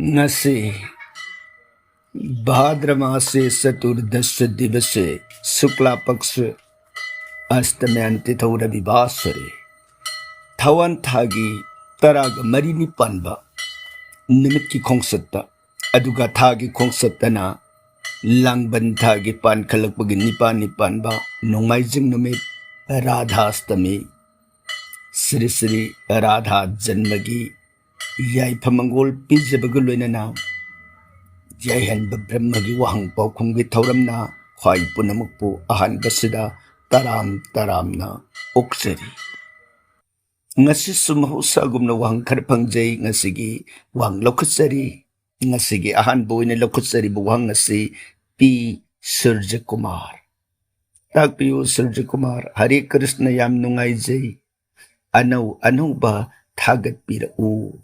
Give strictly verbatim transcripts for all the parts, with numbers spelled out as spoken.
ꯉꯁꯤ ꯚꯥꯗ꯭ꯔ ꯃꯥꯁꯦ ꯆꯇꯨꯔꯗꯁ ꯗꯤꯕꯁꯦ ꯁꯨꯛꯂꯥ ꯄꯛꯁ ꯑꯁꯇꯃꯌꯥꯟ ꯇꯤꯊꯧ ꯔꯕꯤꯕꯥꯁꯔꯤ, ꯊꯥꯋꯥꯟ ꯊꯥꯒꯤ ꯇꯔꯥꯒ ꯃꯔꯤꯅꯤ ꯄꯥꯟꯕ ꯅꯨꯃꯤꯠꯀꯤ ꯈꯣꯡꯆꯠꯇ, ꯑꯗꯨꯒ ꯊꯥꯒꯤ ꯈꯣꯡꯆꯠꯇꯅ ꯂꯥꯡꯕꯟ ꯊꯥꯒꯤ ꯄꯥꯟꯈꯠꯂꯛꯄꯒꯤ ꯅꯤꯄꯥꯜꯅꯤ ꯄꯥꯟꯕ ꯅꯣꯡꯃꯥꯏꯖꯤꯡ ꯅꯨꯃꯤꯠ ꯔꯥꯙꯥꯁꯇꯃꯤ, ꯁ꯭ꯔꯤ ꯁ꯭ꯔꯤ ꯔꯥꯙꯥ ꯖꯟꯃꯒꯤ ꯌꯥꯏꯐ ꯃꯪꯒꯣꯜ ꯄꯤꯖꯕꯒ ꯂꯣꯏꯅꯅ ꯌꯥꯏꯍꯟꯕ ꯕ꯭ꯔꯍ꯭ꯃꯒꯤ ꯋꯥꯍꯪ ꯄꯥꯎꯈꯨꯝꯒꯤ ꯊꯧꯔꯝꯅ ꯈ꯭ꯋꯥꯏ ꯄꯨꯝꯅꯃꯛꯄꯨ ꯑꯍꯥꯟꯕꯁꯤꯗ ꯇꯔꯥꯝ ꯇꯔꯥꯝꯅ ꯑꯣꯛꯆꯔꯤ꯫ ꯉꯁꯤꯁꯨ ꯃꯍꯧꯁꯥꯒꯨꯝꯅ ꯋꯥꯍꯪ ꯈꯔ ꯐꯪꯖꯩ꯫ ꯉꯁꯤꯒꯤ ꯋꯥꯍꯪ ꯂꯧꯈꯠꯆꯔꯤ꯫ ꯉꯁꯤꯒꯤ ꯑꯍꯥꯟꯕ ꯑꯣꯏꯅ ꯂꯧꯈꯠꯆꯔꯤꯕ ꯋꯥꯍꯪ ꯑꯁꯤ ꯄꯤ ꯁꯨꯔꯖꯀꯨꯃꯥꯔ꯫ ꯇꯥꯛꯄꯤꯌꯨ ꯁꯨꯔꯖꯀꯨꯃꯥꯔ꯫ ꯍꯔꯦ ꯀ꯭ꯔꯤꯁꯅ, ꯌꯥꯝ ꯅꯨꯡꯉꯥꯏꯖꯩ꯫ ꯑꯅꯧ ꯑꯅꯧꯕ ꯊꯥꯒꯠꯄꯤꯔꯛꯎ꯫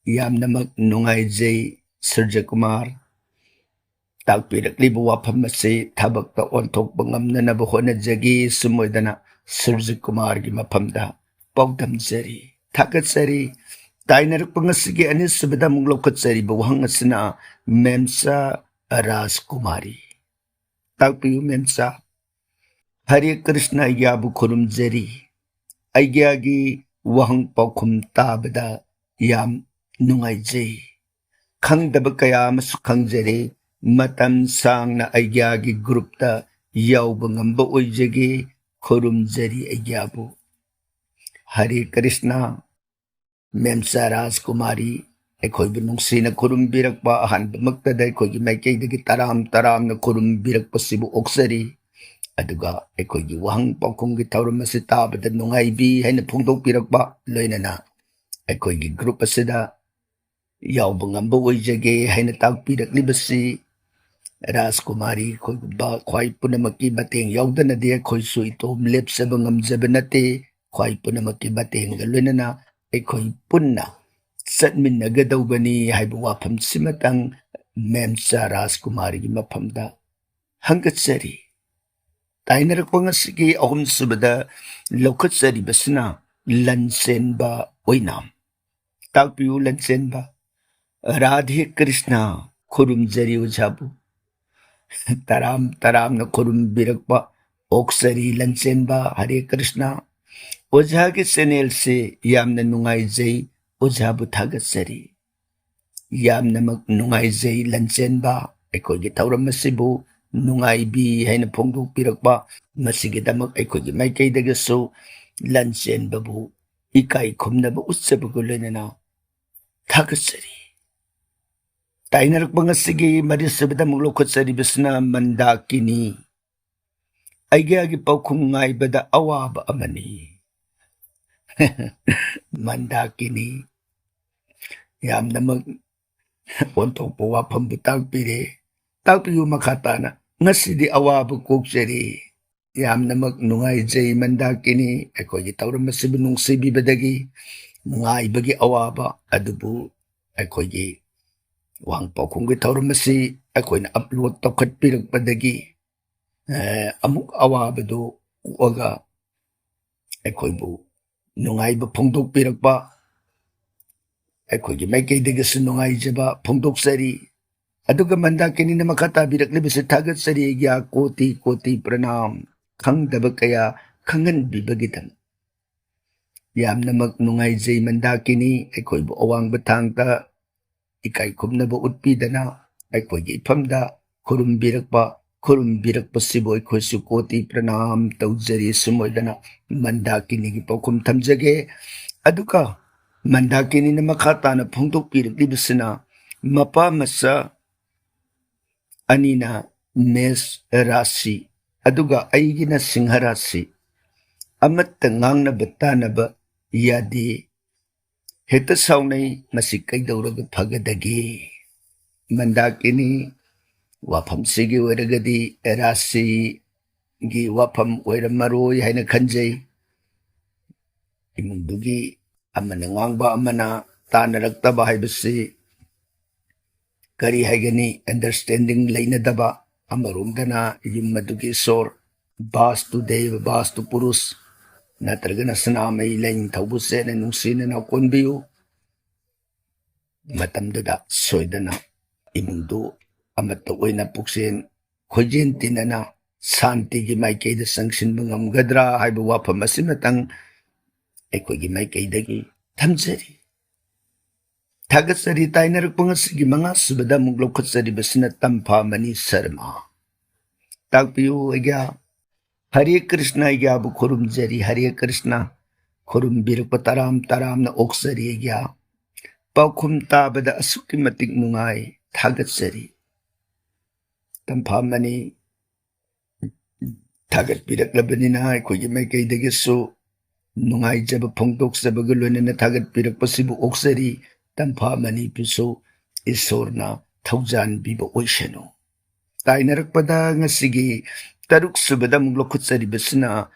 ꯌꯥꯝꯅꯃꯛ ꯅꯨꯡꯉꯥꯏꯖꯩ ꯁꯨꯔꯖꯀꯨꯃꯥꯔ꯫ ꯇꯥꯛꯄꯤꯔꯛꯂꯤꯕ ꯋꯥꯐꯝ ꯑꯁꯤ ꯊꯕꯛꯇ ꯑꯣꯟꯊꯣꯛꯄ ꯉꯝꯅꯅꯕ ꯍꯣꯠꯅꯖꯒꯦ꯫ ꯁꯨꯝ ꯑꯣꯏꯗꯅ ꯁꯨꯔꯖꯀꯨꯃꯥꯔꯒꯤ ꯃꯐꯝꯗ ꯄꯥꯎꯗꯝꯖꯔꯤ, ꯊꯥꯒꯠꯆꯔꯤ꯫ ꯇꯥꯏꯅꯔꯛꯄ ꯉꯁꯤꯒꯤ ꯑꯅꯤꯁꯨꯕꯗ ꯑꯃꯨꯛ ꯂꯧꯈꯠꯆꯔꯤꯕ ꯋꯥꯍꯪ ꯑꯁꯤꯅ ꯃꯦꯝꯆꯥ ꯔꯥꯖꯀꯨꯃꯥꯔꯤ꯫ ꯇꯥꯛꯄꯤꯌꯨ ꯃꯦꯝꯆꯥ꯫ ꯍꯔꯦ ꯀ꯭ꯔꯤꯁꯅ, ꯑꯩꯒ꯭ꯌꯥꯕꯨ ꯈꯨꯔꯨꯝꯖꯔꯤ꯫ ꯑꯩꯒ꯭ꯌꯥꯒꯤ ꯋꯥꯍꯪ ꯄꯥꯎꯈꯨꯝ ꯇꯥꯕꯗ ꯌꯥꯝ ꯅꯨꯡꯉꯥꯏꯖꯩ꯫ ꯈꯪꯗꯕ ꯀꯌꯥ ꯑꯃꯁꯨ ꯈꯪꯖꯔꯦ꯫ ꯃꯇꯝ ꯁꯥꯡꯅ ꯑꯩꯒ꯭ꯌꯥꯒꯤ ꯒ꯭ꯔꯨꯞꯇ ꯌꯥꯎꯕ ꯉꯝꯕ ꯑꯣꯏꯖꯒꯦ꯫ ꯈꯨꯔꯨꯝꯖꯔꯤ ꯑꯩꯒ꯭ꯌꯥꯕꯨ꯫ ꯍꯔꯦ ꯀ꯭ꯔꯤꯁꯅ꯫ ꯃꯦꯝꯆꯥ ꯔꯥꯖꯀꯨꯃꯥꯔꯤ, ꯑꯩꯈꯣꯏꯕꯨ ꯅꯨꯡꯁꯤꯅ ꯈꯨꯔꯨꯝꯕꯤꯔꯛꯄ, ꯑꯍꯥꯟꯕꯃꯛꯇꯗ ꯑꯩꯈꯣꯏꯒꯤ ꯃꯥꯏꯀꯩꯗꯒꯤ ꯇꯔꯥꯝ ꯇꯔꯥꯝꯅ ꯈꯨꯔꯨꯝꯕꯤꯔꯛꯄꯁꯤꯕꯨ ꯑꯣꯛꯆꯔꯤ꯫ ꯑꯗꯨꯒ ꯑꯩꯈꯣꯏꯒꯤ ꯋꯥꯍꯪ ꯄꯥꯎꯈꯨꯝꯒꯤ ꯊꯧꯔꯝ ꯑꯁꯤ ꯇꯥꯕꯗ ꯅꯨꯡꯉꯥꯏꯕꯤ ꯍꯥꯏꯅ ꯐꯣꯡꯗꯣꯛꯄꯤꯔꯛꯄ, ꯂꯣꯏꯅꯅ ꯑꯩꯈꯣꯏꯒꯤ ꯒ꯭ꯔꯨꯞ ꯑꯁꯤꯗ ꯌꯥꯎꯕ ꯉꯝꯕ ꯑꯣꯏꯖꯒꯦ ꯍꯥꯏꯅ ꯇꯥꯛꯄꯤꯔꯛꯂꯤꯕꯁꯤ ꯔꯥꯖꯀꯨꯃꯥꯔꯤ, ꯑꯩꯈꯣꯏꯒꯨꯝꯕ ꯈ꯭ꯋꯥꯏ ꯄꯨꯝꯅꯃꯛꯀꯤ ꯃꯇꯦꯡ ꯌꯥꯎꯗꯅꯗꯤ ꯑꯩꯈꯣꯏꯁꯨ ꯏꯇꯣꯝ ꯂꯦꯞꯆꯕ ꯉꯝꯖꯕ ꯅꯠꯇꯦ꯫ ꯈ꯭ꯋꯥꯏ ꯄꯨꯝꯅꯃꯛꯀꯤ ꯃꯇꯦꯡꯒ ꯂꯣꯏꯅꯅ ꯑꯩꯈꯣꯏ ꯄꯨꯟꯅ ꯆꯠꯃꯤꯟꯅꯒꯗꯧꯕꯅꯤ ꯍꯥꯏꯕ ꯋꯥꯐꯝꯁꯤꯃꯇꯪ ꯃꯦꯝꯆꯥ ꯔꯥꯖꯀꯨꯃꯥꯔꯤꯒꯤ ꯃꯐꯝꯗ ꯍꯪꯒꯠꯆꯔꯤ꯫ ꯇꯥꯏꯅꯔꯛꯄ ꯉꯁꯤꯒꯤ ꯑꯍꯨꯝꯁꯨꯕꯗ ꯂꯧꯈꯠꯆꯔꯤꯕꯁꯤꯅ ꯂꯟꯆꯦꯟꯕ ꯑꯣꯏꯅꯥꯝ꯫ ꯇꯥꯛꯄꯤꯌꯨ ꯂꯟꯆꯦꯟꯕ꯫ ꯔꯥꯙꯦ ꯀ꯭ꯔꯤꯁꯅ꯫ ꯈꯨꯔꯨꯝꯖꯔꯤ ꯑꯣꯖꯥꯕꯨ꯫ ꯇꯔꯥꯝ ꯇꯔꯥꯝꯅ ꯈꯨꯔꯨꯝꯕꯤꯔꯛꯄ ꯑꯣꯛꯆꯔꯤ ꯂꯟꯆꯦꯟꯕ꯫ ꯍꯔꯦ ꯀ꯭ꯔꯤꯁꯅ꯫ ꯑꯣꯖꯥꯒꯤ ꯆꯦꯅꯦꯜꯁꯤ ꯌꯥꯝꯅ ꯅꯨꯡꯉꯥꯏꯖꯩ, ꯑꯣꯖꯥꯕꯨ ꯊꯥꯒꯠꯆꯔꯤ꯫ ꯌꯥꯝꯅꯃꯛ ꯅꯨꯡꯉꯥꯏꯖꯩ ꯂꯟꯆꯦꯟꯕ꯫ ꯑꯩꯈꯣꯏꯒꯤ ꯊꯧꯔꯝ ꯑꯁꯤꯕꯨ ꯅꯨꯡꯉꯥꯏꯕꯤ ꯍꯥꯏꯅ ꯐꯣꯡꯗꯣꯛꯄꯤꯔꯛꯄ, ꯃꯁꯤꯒꯤꯗꯃꯛ ꯑꯩꯈꯣꯏꯒꯤ ꯃꯥꯏꯀꯩꯗꯒꯤꯁꯨ ꯂꯟꯆꯦꯟꯕꯕꯨ ꯏꯀꯥꯏ ꯈꯨꯝꯅꯕ ꯎꯠꯆꯕꯒ ꯂꯣꯏꯅꯅ ꯊꯥꯒꯠꯆꯔꯤ꯫ ꯇꯥꯏꯅꯔꯛꯄ ꯉꯁꯤꯒꯤ ꯃꯔꯤꯁꯨꯕꯗꯃꯛ ꯂꯧꯈꯠꯆꯔꯤꯕꯁꯤꯅ ꯃꯟꯗꯥꯀꯤꯅꯤ꯫ ꯑꯩꯒꯤ ꯄꯥꯎꯈꯨꯝ ꯉꯥꯏꯕꯗ ꯑꯋꯥꯕ ꯑꯃꯅꯤ꯫ ꯃꯟꯗꯥꯀꯤꯅꯤ꯫ ꯌꯥꯝꯅꯃꯛ ꯑꯣꯟꯊꯣꯛꯄ ꯋꯥꯐꯝꯕꯨ ꯇꯥꯛꯄꯤꯔꯦ꯫ ꯇꯥꯛꯄꯤꯌꯨ ꯃꯈꯥ ꯇꯥꯅ꯫ ꯉꯁꯤꯗꯤ ꯑꯋꯥꯕ ꯀꯣꯛꯆꯔꯤ꯫ ꯌꯥꯝꯅꯃꯛ ꯅꯨꯡꯉꯥꯏꯖꯩ ꯃꯟꯗꯥꯀꯤꯅꯤ, ꯑꯩꯈꯣꯏꯒꯤ ꯊꯧꯔꯝ ꯑꯁꯤꯕꯨ ꯅꯨꯡꯁꯤꯕꯤꯕꯗꯒꯤ꯫ ꯉꯥꯏꯕꯒꯤ ꯑꯋꯥꯕ ꯑꯗꯨꯕꯨ ꯑꯩꯈꯣꯏꯒꯤ ꯋꯥꯍꯪ ꯄꯥꯎꯈꯨꯝꯒꯤ ꯊꯧꯔꯝ ꯑꯁꯤ ꯑꯩꯈꯣꯏꯅ ꯑꯞꯂꯣꯗ ꯇꯧꯈꯠꯄꯤꯔꯛꯄꯗꯒꯤ, ꯑꯦ, ꯑꯃꯨꯛ ꯑꯋꯥꯕꯗꯨ ꯀꯣꯛꯑꯒ ꯑꯩꯈꯣꯏꯕꯨ ꯅꯨꯡꯉꯥꯏꯕ ꯐꯣꯡꯗꯣꯛꯄꯤꯔꯛꯄ, ꯑꯩꯈꯣꯏꯒꯤ ꯃꯥꯏꯀꯩꯗꯒꯤꯁꯨ ꯅꯨꯡꯉꯥꯏꯖꯕ ꯐꯣꯡꯗꯣꯛꯆꯔꯤ꯫ ꯑꯗꯨꯒ ꯃꯟꯗꯥꯀꯤꯅꯤꯅ ꯃꯈꯥ ꯇꯥꯕꯤꯔꯛꯂꯤꯕꯁꯤ ꯊꯥꯒꯠꯆꯔꯤ, ꯑꯩꯒꯤ ꯀꯣꯇꯤ ꯀꯣꯇꯤ ꯄ꯭ꯔꯅꯥꯝ, ꯈꯪꯗꯕ ꯀꯌꯥ ꯈꯪꯍꯟꯕꯤꯕꯒꯤꯗꯃꯛ꯫ ꯌꯥꯝꯅꯃꯛ ꯅꯨꯡꯉꯥꯏꯖꯩ ꯃꯟꯗꯥꯀꯤꯅꯤ, ꯑꯩꯈꯣꯏꯕꯨ ꯑꯋꯥꯡꯕ ꯊꯥꯛꯇ ꯏꯀꯥꯏ ꯈꯨꯝꯅꯕ ꯎꯠꯄꯤꯗꯅ ꯑꯩꯈꯣꯏꯒꯤ ꯏꯐꯝꯗ ꯈꯨꯔꯨꯝꯕꯤꯔꯛꯄ, ꯈꯨꯔꯨꯝꯕꯤꯔꯛꯄꯁꯤꯕꯨ ꯑꯩꯈꯣꯏꯁꯨ ꯀꯣꯇꯤ ꯄ꯭ꯔꯅꯥꯝ ꯇꯧꯖꯔꯤ꯫ ꯁꯨꯝ ꯑꯣꯏꯗꯅ ꯃꯟꯗꯥꯀꯤꯅꯤꯒꯤ ꯄꯥꯎꯈꯨꯝ ꯊꯝꯖꯒꯦ꯫ ꯑꯗꯨꯒ ꯃꯟꯗꯥꯀꯤꯅꯤꯅ ꯃꯈꯥ ꯇꯥꯅ ꯐꯣꯡꯗꯣꯛꯄꯤꯔꯛꯂꯤꯕꯁꯤꯅ ꯃꯄꯥ ꯃꯆꯥ ꯑꯅꯤꯅ ꯃꯦꯁ ꯔꯥꯁꯤ, ꯑꯗꯨꯒ ꯑꯩꯒꯤꯅ ꯁꯤꯡꯍ ꯔꯥꯁꯤ꯫ ꯑꯃꯠꯇ ꯉꯥꯡꯅꯕ ꯇꯥꯅꯕ ꯌꯥꯗꯦ꯫ ꯍꯦꯛꯇ ꯁꯥꯎꯅꯩ꯫ ꯃꯁꯤ ꯀꯩꯗꯧꯔꯒ ꯐꯒꯗꯒꯦ? ꯃꯟꯗꯥꯀꯤꯅꯤ, ꯋꯥꯐꯝꯁꯤꯒꯤ ꯑꯣꯏꯔꯒꯗꯤ ꯔꯥꯁꯤꯒꯤ ꯋꯥꯐꯝ ꯑꯣꯏꯔꯝꯃꯔꯣꯏ ꯍꯥꯏꯅ ꯈꯟꯖꯩ꯫ ꯏꯃꯨꯡꯗꯨꯒꯤ ꯑꯃꯅ ꯉꯥꯡꯕ ꯑꯃꯅ ꯇꯥꯅꯔꯛꯇꯕ ꯍꯥꯏꯕꯁꯤ ꯀꯔꯤ ꯍꯥꯏꯒꯅꯤ? ꯑꯟꯗꯔꯁ꯭ꯇꯦꯟꯗꯤꯡ ꯂꯩꯅꯗꯕ꯫ ꯑꯃꯔꯣꯝꯗꯅ ꯌꯨꯝ ꯑꯗꯨꯒꯤ ꯏꯁꯣꯔ, ꯕꯥꯁꯇꯨ ꯗꯦꯕ, ꯕꯥꯁꯇꯨ ꯄꯨꯔꯨꯁ, ꯅꯠꯇ꯭ꯔꯒꯅ ꯁꯅꯥꯃꯍꯤ ꯂꯥꯏꯅꯤꯡꯊꯧꯕꯨ ꯆꯦꯠꯅ ꯅꯨꯡꯁꯤꯅꯅ ꯀꯣꯟꯕꯤꯌꯨ꯫ ꯃꯇꯝꯗꯨꯗ ꯁꯣꯏꯗꯅ ꯏꯃꯨꯡꯗꯨ ꯑꯃꯠꯇ ꯑꯣꯏꯅ ꯄꯨꯛꯆꯦꯟ ꯈꯣꯏꯖꯦꯟ ꯇꯤꯟꯅꯅ ꯁꯥꯟꯇꯤꯒꯤ ꯃꯥꯏꯀꯩꯗ ꯆꯪꯁꯤꯟꯕ ꯉꯝꯒꯗ꯭ꯔꯥ ꯍꯥꯏꯕ ꯋꯥꯐꯝ ꯑꯁꯤꯃꯇꯪ ꯑꯩꯈꯣꯏꯒꯤ ꯃꯥꯏꯀꯩꯗꯒꯤ ꯊꯝꯖꯔꯤ꯫ ꯊꯥꯒꯠꯆꯔꯤ꯫ ꯇꯥꯏꯅꯔꯛꯄ ꯉꯁꯤꯒꯤ ꯃꯉꯥ ꯁꯨꯕꯗ ꯑꯃꯨꯛ ꯂꯧꯈꯠꯆꯔꯤꯕꯁꯤꯅ ꯇꯝꯐꯥꯃꯅꯤ ꯁꯔꯃ꯫ ꯇꯥꯛꯄꯤꯌꯨ ꯑꯩꯒ꯭ꯌꯥ꯫ ꯍꯔꯦ ꯀ꯭ꯔꯤꯁꯅ ꯑꯩꯒ꯭ꯌꯥꯕꯨ ꯈꯨꯔꯨꯝꯖꯔꯤ꯫ ꯍꯔꯦ ꯀ꯭ꯔꯤꯁꯅ꯫ ꯈꯨꯔꯨꯝꯕꯤꯔꯛꯄ ꯇꯔꯥꯝ ꯇꯔꯥꯝꯅ ꯑꯣꯛꯆꯔꯤ ꯑꯩꯒ꯭ꯌꯥ꯫ ꯄꯥꯎꯈꯨꯝ ꯇꯥꯕꯗ ꯑꯁꯨꯛꯀꯤ ꯃꯇꯤꯛ ꯅꯨꯡꯉꯥꯏ꯫ ꯊꯥꯒꯠꯆꯔꯤ꯫ ꯇꯝꯐꯥꯃꯅꯤ ꯊꯥꯒꯠꯄꯤꯔꯛꯂꯕꯅꯤꯅ ꯑꯩꯈꯣꯏꯒꯤ ꯃꯥꯏꯀꯩꯗꯒꯤꯁꯨ ꯅꯨꯡꯉꯥꯏꯖꯕ ꯐꯣꯡꯗꯣꯛꯆꯕꯒ ꯂꯣꯏꯅꯅ ꯊꯥꯒꯠꯄꯤꯔꯛꯄꯁꯤꯕꯨ ꯑꯣꯛꯆꯔꯤ꯫ ꯇꯝꯐꯥꯃꯅꯤꯕꯨꯁꯨ ꯏꯁꯣꯔꯅ ꯊꯧꯖꯥꯟꯕꯤꯕ ꯑꯣꯏꯁꯅꯨ꯫ ꯇꯥꯏꯅꯔꯛꯄꯗ ꯉꯁꯤꯒꯤ ꯇꯔꯨꯛ ꯁꯨꯕꯗ ꯑꯃꯨꯛ ꯂꯧꯈꯠꯆꯔꯤꯕꯁꯤꯅ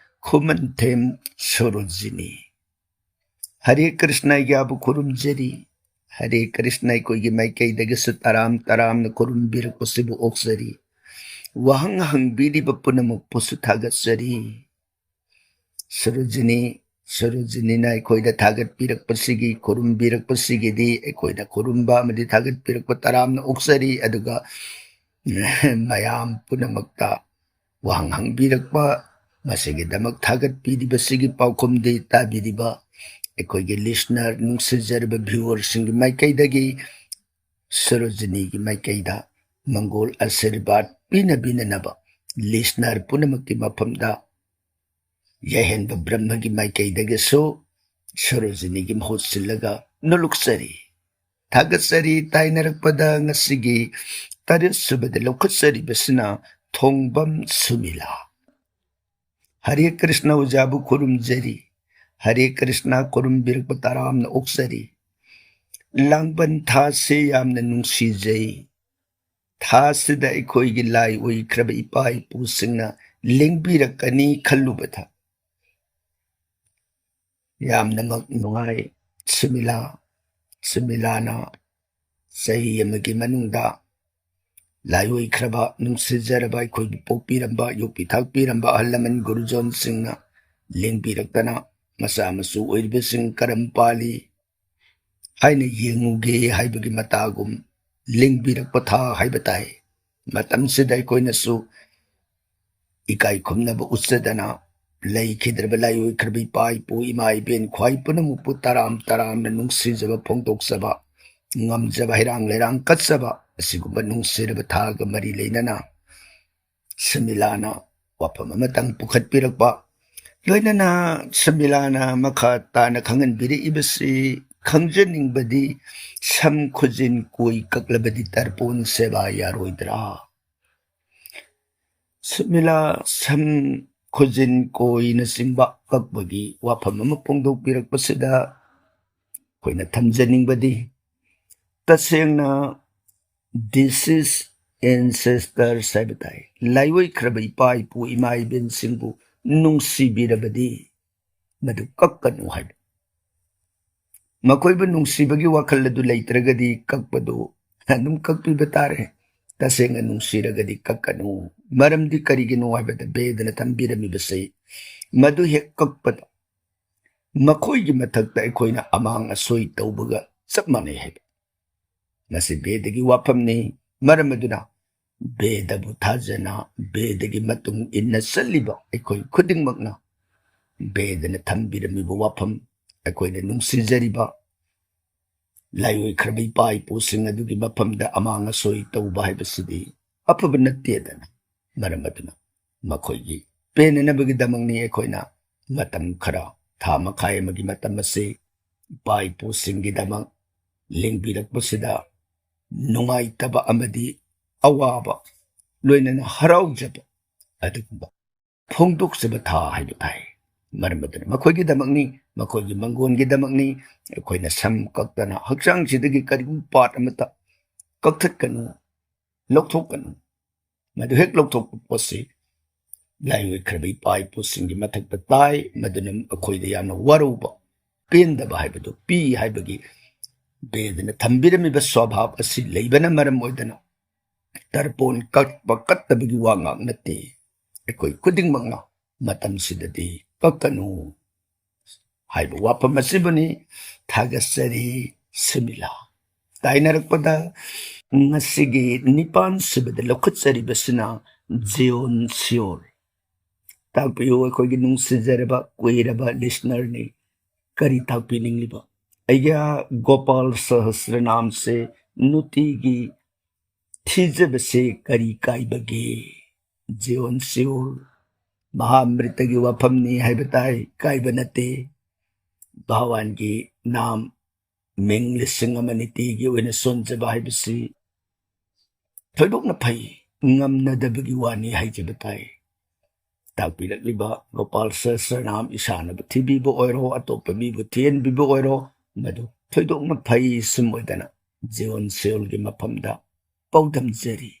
ꯈꯨꯃꯟꯊꯦꯝ ꯁꯣꯔꯣꯖꯤꯅꯤ꯫ ꯍꯔꯦ ꯀ꯭ꯔꯤꯁꯅ ꯑꯩꯒ꯭ꯌꯥꯕꯨ ꯈꯨꯔꯨꯝꯖꯔꯤ꯫ ꯍꯔꯦ ꯀ꯭ꯔꯤꯁꯅ ꯑꯩꯈꯣꯏꯒꯤ ꯃꯥꯏꯀꯩꯗꯒꯤꯁꯨ ꯇꯔꯥꯝ ꯇꯔꯥꯝꯅ ꯈꯨꯔꯨꯝꯕꯤꯔꯛꯄꯁꯤꯕꯨ ꯑꯣꯛꯆꯔꯤ꯫ ꯋꯥꯍꯪ ꯍꯪꯕꯤꯔꯤꯕ ꯄꯨꯝꯅꯃꯛꯄꯨꯁꯨ ꯊꯥꯒꯠꯆꯔꯤ꯫ ꯁꯣꯔꯣꯖꯤꯅꯤ, ꯁꯣꯔꯣꯖꯤꯅꯤꯅ ꯑꯩꯈꯣꯏꯗ ꯊꯥꯒꯠꯄꯤꯔꯛꯄꯁꯤꯒꯤ, ꯈꯨꯔꯨꯝꯕꯤꯔꯛꯄꯁꯤꯒꯤꯗꯤ ꯑꯩꯈꯣꯏꯅ ꯈꯨꯔꯨꯝꯕ ꯑꯃꯗꯤ ꯊꯥꯒꯠꯄꯤꯔꯛꯄ ꯇꯔꯥꯝꯅ ꯑꯣꯛꯆꯔꯤ꯫ ꯑꯗꯨꯒ ꯃꯌꯥꯝ ꯄꯨꯝꯅꯃꯛꯇ ꯋꯥꯍꯪ ꯍꯪꯕꯤꯔꯛꯄ, ꯃꯁꯤꯒꯤꯗꯃꯛ ꯊꯥꯒꯠꯄꯤꯔꯤꯕꯁꯤꯒꯤ ꯄꯥꯎꯈꯨꯝꯗꯤ ꯇꯥꯕꯤꯔꯤꯕ ꯑꯩꯈꯣꯏꯒꯤ listener, ꯅꯨꯡꯁꯤꯖꯔꯕ viewerꯁꯤꯡꯒꯤ ꯃꯥꯏꯀꯩꯗꯒꯤ ꯁꯔꯣꯖꯤꯅꯤꯒꯤ ꯃꯥꯏꯀꯩꯗ ꯃꯪꯒꯣꯜ ꯑꯥꯁꯤꯔꯕꯥꯗ ꯄꯤꯅꯕꯤꯅꯅꯕ listener ꯄꯨꯝꯅꯃꯛꯀꯤ ꯃꯐꯝꯗ ꯌꯥꯏꯍꯟꯕ ꯕ꯭ꯔꯍ꯭ꯃꯒꯤ ꯃꯥꯏꯀꯩꯗꯒꯤꯁꯨ ꯁꯔꯣꯖꯤꯅꯤꯒꯤ ꯃꯍꯨꯠ ꯁꯤꯜꯂꯒ ꯅꯣꯂꯨꯛꯆꯔꯤ꯫ ꯊꯥꯒꯠꯆꯔꯤ꯫ ꯇꯥꯏꯅꯔꯛꯄꯗ ꯉꯁꯤꯒꯤ ꯇꯔꯦꯠ ꯁꯨꯕꯗ ꯂꯧꯈꯠꯆꯔꯤꯕꯁꯤꯅ ꯊꯣꯡꯕꯝ ꯁꯨꯃꯤꯂꯥ꯫ ꯍꯔꯦ ꯀ꯭ꯔꯤꯁꯅ ꯑꯣꯖꯥꯕꯨ ꯈꯨꯔꯨꯝꯖꯔꯤ꯫ ꯍꯔꯦ ꯀ꯭ꯔꯤꯁꯅ ꯈꯨꯔꯨꯝꯕꯤꯔꯛꯄ ꯇꯔꯥꯝꯅ ꯑꯣꯛꯆꯔꯤ꯫ ꯂꯥꯡꯕꯟ ꯊꯥꯁꯤ ꯌꯥꯝꯅ ꯅꯨꯡꯁꯤꯖꯩ꯫ ꯊꯥꯁꯤꯗ ꯑꯩꯈꯣꯏꯒꯤ ꯂꯥꯏ ꯑꯣꯏꯈ꯭ꯔꯕ ꯏꯄꯥ ꯏꯄꯨꯁꯤꯡꯅ ꯂꯦꯡꯕꯤꯔꯛꯀꯅꯤ ꯈꯜꯂꯨꯕꯗ ꯌꯥꯝꯅꯃꯛ ꯅꯨꯡꯉꯥꯏ꯫ ꯁꯨꯃꯤꯂꯥ, ꯁꯨꯃꯤꯂꯥꯅ ꯆꯍꯤ ꯑꯃꯒꯤ ꯃꯅꯨꯡꯗ ꯂꯥꯏ ꯑꯣꯏꯈ꯭ꯔꯕ, ꯅꯨꯡꯁꯤꯖꯔꯕ, ꯑꯩꯈꯣꯏꯕꯨ ꯄꯣꯛꯄꯤꯔꯝꯕ, ꯌꯣꯛꯄꯤ ꯊꯥꯛꯄꯤꯔꯝꯕ ꯑꯍꯜ ꯂꯃꯟ ꯒꯨꯔꯨꯖꯣꯟꯁꯤꯡꯅ ꯂꯦꯡꯕꯤꯔꯛꯇꯅ ꯃꯆꯥ ꯃꯁꯨ ꯑꯣꯏꯔꯤꯕꯁꯤꯡ ꯀꯔꯝ ꯄꯥꯜꯂꯤ, ꯍꯥꯏꯅ ꯌꯦꯡꯉꯨꯒꯦ ꯍꯥꯏꯕꯒꯤ ꯃꯇꯥꯒꯨꯝ ꯂꯤꯡꯕꯤꯔꯛꯄ ꯊꯥ ꯍꯥꯏꯕ ꯇꯥꯏ꯫ ꯃꯇꯝꯁꯤꯗ ꯑꯩꯈꯣꯏꯅꯁꯨ ꯏꯀꯥꯏ ꯈꯨꯝꯅꯕ ꯎꯠꯆꯗꯅ ꯂꯩꯈꯤꯗ꯭ꯔꯕ ꯂꯥꯏꯑꯣꯏꯈ꯭ꯔꯕ ꯏꯄꯥ ꯏꯄꯨ ꯏꯃꯥ ꯏꯕꯦꯟ ꯈ꯭ꯋꯥꯏ ꯄꯨꯝꯅꯃꯛꯄꯨ ꯇꯔꯥꯝ ꯇꯔꯥꯝꯅ ꯅꯨꯡꯁꯤꯖꯕ ꯐꯣꯡꯗꯣꯛꯆꯕ, ꯉꯝꯖꯕ ꯍꯩꯔꯥꯡ ꯂꯩꯔꯥꯡ ꯀꯠꯆꯕ ꯑꯁꯤꯒꯨꯝꯕ ꯅꯨꯡꯁꯤꯔꯕ ꯊꯥꯒ ꯃꯔꯤ ꯂꯩꯅꯅ ꯁꯃꯤꯂꯥꯅ ꯋꯥꯐꯝ ꯑꯃꯇꯪ ꯄꯨꯈꯠꯄꯤꯔꯛꯄ, ꯂꯣꯏꯅꯅ ꯁꯃꯤꯂꯥꯅ ꯃꯈꯥ ꯇꯥꯅ ꯈꯪꯍꯟꯕꯤꯔꯛꯏꯕꯁꯤ ꯈꯪꯖꯅꯤꯡꯕꯗꯤ, ꯁꯝ ꯈꯨꯖꯤꯟ ꯀꯣꯏ ꯀꯛꯂꯕꯗꯤ ꯇꯔꯄꯣꯟ ꯁꯦꯕꯥ ꯌꯥꯔꯣꯏꯗ꯭ꯔꯥ? ꯁꯃꯤꯂꯥ ꯁꯝ ꯈꯨꯖꯤꯟ ꯀꯣꯏꯅꯆꯤꯡꯕ ꯀꯛꯄꯒꯤ ꯋꯥꯐꯝ ꯑꯃ ꯐꯣꯡꯗꯣꯛꯄꯤꯔꯛꯄꯁꯤꯗ ꯑꯩꯈꯣꯏꯅ ꯊꯝꯖꯅꯤꯡꯕꯗꯤ, ꯇꯁꯦꯡꯅ deceased ancestors ꯍꯥꯏꯕ ꯇꯥꯏ, ꯂꯥꯏꯑꯣꯏꯈ꯭ꯔꯕ ꯏꯄꯥ ꯏꯄꯨ ꯏꯃꯥ ꯏꯕꯦꯟꯁꯤꯡꯕꯨ ꯅꯨꯡꯁꯤꯕꯤꯔꯕꯗꯤ ꯃꯗꯨ ꯀꯛꯀꯅꯨ ꯍꯥꯏꯕ꯫ ꯃꯈꯣꯏꯕꯨ ꯅꯨꯡꯁꯤꯕꯒꯤ ꯋꯥꯈꯜ ꯑꯗꯨ ꯂꯩꯇ꯭ꯔꯒꯗꯤ ꯀꯛꯄꯗꯨ ꯑꯗꯨꯝ ꯀꯛꯄꯤꯕ ꯇꯥꯔꯦ꯫ ꯇꯁꯦꯡꯅ ꯅꯨꯡꯁꯤꯔꯒꯗꯤ ꯀꯛꯀꯅꯨ꯫ ꯃꯔꯝꯗꯤ ꯀꯔꯤꯒꯤꯅꯣ ꯍꯥꯏꯕꯗ ꯕꯦꯗꯅ ꯊꯝꯕꯤꯔꯝꯃꯤꯕꯁꯤ ꯃꯗꯨ ꯍꯦꯛ ꯀꯛꯄꯗ ꯃꯈꯣꯏꯒꯤ ꯃꯊꯛꯇ ꯑꯩꯈꯣꯏꯅ ꯑꯃꯥꯡ ꯑꯁꯣꯏ ꯇꯧꯕꯒ ꯆꯞ ꯃꯥꯟꯅꯩ ꯍꯥꯏꯕ꯫ ꯃꯁꯤ ꯕꯦꯗꯒꯤ ꯋꯥꯐꯝꯅꯤ꯫ ꯃꯔꯝ ꯑꯗꯨꯅ ꯕꯦꯗꯕꯨ ꯊꯥꯖꯅ ꯕꯦꯗꯒꯤ ꯃꯇꯨꯡ ꯏꯟꯅ ꯆꯠꯂꯤꯕ ꯑꯩꯈꯣꯏ ꯈꯨꯗꯤꯡꯃꯛꯅ ꯕꯦꯗꯅ ꯊꯝꯕꯤꯔꯝꯃꯤꯕ ꯋꯥꯐꯝ, ꯑꯩꯈꯣꯏꯅ ꯅꯨꯡꯁꯤꯖꯔꯤꯕ ꯂꯥꯏꯑꯣꯏꯈ꯭ꯔꯕ ꯏꯄꯥ ꯏꯄꯨꯁꯤꯡ ꯑꯗꯨꯒꯤ ꯃꯐꯝꯗ ꯑꯃꯥꯡ ꯑꯁꯣꯏ ꯇꯧꯕ ꯍꯥꯏꯕꯁꯤꯗꯤ ꯑꯐꯕ ꯅꯠꯇꯦꯗꯅ꯫ ꯃꯔꯝ ꯑꯗꯨꯅ ꯃꯈꯣꯏꯒꯤ ꯄꯦꯟꯅꯅꯕꯒꯤꯗꯃꯛꯅꯤ ꯑꯩꯈꯣꯏꯅ ꯃꯇꯝ ꯈꯔ, ꯊꯥ ꯃꯈꯥꯏ ꯑꯃꯒꯤ ꯃꯇꯝ ꯑꯁꯤ ꯏꯄꯥ ꯏꯄꯨꯁꯤꯡꯒꯤꯗꯃꯛ ꯂꯦꯡꯕꯤꯔꯛꯄꯁꯤꯗ ꯅꯨꯡꯉꯥꯏꯇꯕ ꯑꯃꯗꯤ ꯑꯋꯥꯕ, ꯂꯣꯏꯅꯅ ꯍꯔꯥꯎꯖꯕ ꯑꯗꯨꯒꯨꯝꯕ ꯐꯣꯡꯗꯣꯛꯆꯕ ꯊꯥ ꯍꯥꯏꯕ ꯇꯥꯏ꯫ ꯃꯔꯝ ꯑꯗꯨꯅ ꯃꯈꯣꯏꯒꯤꯗꯃꯛꯅꯤ, ꯃꯈꯣꯏꯒꯤ ꯃꯪꯒꯣꯟꯒꯤꯗꯃꯛꯅꯤ꯫ ꯑꯩꯈꯣꯏꯅ ꯁꯝ ꯀꯛꯇꯅ ꯍꯛꯆꯥꯡꯁꯤꯗꯒꯤ ꯀꯔꯤꯒꯨꯝꯕ ꯄꯥꯔꯠ ꯑꯃꯠꯇ ꯀꯛꯊꯠꯀꯅꯨ, ꯂꯧꯊꯣꯛꯀꯅꯨ꯫ ꯃꯗꯨ ꯍꯦꯛ ꯂꯧꯊꯣꯛꯄ ꯄꯣꯠꯁꯤ ꯂꯥꯏꯑꯣꯏꯈ꯭ꯔꯕ ꯏꯄꯥ ꯏꯄꯨꯁꯤꯡꯒꯤ ꯃꯊꯛꯇ ꯇꯥꯏ꯫ ꯃꯗꯨꯅ ꯑꯩꯈꯣꯏꯗ ꯌꯥꯝꯅ ꯋꯥꯔꯧꯕ, ꯄꯦꯟꯗꯕ ꯍꯥꯏꯕꯗꯨ ꯄꯤ ꯍꯥꯏꯕꯒꯤ ꯕꯦꯗꯅ ꯊꯝꯕꯤꯔꯝꯃꯤꯕ ꯁ꯭ꯋꯥꯚꯥꯕ ꯑꯁꯤ ꯂꯩꯕꯅ ꯃꯔꯝ ꯑꯣꯏꯗꯅ ꯇꯔꯄꯣꯟ ꯀꯛꯄ ꯀꯠꯇꯕꯒꯤ ꯋꯥ ꯉꯥꯛ ꯅꯠꯇꯦ꯫ ꯑꯩꯈꯣꯏ ꯈꯨꯗꯤꯡꯃꯛꯅ ꯃꯇꯝꯁꯤꯗꯗꯤ ꯀꯛꯀꯅꯨ ꯍꯥꯏꯕ ꯋꯥꯐꯝ ꯑꯁꯤꯕꯨꯅꯤ꯫ ꯊꯥꯒꯠꯆꯔꯤ꯫ ꯁꯤꯃꯤꯂꯥ꯫ ꯇꯥꯏꯅꯔꯛꯄꯗ ꯉꯁꯤꯒꯤ ꯅꯤꯄꯥꯟ ꯁꯨꯕꯗ ꯂꯧꯈꯠꯆꯔꯤꯕꯁꯤꯅ ꯖꯤꯌꯣꯟ ꯁꯤꯌꯣꯜ꯫ ꯇꯥꯛꯄꯤꯌꯨ, ꯑꯩꯈꯣꯏꯒꯤ ꯅꯨꯡꯁꯤꯖꯔꯕ ꯀꯨꯏꯔꯕ ꯂꯤꯁꯅꯔꯅꯤ꯫ ꯀꯔꯤ ꯇꯥꯛꯄꯤꯅꯤꯡꯂꯤꯕ? ꯑꯩꯒꯤ ꯒꯣꯄꯥꯜ ꯁꯍꯁ꯭ꯔꯅꯥꯝꯁꯦ ꯅꯨꯡꯇꯤꯒꯤ ꯊꯤꯖꯕꯁꯦ ꯀꯔꯤ ꯀꯥꯏꯕꯒꯦ? ꯖꯤꯌꯣꯟ ꯁꯤꯌꯣꯜ꯫ ꯃꯍꯥ ꯑꯃ꯭ꯔꯤꯇꯒꯤ ꯋꯥꯐꯝꯅꯤ ꯍꯥꯏꯕ ꯇꯥꯏ, ꯀꯥꯏꯕ ꯅꯠꯇꯦ꯫ ꯚꯒꯋꯥꯟꯒꯤ ꯅꯥꯝ, ꯃꯤꯡ ꯂꯤꯁꯤꯡ ꯑꯃ ꯅꯤꯇꯤꯒꯤ ꯑꯣꯏꯅ ꯁꯣꯟꯖꯕ ꯍꯥꯏꯕꯁꯤ ꯊꯣꯏꯗꯣꯛꯅ ꯐꯩ, ꯉꯝꯅꯗꯕꯒꯤ ꯋꯥꯅꯤ ꯍꯥꯏꯖꯕ ꯇꯥꯏ꯫ ꯇꯥꯛꯄꯤꯔꯛꯂꯤꯕ ꯒꯣꯄꯥꯜ ꯁꯍꯁ꯭ꯔꯅꯥꯝ ꯏꯁꯥꯅꯕꯨ ꯊꯤꯕꯤꯕ ꯑꯣꯏꯔꯣ, ꯑꯇꯣꯞꯄ ꯃꯤꯕꯨ ꯊꯤꯍꯟꯕꯤꯕ ꯑꯣꯏꯔꯣ, ꯃꯗꯨ ꯊꯣꯏꯗꯣꯛꯅ ꯐꯩ꯫ ꯁꯨꯝ ꯑꯣꯏꯗꯅ ꯖꯤꯌꯣꯟ ꯁꯤꯌꯣꯜꯒꯤ ꯃꯐꯝꯗ ꯄꯥꯎꯗꯝꯖꯔꯤ,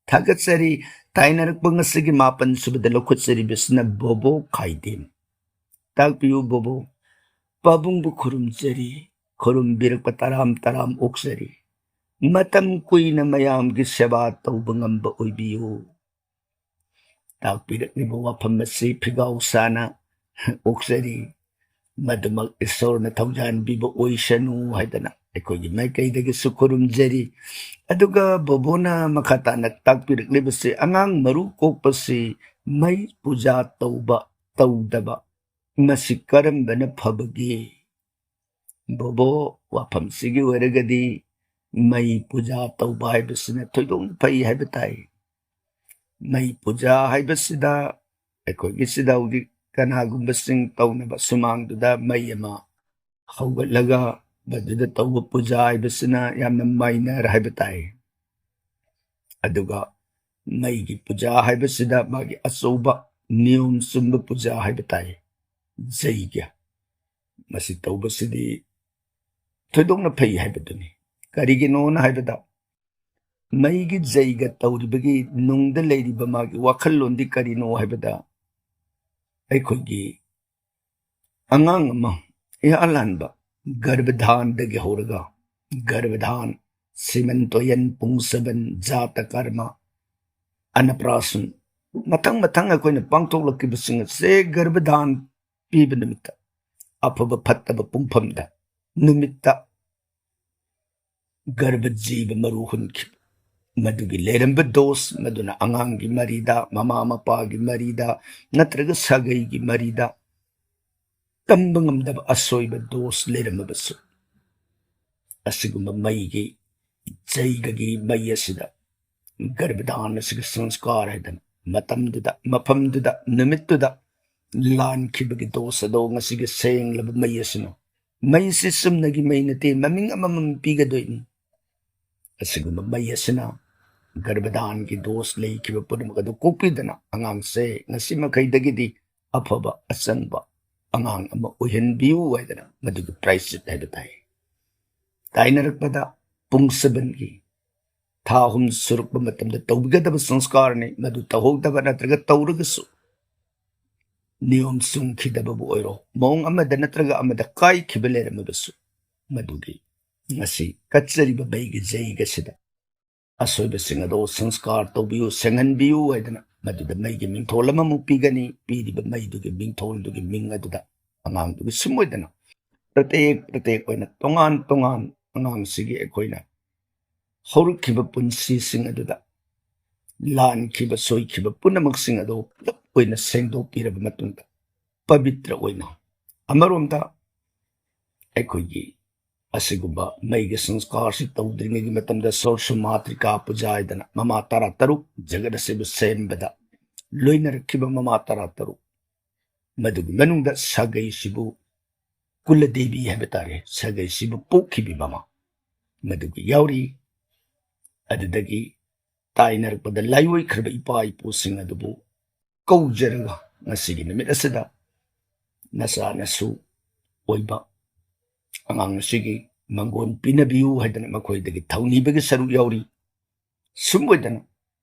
ꯊꯥꯒꯠꯆꯔꯤ꯫ ꯇꯥꯏꯅꯔꯛꯄ ꯉꯁꯤꯒꯤ ꯃꯥꯄꯟ ꯁꯨꯕꯗ ꯂꯧꯈꯠꯆꯔꯤꯕꯁꯤꯅ ꯕꯣꯕꯣ ꯈꯥꯏꯗꯦꯝ꯫ ꯇꯥꯛꯄꯤꯌꯨ ꯕꯣꯕꯣ, ꯄꯥꯕꯨꯡꯕꯨ ꯈꯨꯔꯨꯝꯖꯔꯤ꯫ ꯈꯨꯔꯨꯝꯕꯤꯔꯛꯄ ꯇꯔꯥꯝ ꯇꯔꯥꯝ ꯑꯣꯛꯆꯔꯤ꯫ ꯃꯇꯝ ꯀꯨꯏꯅ ꯃꯌꯥꯝꯒꯤ ꯁꯦꯕꯥ ꯇꯧꯕ ꯉꯝꯕ ꯑꯣꯏꯕꯤꯌꯨ꯫ ꯇꯥꯛꯄꯤꯔꯛꯂꯤꯕ ꯋꯥꯐꯝ ꯑꯁꯤ ꯐꯤꯒꯥꯎ ꯁꯥꯅ ꯑꯣꯛꯆꯔꯤ꯫ ꯃꯗꯨꯃꯛ ꯏꯁꯣꯔꯅ ꯊꯧꯖꯥꯟꯕꯤꯕ ꯑꯣꯏꯁꯅꯨ ꯍꯥꯏꯗꯅ ꯑꯩꯈꯣꯏꯒꯤ ꯃꯥꯏꯀꯩꯗꯒꯤꯁꯨ ꯈꯨꯔꯨꯝꯖꯔꯤ꯫ ꯑꯗꯨꯒ ꯕꯣꯕꯣꯅ ꯃꯈꯥ ꯇꯥꯅ ꯇꯥꯛꯄꯤꯔꯛꯂꯤꯕꯁꯤ, ꯑꯉꯥꯡ ꯃꯔꯨ ꯀꯣꯛꯄꯁꯤ ꯃꯩ ꯄꯨꯖꯥ ꯇꯧꯕ ꯇꯧꯗꯕ, ꯃꯁꯤ ꯀꯔꯝꯕꯅ ꯐꯕꯒꯦ? ꯕꯣꯕꯣ, ꯋꯥꯐꯝꯁꯤꯒꯤ ꯑꯣꯏꯔꯒꯗꯤ ꯃꯩ ꯄꯨꯖꯥ ꯇꯧꯕ ꯍꯥꯏꯕꯁꯤꯅ ꯊꯣꯏꯗꯣꯛꯅ ꯐꯩ ꯍꯥꯏꯕ ꯇꯥꯏ꯫ ꯃꯩ ꯄꯨꯖꯥ ꯍꯥꯏꯕꯁꯤꯗ ꯑꯩꯈꯣꯏꯒꯤ ꯁꯤꯗ ꯍꯧꯖꯤꯛ ꯀꯅꯥꯒꯨꯝꯕꯁꯤꯡ ꯇꯧꯅꯕ ꯁꯨꯃꯥꯡꯗꯨꯗ ꯃꯩ ꯑꯃ ꯍꯧꯒꯠꯂꯒ ꯃꯗꯨꯗ ꯇꯧꯕ ꯄꯨꯖꯥ ꯍꯥꯏꯕꯁꯤꯅ ꯌꯥꯝꯅ ꯃꯥꯏꯅꯔ ꯍꯥꯏꯕ ꯇꯥꯏ꯫ ꯑꯗꯨꯒ ꯃꯩꯒꯤ ꯄꯨꯖꯥ ꯍꯥꯏꯕꯁꯤꯗ ꯃꯥꯒꯤ ꯑꯆꯧꯕ ꯅꯤꯌꯣꯝ ꯆꯨꯝꯕ ꯄꯨꯖꯥ ꯍꯥꯏꯕ ꯇꯥꯏ꯫ ꯖꯩꯒ ꯃꯁꯤ ꯇꯧꯕꯁꯤꯗꯤ ꯊꯣꯏꯗꯣꯛꯅ ꯐꯩ ꯍꯥꯏꯕꯗꯨꯅꯤ꯫ ꯀꯔꯤꯒꯤꯅꯣꯅ ꯍꯥꯏꯕꯗ, ꯃꯩꯒꯤ ꯖꯩꯒ ꯇꯧꯔꯤꯕꯒꯤ ꯅꯨꯡꯗ ꯂꯩꯔꯤꯕ ꯃꯥꯒꯤ ꯋꯥꯈꯜꯂꯣꯟꯗꯤ ꯀꯔꯤꯅꯣ ꯍꯥꯏꯕꯗ, ꯑꯩꯈꯣꯏꯒꯤ ꯑꯉꯥꯡ ꯑꯃ ꯏꯍꯥꯟ ꯍꯥꯟꯕ ꯒꯔꯚꯙꯥꯟꯗꯒꯤ ꯍꯧꯔꯒ, ꯒꯔꯚꯙꯥꯟ, ꯁꯤꯃꯟ ꯇꯣꯌꯟ, ꯄꯨꯡꯁꯕꯟ, ꯖꯥꯇ ꯀꯔꯃ, ꯑꯅꯄ꯭ꯔꯥꯁꯟ, ꯃꯊꯪ ꯃꯊꯪ ꯑꯩꯈꯣꯏꯅ ꯄꯥꯡꯊꯣꯛꯂꯛꯈꯤꯕꯁꯤꯡ ꯑꯁꯦ ꯒꯔꯚꯙꯥꯟ ꯄꯤꯕ ꯅꯨꯃꯤꯠꯇ, ꯑꯐꯕ ꯐꯠꯇꯕ ꯄꯨꯡꯐꯝꯗ, ꯅꯨꯃꯤꯠꯇ, ꯒꯔꯚ ꯖꯤꯕ ꯃꯔꯨ ꯍꯨꯟꯈꯤꯕ꯫ ꯃꯗꯨꯒꯤ ꯂꯩꯔꯝꯕ ꯗꯣꯁ ꯃꯗꯨꯅ ꯑꯉꯥꯡꯒꯤ ꯃꯔꯤꯗ, ꯃꯃꯥ ꯃꯄꯥꯒꯤ ꯃꯔꯤꯗ, ꯅꯠꯇ꯭ꯔꯒ ꯁꯥꯒꯩꯒꯤ ꯃꯔꯤꯗ ꯇꯝꯕ ꯉꯝꯗꯕ ꯑꯁꯣꯏꯕ ꯗꯣꯁ ꯂꯩꯔꯝꯃꯕꯁꯨ, ꯑꯁꯤꯒꯨꯝꯕ ꯃꯩꯒꯤ, ꯖꯩꯒꯒꯤ ꯃꯩ ꯑꯁꯤꯗ ꯒꯔꯚꯗꯥꯟ ꯑꯁꯤꯒꯤ ꯁꯪꯁꯀꯥꯔ ꯍꯥꯏꯗꯅ ꯃꯇꯝꯗꯨꯗ, ꯃꯐꯝꯗꯨꯗ, ꯅꯨꯃꯤꯠꯇꯨꯗ ꯂꯥꯟꯈꯤꯕꯒꯤ ꯗꯣꯁ ꯑꯗꯣ ꯉꯁꯤꯒꯤ ꯁꯦꯡꯂꯕ ꯃꯩ ꯑꯁꯤꯅ, ꯃꯩꯁꯤ ꯆꯨꯝꯅꯒꯤ ꯃꯩ ꯅꯠꯇꯦ, ꯃꯃꯤꯡ ꯑꯃꯃꯝ ꯄꯤꯒꯗꯣꯏꯅꯤ꯫ ꯑꯁꯤꯒꯨꯝꯕ ꯃꯩ ꯑꯁꯤꯅ ꯒꯔꯚꯗꯥꯟꯒꯤ ꯗꯣꯁ ꯂꯩꯈꯤꯕ ꯄꯨꯝꯅꯃꯛ ꯑꯗꯨ ꯀꯣꯛꯄꯤꯗꯅ, ꯑꯉꯥꯡꯁꯦ ꯉꯁꯤ ꯃꯈꯩꯗꯒꯤꯗꯤ ꯑꯐꯕ, ꯑꯆꯪꯕ ꯑꯉꯥꯡ ꯑꯃ ꯑꯣꯏꯍꯟꯕꯤꯌꯨ ꯍꯥꯏꯗꯅ ꯃꯗꯨꯒꯤ ꯄ꯭ꯔꯥꯏꯁꯤꯠ ꯍꯥꯏꯕ ꯇꯥꯏ꯫ ꯇꯥꯏꯅꯔꯛꯄꯗ ꯄꯨꯡ ꯁꯕꯟꯒꯤ ꯊꯥ ꯑꯍꯨꯝ ꯁꯨꯔꯛꯄ ꯃꯇꯝꯗ ꯇꯧꯕꯤꯒꯗꯕ ꯁꯪꯁꯀꯥꯔꯅꯤ꯫ ꯃꯗꯨ ꯇꯧꯍꯧꯗꯕ ꯅꯠꯇ꯭ꯔꯒ ꯇꯧꯔꯒꯁꯨ ꯅꯤꯌꯣꯝ ꯆꯨꯝꯈꯤꯗꯕꯕꯨ ꯑꯣꯏꯔꯣ, ꯃꯑꯣꯡ ꯑꯃꯗ ꯅꯠꯇ꯭ꯔꯒ ꯑꯃꯗ ꯀꯥꯏꯈꯤꯕ ꯂꯩꯔꯝꯃꯕꯁꯨ, ꯃꯗꯨꯒꯤ ꯉꯁꯤ ꯀꯠꯆꯔꯤꯕ ꯃꯩꯒꯤ ꯖꯩꯒꯁꯤꯗ ꯑꯁꯣꯏꯕꯁꯤꯡ ꯑꯗꯨ ꯁꯪꯁꯀꯥꯔ ꯇꯧꯕꯤꯌꯨ, ꯁꯦꯡꯍꯟꯕꯤꯌꯨ ꯍꯥꯏꯗꯅ ꯃꯗꯨꯗ ꯃꯩꯒꯤ ꯃꯤꯡꯊꯣꯜ ꯑꯃꯃꯨꯛ ꯄꯤꯒꯅꯤ꯫ ꯄꯤꯔꯤꯕ ꯃꯩꯗꯨꯒꯤ ꯃꯤꯡꯊꯣꯜꯗꯨꯒꯤ ꯃꯤꯡ ꯑꯗꯨꯗ ꯑꯉꯥꯡꯗꯨꯒꯤ ꯁꯨꯝ ꯑꯣꯏꯗꯅ ꯄ꯭ꯔꯇꯦꯛ ꯄ꯭ꯔꯇꯦꯛ ꯑꯣꯏꯅ ꯇꯣꯉꯥꯟ ꯇꯣꯉꯥꯟ ꯑꯉꯥꯡꯁꯤꯒꯤ ꯑꯩꯈꯣꯏꯅ ꯍꯧꯔꯛꯈꯤꯕ ꯄꯨꯟꯁꯤꯁꯤꯡ ꯑꯗꯨꯗ ꯂꯥꯟꯈꯤꯕ, ꯁꯣꯏꯈꯤꯕ ꯄꯨꯝꯅꯃꯛꯁꯤꯡ ꯑꯗꯨ ꯄꯨꯂꯞ ꯑꯣꯏꯅ ꯁꯦꯡꯗꯣꯛꯄꯤꯔꯕ ꯃꯇꯨꯡꯗ, ꯄꯕꯤꯇ꯭ꯔ ꯑꯣꯏꯅ, ꯑꯃꯔꯣꯝꯗ ꯑꯩꯈꯣꯏꯒꯤ ꯑꯁꯤꯒꯨꯝꯕ ꯃꯩꯒꯤ ꯁꯪꯁꯀꯥꯔꯁꯤ ꯇꯧꯗ꯭ꯔꯤꯉꯩꯒꯤ ꯃꯇꯝꯗ ꯁꯣꯔꯁ ꯃꯥꯇ꯭ꯔꯤꯀꯥ ꯄꯨꯖꯥ ꯍꯥꯏꯗꯅ ꯃꯃꯥ ꯇꯔꯥ ꯇꯔꯨꯛ ꯖꯒꯠ ꯑꯁꯤꯕꯨ ꯁꯦꯝꯕꯗ ꯂꯣꯏꯅꯔꯛꯈꯤꯕ ꯃꯃꯥ ꯇꯔꯥ ꯇꯔꯨꯛ, ꯃꯗꯨꯒꯤ ꯃꯅꯨꯡꯗ ꯁꯥꯒꯩꯁꯤꯕꯨ ꯀꯨꯂꯗꯦꯕꯤ ꯍꯥꯏꯕ ꯇꯥꯔꯦ, ꯁꯥꯒꯩꯁꯤꯕꯨ ꯄꯣꯛꯈꯤꯕꯤ ꯃꯃꯥ ꯃꯗꯨꯒꯤ ꯌꯥꯎꯔꯤ꯫ ꯑꯗꯨꯗꯒꯤ ꯇꯥꯏꯅꯔꯛꯄꯗ ꯂꯥꯏꯑꯣꯏꯈ꯭ꯔꯕ ꯏꯄꯥ ꯏꯄꯨꯁꯤꯡ ꯑꯗꯨꯕꯨ ꯀꯧꯖꯔꯒ ꯉꯁꯤꯒꯤ ꯅꯨꯃꯤꯠ ꯑꯁꯤꯗ ꯅꯆꯥ ꯅꯁꯨ ꯑꯣꯏꯕ ꯑꯉꯥꯡ ꯑꯁꯤꯒꯤ ꯃꯪꯒꯣꯟ ꯄꯤꯅꯕꯤꯌꯨ ꯍꯥꯏꯗꯅ ꯃꯈꯣꯏꯗꯒꯤ ꯊꯧꯅꯤꯕꯒꯤ ꯁꯔꯨꯛ ꯌꯥꯎꯔꯤ꯫ ꯁꯨꯝ ꯑꯣꯏꯗꯅ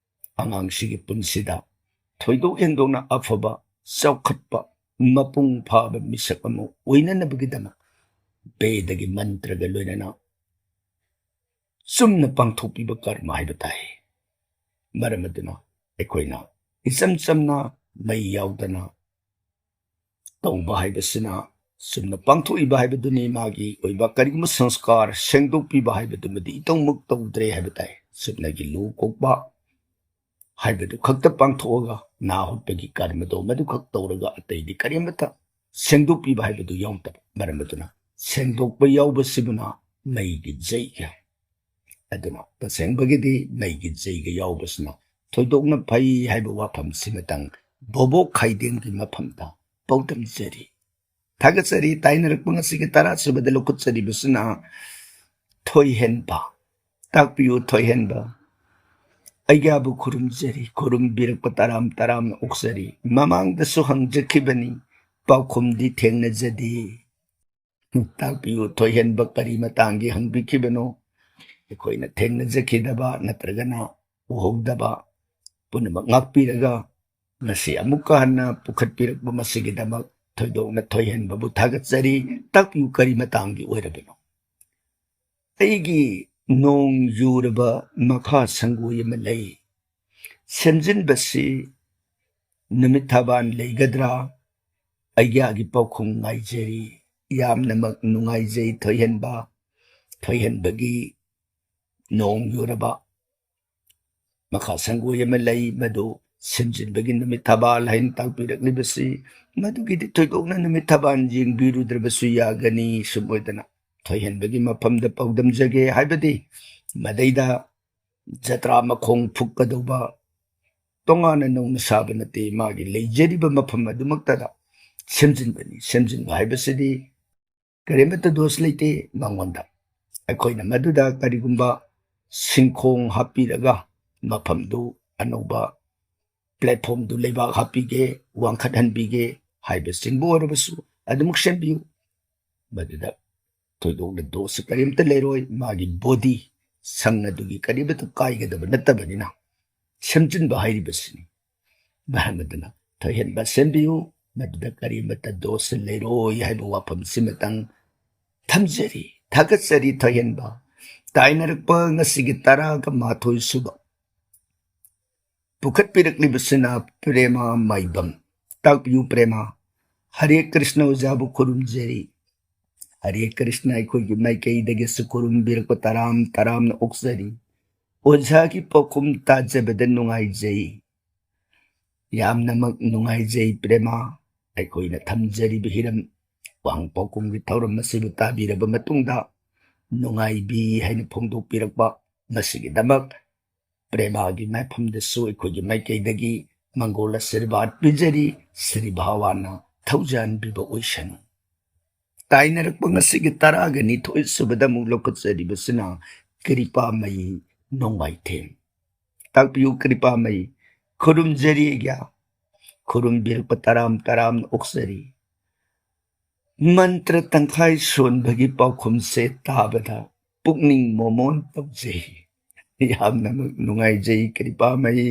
ꯑꯉꯥꯡꯁꯤꯒꯤ ꯄꯨꯟꯁꯤꯗ ꯊꯣꯏꯗꯣꯛ ꯍꯦꯟꯗꯣꯛꯅ ꯑꯐꯕ, ꯆꯥꯎꯈꯠꯄ, ꯃꯄꯨꯡ ꯐꯥꯕ ꯃꯤꯁꯛ ꯑꯃ ꯑꯣꯏꯅꯅꯕꯒꯤꯗꯃꯛ ꯕꯦꯗꯒꯤ ꯃꯟꯇ꯭ꯔꯒ ꯂꯣꯏꯅꯅ ꯆꯨꯝꯅ ꯄꯥꯡꯊꯣꯛꯄꯤꯕ ꯀꯔꯃ ꯍꯥꯏꯕ ꯇꯥꯏ꯫ ꯃꯔꯝ ꯑꯗꯨꯅ ꯑꯩꯈꯣꯏꯅ ꯏꯆꯝ ꯆꯝꯅ ꯃꯩ ꯌꯥꯎꯗꯅ ꯇꯧꯕ ꯍꯥꯏꯕꯁꯤꯅ ꯆꯨꯝꯅ ꯄꯥꯡꯊꯣꯛꯏꯕ ꯍꯥꯏꯕꯗꯨꯅꯤ꯫ ꯃꯥꯒꯤ ꯑꯣꯏꯕ ꯀꯔꯤꯒꯨꯝꯕ ꯁꯪꯁꯀꯥꯔ ꯁꯦꯡꯗꯣꯛꯄꯤꯕ ꯍꯥꯏꯕꯗꯨꯃꯗꯤ ꯏꯇꯧꯃꯛ ꯇꯧꯗ꯭ꯔꯦ ꯍꯥꯏꯕ ꯇꯥꯏ꯫ ꯆꯨꯝꯅꯒꯤ ꯂꯨ ꯀꯣꯛꯄ ꯍꯥꯏꯕꯗꯨ ꯈꯛꯇ ꯄꯥꯡꯊꯣꯛꯑꯒ ꯅꯥ ꯍꯨꯠꯄꯒꯤ ꯀꯔꯃꯗꯣ ꯃꯗꯨꯈꯛ ꯇꯧꯔꯒ ꯑꯇꯩꯗꯤ ꯀꯔꯤꯃꯠꯇ ꯁꯦꯡꯗꯣꯛꯄꯤꯕ ꯍꯥꯏꯕꯗꯨ ꯌꯥꯎꯗꯕ꯫ ꯃꯔꯝ ꯑꯗꯨꯅ ꯁꯦꯡꯗꯣꯛꯄ ꯌꯥꯎꯕꯁꯤꯕꯨꯅ ꯃꯩꯒꯤ ꯖꯩꯒ꯫ ꯑꯗꯨꯅ ꯇꯁꯦꯡꯕꯒꯤꯗꯤ ꯃꯩꯒꯤ ꯖꯩꯒ ꯌꯥꯎꯕꯁꯤꯅ ꯊꯣꯏꯗꯣꯛꯅ ꯐꯩ ꯍꯥꯏꯕ ꯋꯥꯐꯝꯁꯤꯃꯇꯪ ꯕꯣꯕꯣꯛ ꯈꯥꯏꯗꯦꯝꯒꯤ ꯃꯐꯝꯗ ꯄꯥꯎꯗꯝꯖꯔꯤ꯫ ꯊꯥꯒꯠꯆꯔꯤ꯫ ꯇꯥꯏꯅꯔꯛꯄ ꯉꯁꯤꯒꯤ ꯇꯔꯥꯁꯨꯕꯗ ꯂꯧꯈꯠꯆꯔꯤꯕꯁꯤꯅ ꯊꯣꯏꯍꯦꯟꯕ꯫ ꯇꯥꯛꯄꯤꯌꯨ ꯊꯣꯏꯍꯦꯟꯕ꯫ ꯑꯩꯒꯥꯕꯨ ꯈꯨꯔꯨꯝꯖꯔꯤ, ꯈꯨꯔꯨꯝꯕꯤꯔꯛꯄ ꯇꯔꯥꯝ ꯇꯔꯥꯝꯅ ꯑꯣꯛꯆꯔꯤ꯫ ꯃꯃꯥꯡꯗꯁꯨ ꯍꯪꯖꯈꯤꯕꯅꯤ, ꯄꯥꯎꯈꯨꯝꯗꯤ ꯊꯦꯡꯅꯖꯗꯦ꯫ ꯇꯥꯛꯄꯤꯌꯨ ꯊꯣꯏꯍꯦꯟꯕ, ꯀꯔꯤ ꯃꯇꯥꯡꯒꯤ ꯍꯪꯕꯤꯈꯤꯕꯅꯣ? ꯑꯩꯈꯣꯏꯅ ꯊꯦꯡꯅꯖꯈꯤꯗꯕ ꯅꯠꯇ꯭ꯔꯒꯅ ꯎꯍꯧꯗꯕ ꯄꯨꯝꯅꯃꯛ ꯉꯥꯛꯄꯤꯔꯒ ꯉꯁꯤ ꯑꯃꯨꯛꯀ ꯍꯟꯅ ꯄꯨꯈꯠꯄꯤꯔꯛꯄ ꯃꯁꯤꯒꯤꯗꯃꯛ ꯊꯣꯏꯗꯣꯛꯅ ꯊꯣꯏꯍꯦꯟꯕꯕꯨ ꯊꯥꯒꯠꯆꯔꯤ꯫ ꯇꯥꯛꯄꯤꯌꯨ, ꯀꯔꯤ ꯃꯇꯥꯡꯒꯤ ꯑꯣꯏꯔꯕꯅꯣ? ꯑꯩꯒꯤ ꯅꯣꯡ ꯌꯨꯔꯕ ꯃꯈꯥ ꯁꯪꯒꯣꯏ ꯑꯃ ꯂꯩ꯫ ꯁꯦꯝꯖꯤꯟꯕꯁꯤ ꯅꯨꯃꯤꯠ ꯊꯥꯕꯥꯟ ꯂꯩꯒꯗ꯭ꯔꯥ? ꯑꯩꯒꯤ ꯄꯥꯎꯈꯨꯝ ꯉꯥꯏꯖꯔꯤ꯫ ꯌꯥꯝꯅꯃꯛ ꯅꯨꯡꯉꯥꯏꯖꯩ ꯊꯣꯏꯍꯦꯟꯕ꯫ ꯊꯣꯏꯍꯦꯟꯕꯒꯤ ꯅꯣꯡ ꯌꯨꯔꯕ ꯃꯈꯥ ꯁꯪꯒꯣꯏ ꯑꯃ ꯂꯩ, ꯃꯗꯨ ꯁꯦꯝꯖꯤꯟꯕꯒꯤ ꯅꯨꯃꯤꯠ ꯊꯥꯕꯥꯜ ꯍꯥꯏꯅ ꯇꯥꯛꯄꯤꯔꯛꯂꯤꯕꯁꯤ, ꯃꯗꯨꯒꯤꯗꯤ ꯊꯣꯏꯗꯣꯛꯅ ꯅꯨꯃꯤꯠ ꯊꯥꯕꯥꯜ ꯌꯦꯡꯕꯤꯔꯨꯗ꯭ꯔꯕꯁꯨ ꯌꯥꯒꯅꯤ꯫ ꯁꯨꯝ ꯑꯣꯏꯗꯅ ꯊꯣꯏꯍꯦꯟꯕꯒꯤ ꯃꯐꯝꯗ ꯄꯥꯎꯗꯝꯖꯒꯦ ꯍꯥꯏꯕꯗꯤ, ꯃꯗꯩꯗ ꯖꯇ꯭ꯔꯥ ꯃꯈꯣꯡ ꯐꯨꯛꯀꯗꯧꯕ ꯇꯣꯉꯥꯟꯅ ꯅꯧꯅ ꯁꯥꯕ ꯅꯠꯇꯦ, ꯃꯥꯒꯤ ꯂꯩꯖꯔꯤꯕ ꯃꯐꯝ ꯑꯗꯨꯃꯛꯇꯗ ꯁꯦꯝꯖꯤꯟꯕꯅꯤ꯫ ꯁꯦꯝꯖꯤꯟꯕ ꯍꯥꯏꯕꯁꯤꯗꯤ ꯀꯔꯤꯃꯠꯇ ꯗꯣꯁ ꯂꯩꯇꯦ ꯃꯉꯣꯟꯗ꯫ ꯑꯩꯈꯣꯏꯅ ꯃꯗꯨꯗ ꯀꯔꯤꯒꯨꯝꯕ ꯁꯤꯡꯈꯣꯡ ꯍꯥꯞꯄꯤꯔꯒ ꯃꯐꯝꯗꯨ ꯑꯅꯧꯕ platformꯗꯨ ꯂꯩꯕꯥꯛ ꯍꯥꯞꯄꯤꯒꯦ, ꯋꯥꯡꯈꯠꯍꯟꯕꯤꯒꯦ ꯍꯥꯏꯕꯆꯤꯡꯕ ꯑꯣꯏꯔꯕꯁꯨ ꯑꯗꯨꯃꯛ ꯁꯦꯝꯕꯤꯌꯨ꯫ ꯃꯗꯨꯗ ꯊꯣꯏꯗꯣꯛꯅ ꯗꯣꯁ ꯀꯔꯤꯝꯇ ꯂꯩꯔꯣꯏ꯫ ꯃꯥꯒꯤ body, ꯁꯪ ꯑꯗꯨꯒꯤ ꯀꯔꯤꯃꯠꯇ ꯀꯥꯏꯒꯗꯕ ꯅꯠꯇꯕꯅꯤꯅ ꯁꯦꯝꯖꯤꯟꯕ ꯍꯥꯏꯔꯤꯕꯁꯤꯅꯤ꯫ ꯃꯔꯝ ꯑꯗꯨꯅ ꯊꯣꯏꯍꯦꯟꯕ ꯁꯦꯝꯕꯤꯌꯨ, ꯃꯗꯨꯗ ꯀꯔꯤꯃꯠꯇ ꯗꯣꯁ ꯂꯩꯔꯣꯏ ꯍꯥꯏꯕ ꯋꯥꯐꯝꯁꯤꯃꯇꯪ ꯊꯝꯖꯔꯤ꯫ ꯊꯥꯒꯠꯆꯔꯤ ꯊꯣꯏꯍꯦꯟꯕ꯫ ꯇꯥꯏꯅꯔꯛꯄ ꯉꯁꯤꯒꯤ ꯇꯔꯥꯒ ꯃꯥꯊꯣꯏ ꯁꯨꯕ ꯄꯨꯈꯠꯄꯤꯔꯛꯂꯤꯕꯁꯤꯅ ꯄ꯭ꯔꯦꯃ ꯃꯥꯏꯕꯝ꯫ ꯇꯥꯛꯄꯤꯌꯨ ꯄ꯭ꯔꯦꯃ, ꯍꯔꯦ ꯀ꯭ꯔꯤꯁꯅ ꯑꯣꯖꯥꯕꯨ ꯈꯨꯔꯨꯝꯖꯔꯤ꯫ ꯍꯔꯦ ꯀ꯭ꯔꯤꯁꯅ ꯑꯩꯈꯣꯏꯒꯤ ꯃꯥꯏꯀꯩꯗꯒꯤꯁꯨ ꯈꯨꯔꯨꯝꯕꯤꯔꯛꯄ ꯇꯔꯥꯝ ꯇꯔꯥꯝꯅ ꯑꯣꯛꯆꯔꯤ꯫ ꯑꯣꯖꯥꯒꯤ ꯄꯥꯎꯈꯨꯝ ꯇꯥꯖꯕꯗ ꯅꯨꯡꯉꯥꯏꯖꯩ꯫ ꯌꯥꯝꯅꯃꯛ ꯅꯨꯡꯉꯥꯏꯖꯩ ꯄ꯭ꯔꯦꯃ꯫ ꯑꯩꯈꯣꯏꯅ ꯊꯝꯖꯔꯤꯕ ꯍꯤꯔꯝ ꯋꯥꯍꯪ ꯄꯥꯎꯈꯨꯝꯒꯤ ꯊꯧꯔꯝ ꯑꯁꯤꯕꯨ ꯇꯥꯕꯤꯔꯕ ꯃꯇꯨꯡꯗ ꯅꯨꯡꯉꯥꯏꯕꯤ ꯍꯥꯏꯅ ꯐꯣꯡꯗꯣꯛꯄꯤꯔꯛꯄ, ꯃꯁꯤꯒꯤꯗꯃꯛ ꯄ꯭ꯔꯦꯃꯒꯤ ꯃꯥꯏꯐꯝꯗꯁꯨ ꯑꯩꯈꯣꯏꯒꯤ ꯃꯥꯏꯀꯩꯗꯒꯤ ꯃꯪꯒꯣꯜ ꯑꯁꯤꯔꯕꯥꯗ ꯄꯤꯖꯔꯤ꯫ ꯁ꯭ꯔꯤ ꯚꯒꯋꯥꯟꯅ ꯊꯧꯖꯥꯟꯕꯤꯕ ꯑꯣꯏꯁꯅꯨ꯫ ꯇꯥꯏꯅꯔꯛꯄ ꯉꯁꯤꯒꯤ ꯇꯔꯥꯒ ꯅꯤꯊꯣꯏ ꯁꯨꯕꯗ ꯑꯃꯨꯛ ꯂꯧꯈꯠꯆꯔꯤꯕꯁꯤꯅ ꯀ꯭ꯔꯤꯄꯥꯃꯌꯤ ꯅꯣꯡꯃꯥꯏꯊꯦꯝ꯫ ꯇꯥꯛꯄꯤꯌꯨ ꯀ꯭ꯔꯤꯄꯥꯃꯌꯤ꯫ ꯈꯨꯔꯨꯝꯖꯔꯤ ꯑꯩꯒ꯭ꯌꯥ꯫ ꯈꯨꯔꯨꯝꯕꯤꯔꯛꯄ ꯇꯔꯥꯝ ꯇꯔꯥꯝꯅ ꯑꯣꯛꯆꯔꯤ꯫ ꯃꯟꯇ꯭ꯔ ꯇꯪꯈꯥꯏ ꯁꯣꯟꯕꯒꯤ ꯄꯥꯎꯈꯨꯝꯁꯦ ꯇꯥꯕꯗ ꯄꯨꯛꯅꯤꯡ ꯃꯣꯃꯣꯟ ꯇꯧꯖꯩ꯫ ꯌꯥꯝꯅ ꯅꯨꯡꯉꯥꯏꯖꯩ ꯀ꯭ꯔꯤꯄꯥꯃꯌꯤ꯫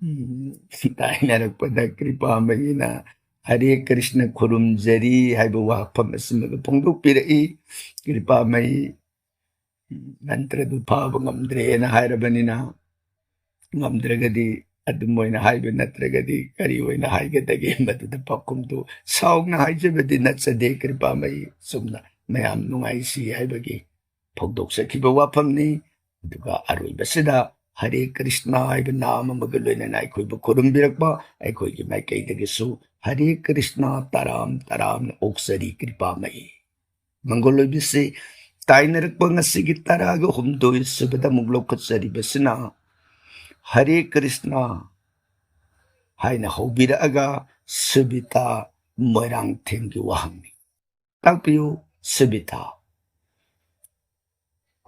ꯎꯝ, ꯇꯥꯏꯅꯔꯛꯄꯗ ꯀ꯭ꯔꯤꯄꯥꯃꯌꯤꯅ "ꯍꯔꯦ ꯀ꯭ꯔꯤꯁꯅ, ꯈꯨꯔꯨꯝꯖꯔꯤ" ꯍꯥꯏꯕ ꯋꯥꯐꯝ ꯑꯁꯤꯃꯒ ꯐꯣꯡꯗꯣꯛꯄꯤꯔꯛꯏ꯫ ꯀ꯭ꯔꯤꯄꯥꯃꯌꯤ, ꯃꯟꯇ꯭ꯔꯗꯨ ꯐꯥꯕ ꯉꯝꯗ꯭ꯔꯦꯅ ꯍꯥꯏꯔꯕꯅꯤꯅ, ꯉꯝꯗ꯭ꯔꯒꯗꯤ ꯑꯗꯨꯝ ꯑꯣꯏꯅ ꯍꯥꯏꯕ ꯅꯠꯇ꯭ꯔꯒꯗꯤ ꯀꯔꯤ ꯑꯣꯏꯅ ꯍꯥꯏꯒꯗꯒꯦ? ꯃꯗꯨꯗ ꯄꯥꯎꯈꯨꯝꯗꯨ ꯁꯥꯎꯅ ꯍꯥꯏꯖꯕꯗꯤ ꯅꯠꯆꯗꯦ ꯀ꯭ꯔꯤꯄꯥꯃꯌꯤ, ꯆꯨꯝꯅ ꯃꯌꯥꯝ ꯅꯨꯡꯉꯥꯏꯁꯤ ꯍꯥꯏꯕꯒꯤ ꯐꯣꯡꯗꯣꯛꯆꯈꯤꯕ ꯋꯥꯐꯝꯅꯤ꯫ ꯑꯗꯨꯒ ꯑꯔꯣꯏꯕꯁꯤꯗ ꯍꯔꯦ ꯀ꯭ꯔꯤꯁꯅ ꯍꯥꯏꯕ ꯅꯥꯝ ꯑꯃꯒ ꯂꯣꯏꯅꯅ ꯑꯩꯈꯣꯏꯕꯨ ꯈꯨꯔꯨꯝꯕꯤꯔꯛꯄ ꯑꯩꯈꯣꯏꯒꯤ ꯃꯥꯏꯀꯩꯗꯒꯤꯁꯨ ꯍꯔꯦ ꯀ꯭ꯔꯤꯁꯅ ꯇꯔꯥꯝ ꯇꯔꯥꯝꯅ ꯑꯣꯛꯆꯔꯤ ꯀ꯭ꯔꯤꯄꯥꯃꯌꯤ꯫ ꯃꯪꯒꯣꯜ ꯑꯣꯏꯕꯤꯁꯤ, ꯇꯥꯏꯅꯔꯛꯄ ꯉꯁꯤꯒꯤ ꯇꯔꯥꯒ ꯍꯨꯝꯗꯣꯏ ꯁꯨꯕꯗ ꯑꯃꯨꯛ ꯂꯧꯈꯠꯆꯔꯤꯕꯁꯤꯅ "ꯍꯔꯦ ꯀ꯭ꯔꯤꯁꯅ" ꯍꯥꯏꯅ ꯍꯧꯕꯤꯔꯛꯑꯒ ꯁꯨꯕꯤꯇꯥ ꯃꯣꯏꯔꯥꯡꯊꯦꯝꯒꯤ ꯋꯥꯍꯪꯅꯤ꯫ ꯇꯥꯛꯄꯤꯌꯨ ꯁꯨꯕꯤꯇꯥ꯫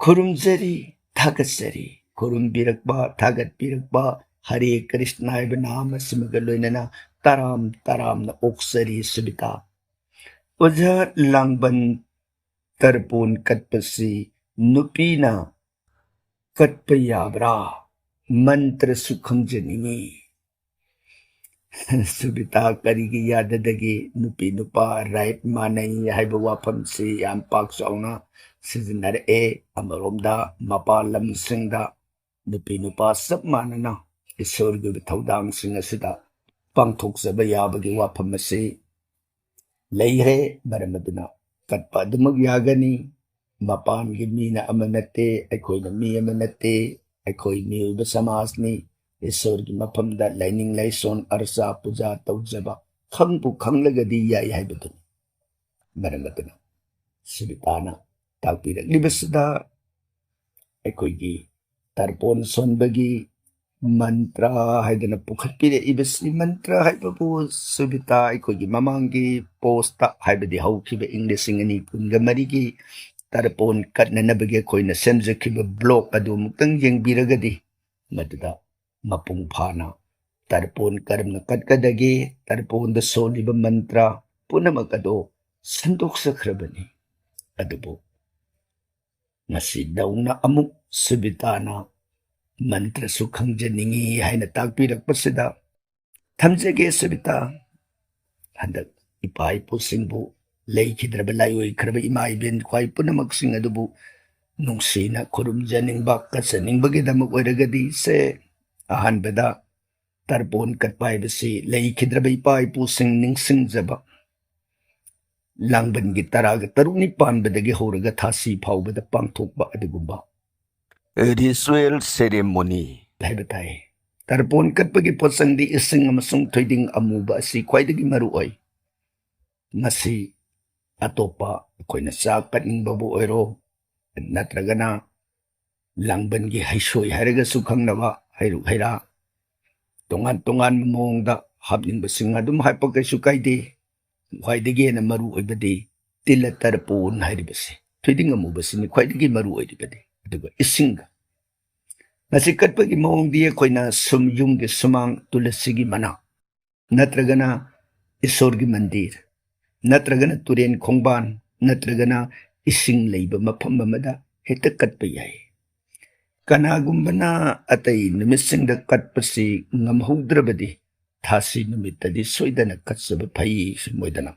ꯈꯨꯔꯨꯝꯖꯔꯤ, ꯊꯥꯒꯠꯆꯔꯤ꯫ ꯈꯨꯔꯨꯝꯕꯤꯔꯛꯄ, ꯊꯥꯒꯠꯄꯤꯔꯛꯄ, ꯍꯔꯦ ꯀ꯭ꯔꯤꯁꯅ ꯍꯥꯏꯕ ꯅꯥꯝ ꯑꯁꯤꯃꯒ ꯂꯣꯏꯅꯅ ꯇꯔꯥꯝ ꯇꯔꯥꯝꯅ ꯑꯣꯛꯆꯔꯤ ꯁꯨꯕꯤꯇꯥ꯫ ꯑꯣꯖꯥ, ꯂꯥꯡꯕꯟ ꯇꯔꯄꯣꯟ ꯀꯠꯄꯁꯤ ꯅꯨꯄꯤꯅ ꯀꯠꯄ ꯌꯥꯕ꯭ꯔꯥ? ꯃꯟꯇ꯭ꯔꯁꯨ ꯈꯪꯖꯅꯤꯡꯏ꯫ ꯁꯨꯕꯤꯇꯥ, ꯀꯔꯤꯒꯤ ꯌꯥꯗꯗꯒꯦ? ꯅꯨꯄꯤ ꯅꯨꯄꯥ right ꯃꯥꯟꯅꯩ ꯍꯥꯏꯕ ꯋꯥꯐꯝꯁꯤ ꯌꯥꯝ ꯄꯥꯛ ꯆꯥꯎꯅ ꯁꯤꯖꯤꯟꯅꯔꯛꯑꯦ꯫ ꯑꯃꯔꯣꯝꯗ ꯃꯄꯥꯟ ꯂꯝꯁꯤꯡꯗ ꯅꯨꯄꯤ ꯅꯨꯄꯥ ꯆꯞ ꯃꯥꯟꯅꯅ ꯏꯁꯣꯔꯒꯤ ꯑꯣꯏꯕ ꯊꯧꯗꯥꯡꯁꯤꯡ ꯑꯁꯤꯗ ꯄꯥꯡꯊꯣꯛꯆꯕ ꯌꯥꯕꯒꯤ ꯋꯥꯐꯝ ꯑꯁꯤ ꯂꯩꯈ꯭ꯔꯦ꯫ ꯃꯔꯝ ꯑꯗꯨꯅ ꯀꯠꯄ ꯑꯗꯨꯃꯛ ꯌꯥꯒꯅꯤ꯫ ꯃꯄꯥꯟꯒꯤ ꯃꯤꯅ ꯑꯃ ꯅꯠꯇꯦ, ꯑꯩꯈꯣꯏꯅ ꯃꯤ ꯑꯃ ꯅꯠꯇꯦ, ꯑꯩꯈꯣꯏ ꯃꯤꯑꯣꯏꯕ ꯁꯃꯥꯖꯅꯤ꯫ ꯏꯁꯣꯔꯒꯤ ꯃꯐꯝꯗ ꯂꯥꯏꯅꯤꯡ ꯂꯥꯏꯁꯣꯟ, ꯑꯔꯆꯥ ꯄꯨꯖꯥ ꯇꯧꯖꯕ ꯈꯪꯕꯨ ꯈꯪꯂꯒꯗꯤ ꯌꯥꯏ ꯍꯥꯏꯕꯗꯨꯅꯤ꯫ ꯃꯔꯝ ꯑꯗꯨꯅ ꯁꯨꯕꯤꯇꯥꯅ ꯇꯥꯛꯄꯤꯔꯛꯂꯤꯕꯁꯤꯗ ꯑꯩꯈꯣꯏꯒꯤ ꯇꯔꯄꯣꯟ ꯁꯣꯟꯕꯒꯤ ꯃꯟꯇ꯭ꯔ ꯍꯥꯏꯗꯅ ꯄꯨꯈꯠꯄꯤꯔꯛꯏꯕꯁꯤ, ꯃꯟꯇ꯭ꯔ ꯍꯥꯏꯕꯕꯨ ꯁꯨꯕꯤꯇꯥ ꯑꯩꯈꯣꯏꯒꯤ ꯃꯃꯥꯡꯒꯤ ꯄꯣꯁꯇ, ꯍꯥꯏꯕꯗꯤ ꯍꯧꯈꯤꯕ ꯏꯪ ꯂꯤꯁꯤꯡ ꯑꯅꯤ ꯀꯨꯟꯒ ꯃꯔꯤꯒꯤ ꯇꯔꯄꯣꯟ ꯀꯠꯅꯅꯕꯒꯤ ꯑꯩꯈꯣꯏꯅ ꯁꯦꯝꯖꯈꯤꯕ ꯕ꯭ꯂꯣꯛ ꯑꯗꯨ ꯑꯃꯨꯛꯇꯪ ꯌꯦꯡꯕꯤꯔꯒꯗꯤ ꯃꯗꯨꯗ ꯃꯄꯨꯡ ꯐꯥꯅ ꯇꯔꯄꯣꯟ ꯀꯔꯝꯅ ꯀꯠꯀꯗꯒꯦ, ꯇꯔꯄꯣꯟꯗ ꯁꯣꯜꯂꯤꯕ ꯃꯟꯇ꯭ꯔ ꯄꯨꯝꯅꯃꯛ ꯑꯗꯨ ꯁꯟꯗꯣꯛꯆꯈ꯭ꯔꯕꯅꯤ꯫ ꯑꯗꯨꯕꯨ ꯉꯁꯤꯗꯧꯅ ꯑꯃꯨꯛ ꯁꯨꯕꯤꯇꯥꯅ ꯃꯟꯇ꯭ꯔꯁꯨ ꯈꯪꯖꯅꯤꯡꯏ ꯍꯥꯏꯅ ꯇꯥꯛꯄꯤꯔꯛꯄꯁꯤꯗ, ꯊꯝꯖꯒꯦ ꯁꯨꯕꯤꯇꯥ, ꯍꯟꯗꯛ ꯏꯄꯥ ꯏꯄꯨꯁꯤꯡꯕꯨ, ꯂꯩꯈꯤꯗ꯭ꯔꯕ ꯂꯥꯏꯑꯣꯏꯈ꯭ꯔꯕ ꯏꯃꯥ ꯏꯕꯦꯟ ꯈ꯭ꯋꯥꯏ ꯄꯨꯝꯅꯃꯛꯁꯤꯡ ꯑꯗꯨꯕꯨ ꯅꯨꯡꯁꯤꯅ ꯈꯨꯔꯨꯝꯖꯅꯤꯡꯕ, ꯀꯠꯆꯅꯤꯡꯕꯒꯤꯗꯃꯛ ꯑꯣꯏꯔꯒꯗꯤ ꯁꯦ, ꯑꯍꯥꯟꯕꯗ ꯇꯔꯄꯣꯟ ꯀꯠꯄ ꯍꯥꯏꯕꯁꯤ ꯂꯩꯈꯤꯗ꯭ꯔꯕ ꯏꯄꯥ ꯏꯄꯨꯁꯤꯡ ꯅꯤꯡꯁꯤꯡꯖꯕ, ꯂꯥꯡꯕꯟꯒꯤ ꯇꯔꯥꯒ ꯇꯔꯨꯛꯅꯤ ꯄꯥꯟꯕꯗꯒꯤ ꯍꯧꯔꯒ ꯊꯥꯁꯤ ꯐꯥꯎꯕꯗ ꯄꯥꯡꯊꯣꯛꯄ ꯑꯗꯨꯒꯨꯝꯕ ritual ceremony ꯍꯥꯏꯕ ꯇꯥꯏ꯫ ꯇꯔꯄꯣꯟ ꯀꯠꯄꯒꯤ ꯄꯣꯠꯆꯪꯗꯤ ꯏꯁꯤꯡ ꯑꯃꯁꯨꯡ ꯊꯣꯏꯗꯤꯡ ꯑꯃꯨꯕ ꯑꯁꯤ ꯈ꯭ꯋꯥꯏꯗꯒꯤ ꯃꯔꯨ ꯑꯣꯏ꯫ ꯃꯁꯤ ꯑꯇꯣꯞꯄ ꯑꯩꯈꯣꯏꯅ ꯆꯥꯛ ꯀꯠꯅꯤꯡꯕꯕꯨ ꯑꯣꯏꯔꯣ, ꯅꯠꯇ꯭ꯔꯒꯅ ꯂꯥꯡꯕꯟꯒꯤ ꯍꯩꯁꯣꯏ ꯍꯥꯏꯔꯒꯁꯨ ꯈꯪꯅꯕ ꯍꯩꯔꯨꯛ ꯍꯩꯔꯥ, ꯇꯣꯉꯥꯟ ꯇꯣꯉꯥꯟꯕ ꯃꯑꯣꯡꯗ ꯍꯥꯞꯅꯤꯡꯕꯁꯤꯡ ꯑꯗꯨꯝ ꯍꯥꯞꯄ ꯀꯩꯁꯨ ꯀꯥꯏꯗꯦ꯫ ꯈ꯭ꯋꯥꯏꯗꯒꯤ ꯍꯦꯟꯅ ꯃꯔꯨ ꯑꯣꯏꯕꯗꯤ ꯇꯤꯜꯂ ꯇꯔꯄꯣꯟ ꯍꯥꯏꯔꯤꯕꯁꯤ, ꯊꯣꯏꯗꯤꯡ ꯑꯃꯨꯕꯁꯤꯅꯤ ꯈ꯭ꯋꯥꯏꯗꯒꯤ ꯃꯔꯨ ꯑꯣꯏꯔꯤꯕꯗꯤ꯫ ꯑꯗꯨꯒ ꯏꯁꯤꯡꯒ꯫ ꯃꯁꯤ ꯀꯠꯄꯒꯤ ꯃꯑꯣꯡꯗꯤ ꯑꯩꯈꯣꯏꯅ ꯁꯨꯝ ꯌꯨꯝꯒꯤ ꯁꯨꯃꯥꯡ, ꯇꯨꯂꯁꯤꯒꯤ ꯃꯅꯥ, ꯅꯠꯇ꯭ꯔꯒꯅ ꯏꯁꯣꯔꯒꯤ ꯃꯟꯗꯤꯔ, ꯅꯠꯇ꯭ꯔꯒꯅ ꯇꯨꯔꯦꯟ ꯈꯣꯡꯕꯥꯟ, ꯅꯠꯇ꯭ꯔꯒꯅ ꯏꯁꯤꯡ ꯂꯩꯕ ꯃꯐꯝ ꯑꯃꯗ ꯍꯦꯛꯇ ꯀꯠꯄ ꯌꯥꯏ꯫ ꯀꯅꯥꯒꯨꯝꯕꯅ ꯑꯇꯩ ꯅꯨꯃꯤꯠꯁꯤꯡꯗ ꯀꯠꯄꯁꯤ ꯉꯝꯍꯧꯗ꯭ꯔꯕꯗꯤ ꯊꯥꯁꯤ ꯅꯨꯃꯤꯠꯇꯗꯤ ꯁꯣꯏꯗꯅ ꯀꯠꯆꯕ ꯐꯩ, ꯁꯨꯝ ꯑꯣꯏꯗꯅ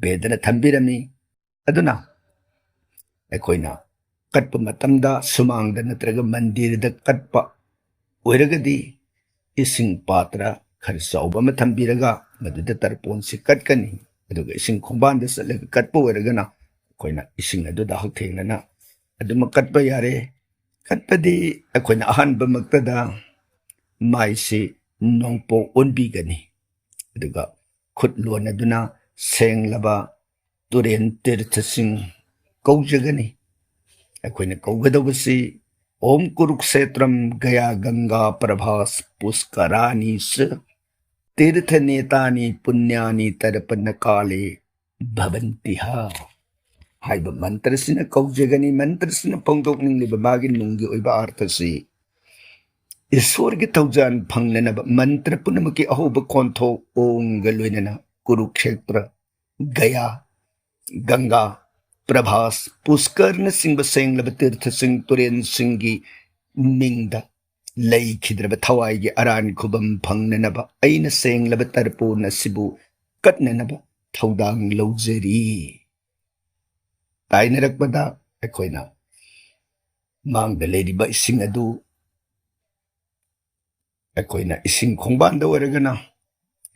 ꯕꯦꯗꯅ ꯊꯝꯕꯤꯔꯝꯃꯤ꯫ ꯑꯗꯨꯅ ꯑꯩꯈꯣꯏꯅ ꯀꯠꯄ ꯃꯇꯝꯗ ꯁꯨꯃꯥꯡꯗ ꯅꯠꯇ꯭ꯔꯒ ꯃꯟꯗꯤꯔꯗ ꯀꯠꯄ ꯑꯣꯏꯔꯒꯗꯤ ꯏꯁꯤꯡ ꯄꯥꯇ꯭ꯔ ꯈꯔ ꯆꯥꯎꯕ ꯑꯃ ꯊꯝꯕꯤꯔꯒ ꯃꯗꯨꯗ ꯇꯔꯄꯣꯟꯁꯤ ꯀꯠꯀꯅꯤ꯫ ꯑꯗꯨꯒ ꯏꯁꯤꯡ ꯈꯣꯡꯕꯥꯟꯗ ꯆꯠꯂꯒ ꯀꯠꯄ ꯑꯣꯏꯔꯒꯅ ꯑꯩꯈꯣꯏꯅ ꯏꯁꯤꯡ ꯑꯗꯨꯗ ꯍꯛꯊꯦꯡꯅꯅ ꯑꯗꯨꯃꯛ ꯀꯠꯄ ꯌꯥꯔꯦ꯫ ꯀꯠꯄꯗꯤ ꯑꯩꯈꯣꯏꯅ ꯑꯍꯥꯟꯕꯃꯛꯇꯗ ꯃꯥꯏꯁꯤ ꯅꯣꯡꯄꯣꯛ ꯑꯣꯟꯕꯤꯒꯅꯤ꯫ ꯑꯗꯨꯒ ꯈꯨꯠ ꯂꯣꯟꯅꯗꯨꯅ ꯁꯦꯡꯂꯕ ꯇꯨꯔꯦꯟ ꯇꯤꯔꯊꯁꯤꯡ ꯀꯧꯖꯒꯅꯤ꯫ ꯑꯩꯈꯣꯏꯅ ꯀꯧꯒꯗꯧꯕꯁꯤ, "ॐ कुरुक्षेत्रं गया गंगा प्रभास पुष्कराणि च तीर्थनेतानि पुण्यानि तर्पण काले भवन्ति ह" ꯍꯥꯏꯕ ꯃꯟꯇ꯭ꯔꯁꯤꯅ ꯀꯧꯖꯒꯅꯤ꯫ ꯃꯟꯇ꯭ꯔꯁꯤꯅ ꯐꯣꯡꯗꯣꯛꯅꯤꯡꯂꯤꯕ ꯃꯥꯒꯤ ꯅꯨꯡꯒꯤ ꯑꯣꯏꯕ ꯑꯥꯔꯊꯁꯤ, ꯏꯁꯣꯔꯒꯤ ꯊꯧꯖꯥꯜ ꯐꯪꯅꯅꯕ ꯃꯟꯇ꯭ꯔ ꯄꯨꯝꯅꯃꯛꯀꯤ ꯑꯍꯧꯕ ꯈꯣꯟꯊꯣꯛ ॐꯒ ꯂꯣꯏꯅꯅ ꯀꯨꯔꯨꯛꯁꯦꯇ꯭ꯔ, ꯒꯌꯥ, ꯒꯪꯒꯥ, ꯄ꯭ꯔꯚꯥꯁ, ꯄꯨꯁꯀꯔꯅꯆꯤꯡꯕ ꯁꯦꯡꯂꯕ ꯇꯤꯔꯊꯁꯤꯡ, ꯇꯨꯔꯦꯟꯁꯤꯡꯒꯤ ꯃꯤꯡꯗ ꯂꯩꯈꯤꯗ꯭ꯔꯕ ꯊꯋꯥꯏꯒꯤ ꯑꯔꯥꯟ ꯈꯨꯕꯝ ꯐꯪꯅꯅꯕ ꯑꯩꯅ ꯁꯦꯡꯂꯕ ꯇꯔꯄꯣꯟ ꯑꯁꯤꯕꯨ ꯀꯠꯅꯅꯕ ꯊꯧꯗꯥꯡ ꯂꯧꯖꯔꯤ꯫ ꯇꯥꯏꯅꯔꯛꯄꯗ ꯑꯩꯈꯣꯏꯅ ꯃꯥꯡꯗ ꯂꯩꯔꯤꯕ ꯏꯁꯤꯡ ꯑꯗꯨ, ꯑꯩꯈꯣꯏꯅ ꯏꯁꯤꯡ ꯈꯣꯡꯕꯥꯟꯗ ꯑꯣꯏꯔꯒꯅ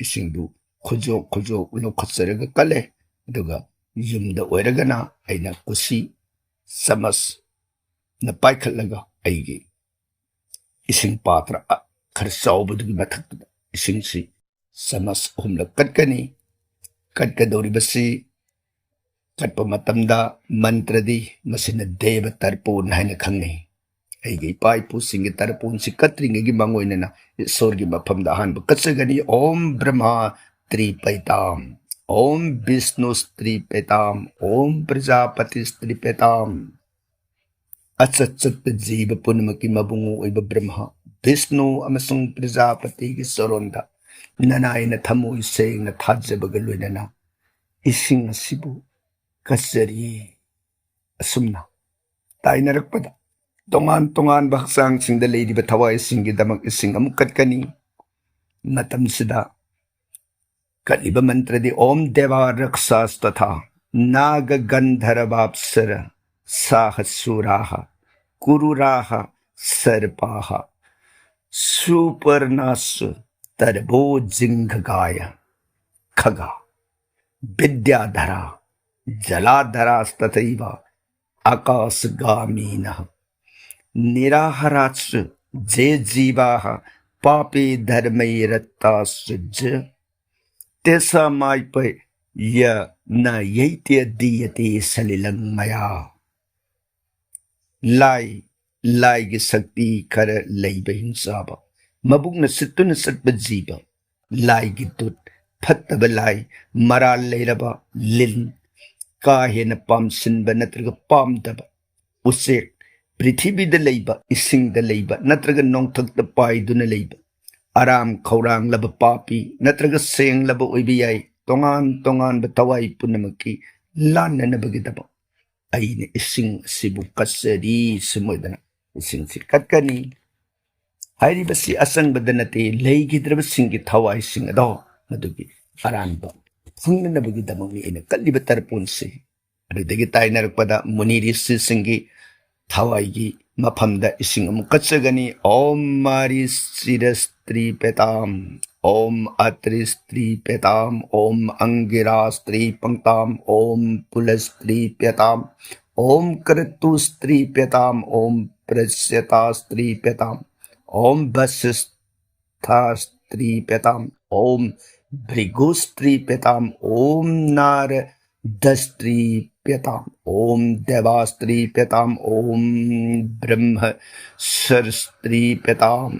ꯏꯁꯤꯡꯗꯨ ꯈꯨꯖꯣꯛ ꯈꯨꯖꯣꯛ ꯂꯧꯈꯠꯆꯔꯒ ꯀꯠꯂꯦ, ꯑꯗꯨꯒ ꯌꯨꯝꯗ ꯑꯣꯏꯔꯒꯅ ꯑꯩꯅ ꯀꯨꯁꯤ ꯆꯃꯁꯅ ꯄꯥꯏꯈꯠꯂꯒ ꯑꯩꯒꯤ ꯏꯁꯤꯡ ꯄꯥꯇ꯭ꯔ ꯑ-, ꯈꯔ ꯆꯥꯎꯕꯗꯨꯒꯤ ꯃꯊꯛꯇꯨꯗ ꯏꯁꯤꯡꯁꯤ ꯆꯃꯁ ꯑꯍꯨꯝꯂꯛ ꯀꯠꯀꯅꯤ꯫ ꯀꯠꯀꯗꯧꯔꯤꯕꯁꯤ, ꯀꯠꯄ ꯃꯇꯝꯗ ꯃꯟꯇ꯭ꯔꯗꯤ ꯃꯁꯤꯅ ꯗꯦꯕ ꯇꯔꯄꯣꯟ ꯍꯥꯏꯅ ꯈꯪꯅꯩ꯫ ꯑꯩꯒꯤ ꯏꯄꯥ ꯏꯄꯨꯁꯤꯡꯒꯤ ꯇꯔꯄꯣꯟꯁꯤ ꯀꯠꯇ꯭ꯔꯤꯉꯩꯒꯤ ꯃꯥꯡꯑꯣꯏꯅꯅ ꯏꯁꯣꯔꯒꯤ ꯃꯐꯝꯗ ꯑꯍꯥꯟꯕ ꯀꯠꯆꯒꯅꯤ꯫ ॐ ब्रह्मा त्रिपेताम्, ॐ विष्णु त्रिपेताम्, ॐ प्रजापति त्रिपेताम्꯫ ꯑꯆꯠ ꯆꯠꯄ ꯖꯤꯕ ꯄꯨꯝꯅꯃꯛꯀꯤ ꯃꯕꯨꯡ ꯑꯣꯏꯕ ꯕ꯭ꯔꯍ꯭ꯃ, ꯕꯤꯁꯅꯨ ꯑꯃꯁꯨꯡ ꯄ꯭ꯔꯖꯥꯄꯇꯤꯒꯤ ꯆꯔꯣꯟꯗ ꯅꯅꯥꯏꯅ ꯊꯃꯣꯏ ꯁꯦꯡꯅ ꯊꯥꯖꯕꯒ ꯂꯣꯏꯅꯅ ꯏꯁꯤꯡ ꯑꯁꯤꯕꯨ ꯀꯠꯆꯔꯤ꯫ ꯑꯁꯨꯝꯅ ꯇꯥꯏꯅꯔꯛꯄꯗ ꯇꯣꯉꯥꯟ ꯇꯣꯉꯥꯟꯕ ꯍꯛꯆꯥꯡꯁꯤꯡꯗ ꯂꯩꯔꯤꯕ ꯊꯋꯥꯏꯁꯤꯡꯒꯤꯗꯃꯛ ꯏꯁꯤꯡ ꯑꯃꯨꯛ ꯀꯠꯀꯅꯤ꯫ ꯃꯇꯝꯁꯤꯗ ꯀꯠꯂꯤꯕ ꯃꯟꯇ꯭ꯔꯗꯤ, ॐ देवा रक्षास्तथा नागगन्धर्वाप्सरसाः शूराः कुरूराः सर्पाः सुपर्णाश्च तरवो जिङ्घगाय खगा। ꯕꯤꯗ꯭ꯌꯥꯙꯔꯥ ꯖꯂꯥꯙꯔꯥꯁ ꯇꯊꯩꯕ ꯑꯀꯥꯁꯒꯥꯃꯤꯅ ꯅꯤꯔꯥꯍꯥꯔꯥꯁꯨ ꯖꯦ ꯖꯤꯕꯥꯍ ꯄꯥꯄꯤ ꯙꯔꯃꯩ ꯔꯠꯇꯥꯁꯨ ꯖ ꯇꯦꯁꯥ ꯃꯥꯏꯄ ꯌ ꯅ ꯌꯩꯇ꯭ꯌ ꯗꯤꯌꯇꯦ ꯁꯂꯤꯂꯪ ꯃꯌꯥ꯫ ꯂꯥꯏ, ꯂꯥꯏꯒꯤ ꯁꯛꯇꯤ ꯈꯔ ꯂꯩꯕ ꯍꯤꯡꯆꯥꯕ, ꯃꯕꯨꯛꯅ ꯁꯤꯠꯇꯨꯅ ꯆꯠꯄ ꯖꯤꯕ, ꯂꯥꯏꯒꯤ ꯗꯨꯠ, ꯐꯠꯇꯕ ꯂꯥꯏ, ꯃꯔꯥꯜ ꯂꯩꯔꯕ ꯂꯤꯟ, ꯀꯥ ꯍꯦꯟꯅ ꯄꯥꯝꯁꯤꯟꯕ ꯅꯠꯇ꯭ꯔꯒ ꯄꯥꯝꯗꯕ ꯎꯆꯦꯛ, ꯄ꯭ꯔꯤꯊꯤꯕꯤꯗ ꯂꯩꯕ, ꯏꯁꯤꯡꯗ ꯂꯩꯕ ꯅꯠꯇ꯭ꯔꯒ ꯅꯣꯡꯊꯛꯇ ꯄꯥꯏꯗꯨꯅ ꯂꯩꯕ, ꯑꯔꯥꯝ ꯈꯧꯔꯥꯡꯂꯕ ꯄꯥꯄꯤ ꯅꯠꯇ꯭ꯔꯒ ꯁꯦꯡꯂꯕ ꯑꯣꯏꯕ ꯌꯥꯏ, ꯇꯣꯉꯥꯟ ꯇꯣꯉꯥꯟꯕ ꯊꯋꯥꯏ ꯄꯨꯝꯅꯃꯛꯀꯤ ꯂꯥꯟꯅꯅꯕꯒꯤꯗꯃꯛ ꯑꯩꯅ ꯏꯁꯤꯡ ꯑꯁꯤꯕꯨ ꯀꯠꯆꯔꯤ꯫ ꯁꯨꯝ ꯑꯣꯏꯗꯅ ꯏꯁꯤꯡꯁꯤ ꯀꯠꯀꯅꯤ꯫ ꯍꯥꯏꯔꯤꯕꯁꯤ ꯑꯆꯪꯕꯗ ꯅꯠꯇꯦ, ꯂꯩꯈꯤꯗ꯭ꯔꯕꯁꯤꯡꯒꯤ ꯊꯋꯥꯏꯁꯤꯡ ꯑꯗꯣ ꯃꯗꯨꯒꯤ ꯑꯔꯥꯟꯕ ꯐꯪꯅꯅꯕꯒꯤꯗꯃꯛꯅꯤ ꯑꯩꯅ ꯀꯠꯂꯤꯕ ꯇꯔꯄꯣꯟꯁꯤ꯫ ꯑꯗꯨꯗꯒꯤ ꯇꯥꯏꯅꯔꯛꯄꯗ ꯃꯨꯅꯤ ꯔꯤꯁꯤꯁꯤꯡꯒꯤ ꯊꯋꯥꯏꯒꯤ ꯃꯐꯝꯗ ꯏꯁꯤꯡ ꯑꯃꯨꯛ ꯀꯠꯆꯒꯅꯤ꯫ ॐ मारीचिरस्त्रीप्यताम्, ॐ अत्रिस्त्रीप्यताम्, ॐ अङ्गिरास्त्रीपङ्क्ताम्, ॐ पुलस्त्रीप्यताम्, ॐ क्रतुस्त्रीप्यताम्, ॐ पृस्यतास्त्रीप्यताम्, ॐ वसिष्ठास्त्रीप्यताम्, ॐ भृगुस्त्रीप्यताम्, ॐ नारदस्त्रीप्यताम्, ॐ देवास्त्रीप्यताम्, ॐ ब्रह्मसरस्त्रीप्यताम्।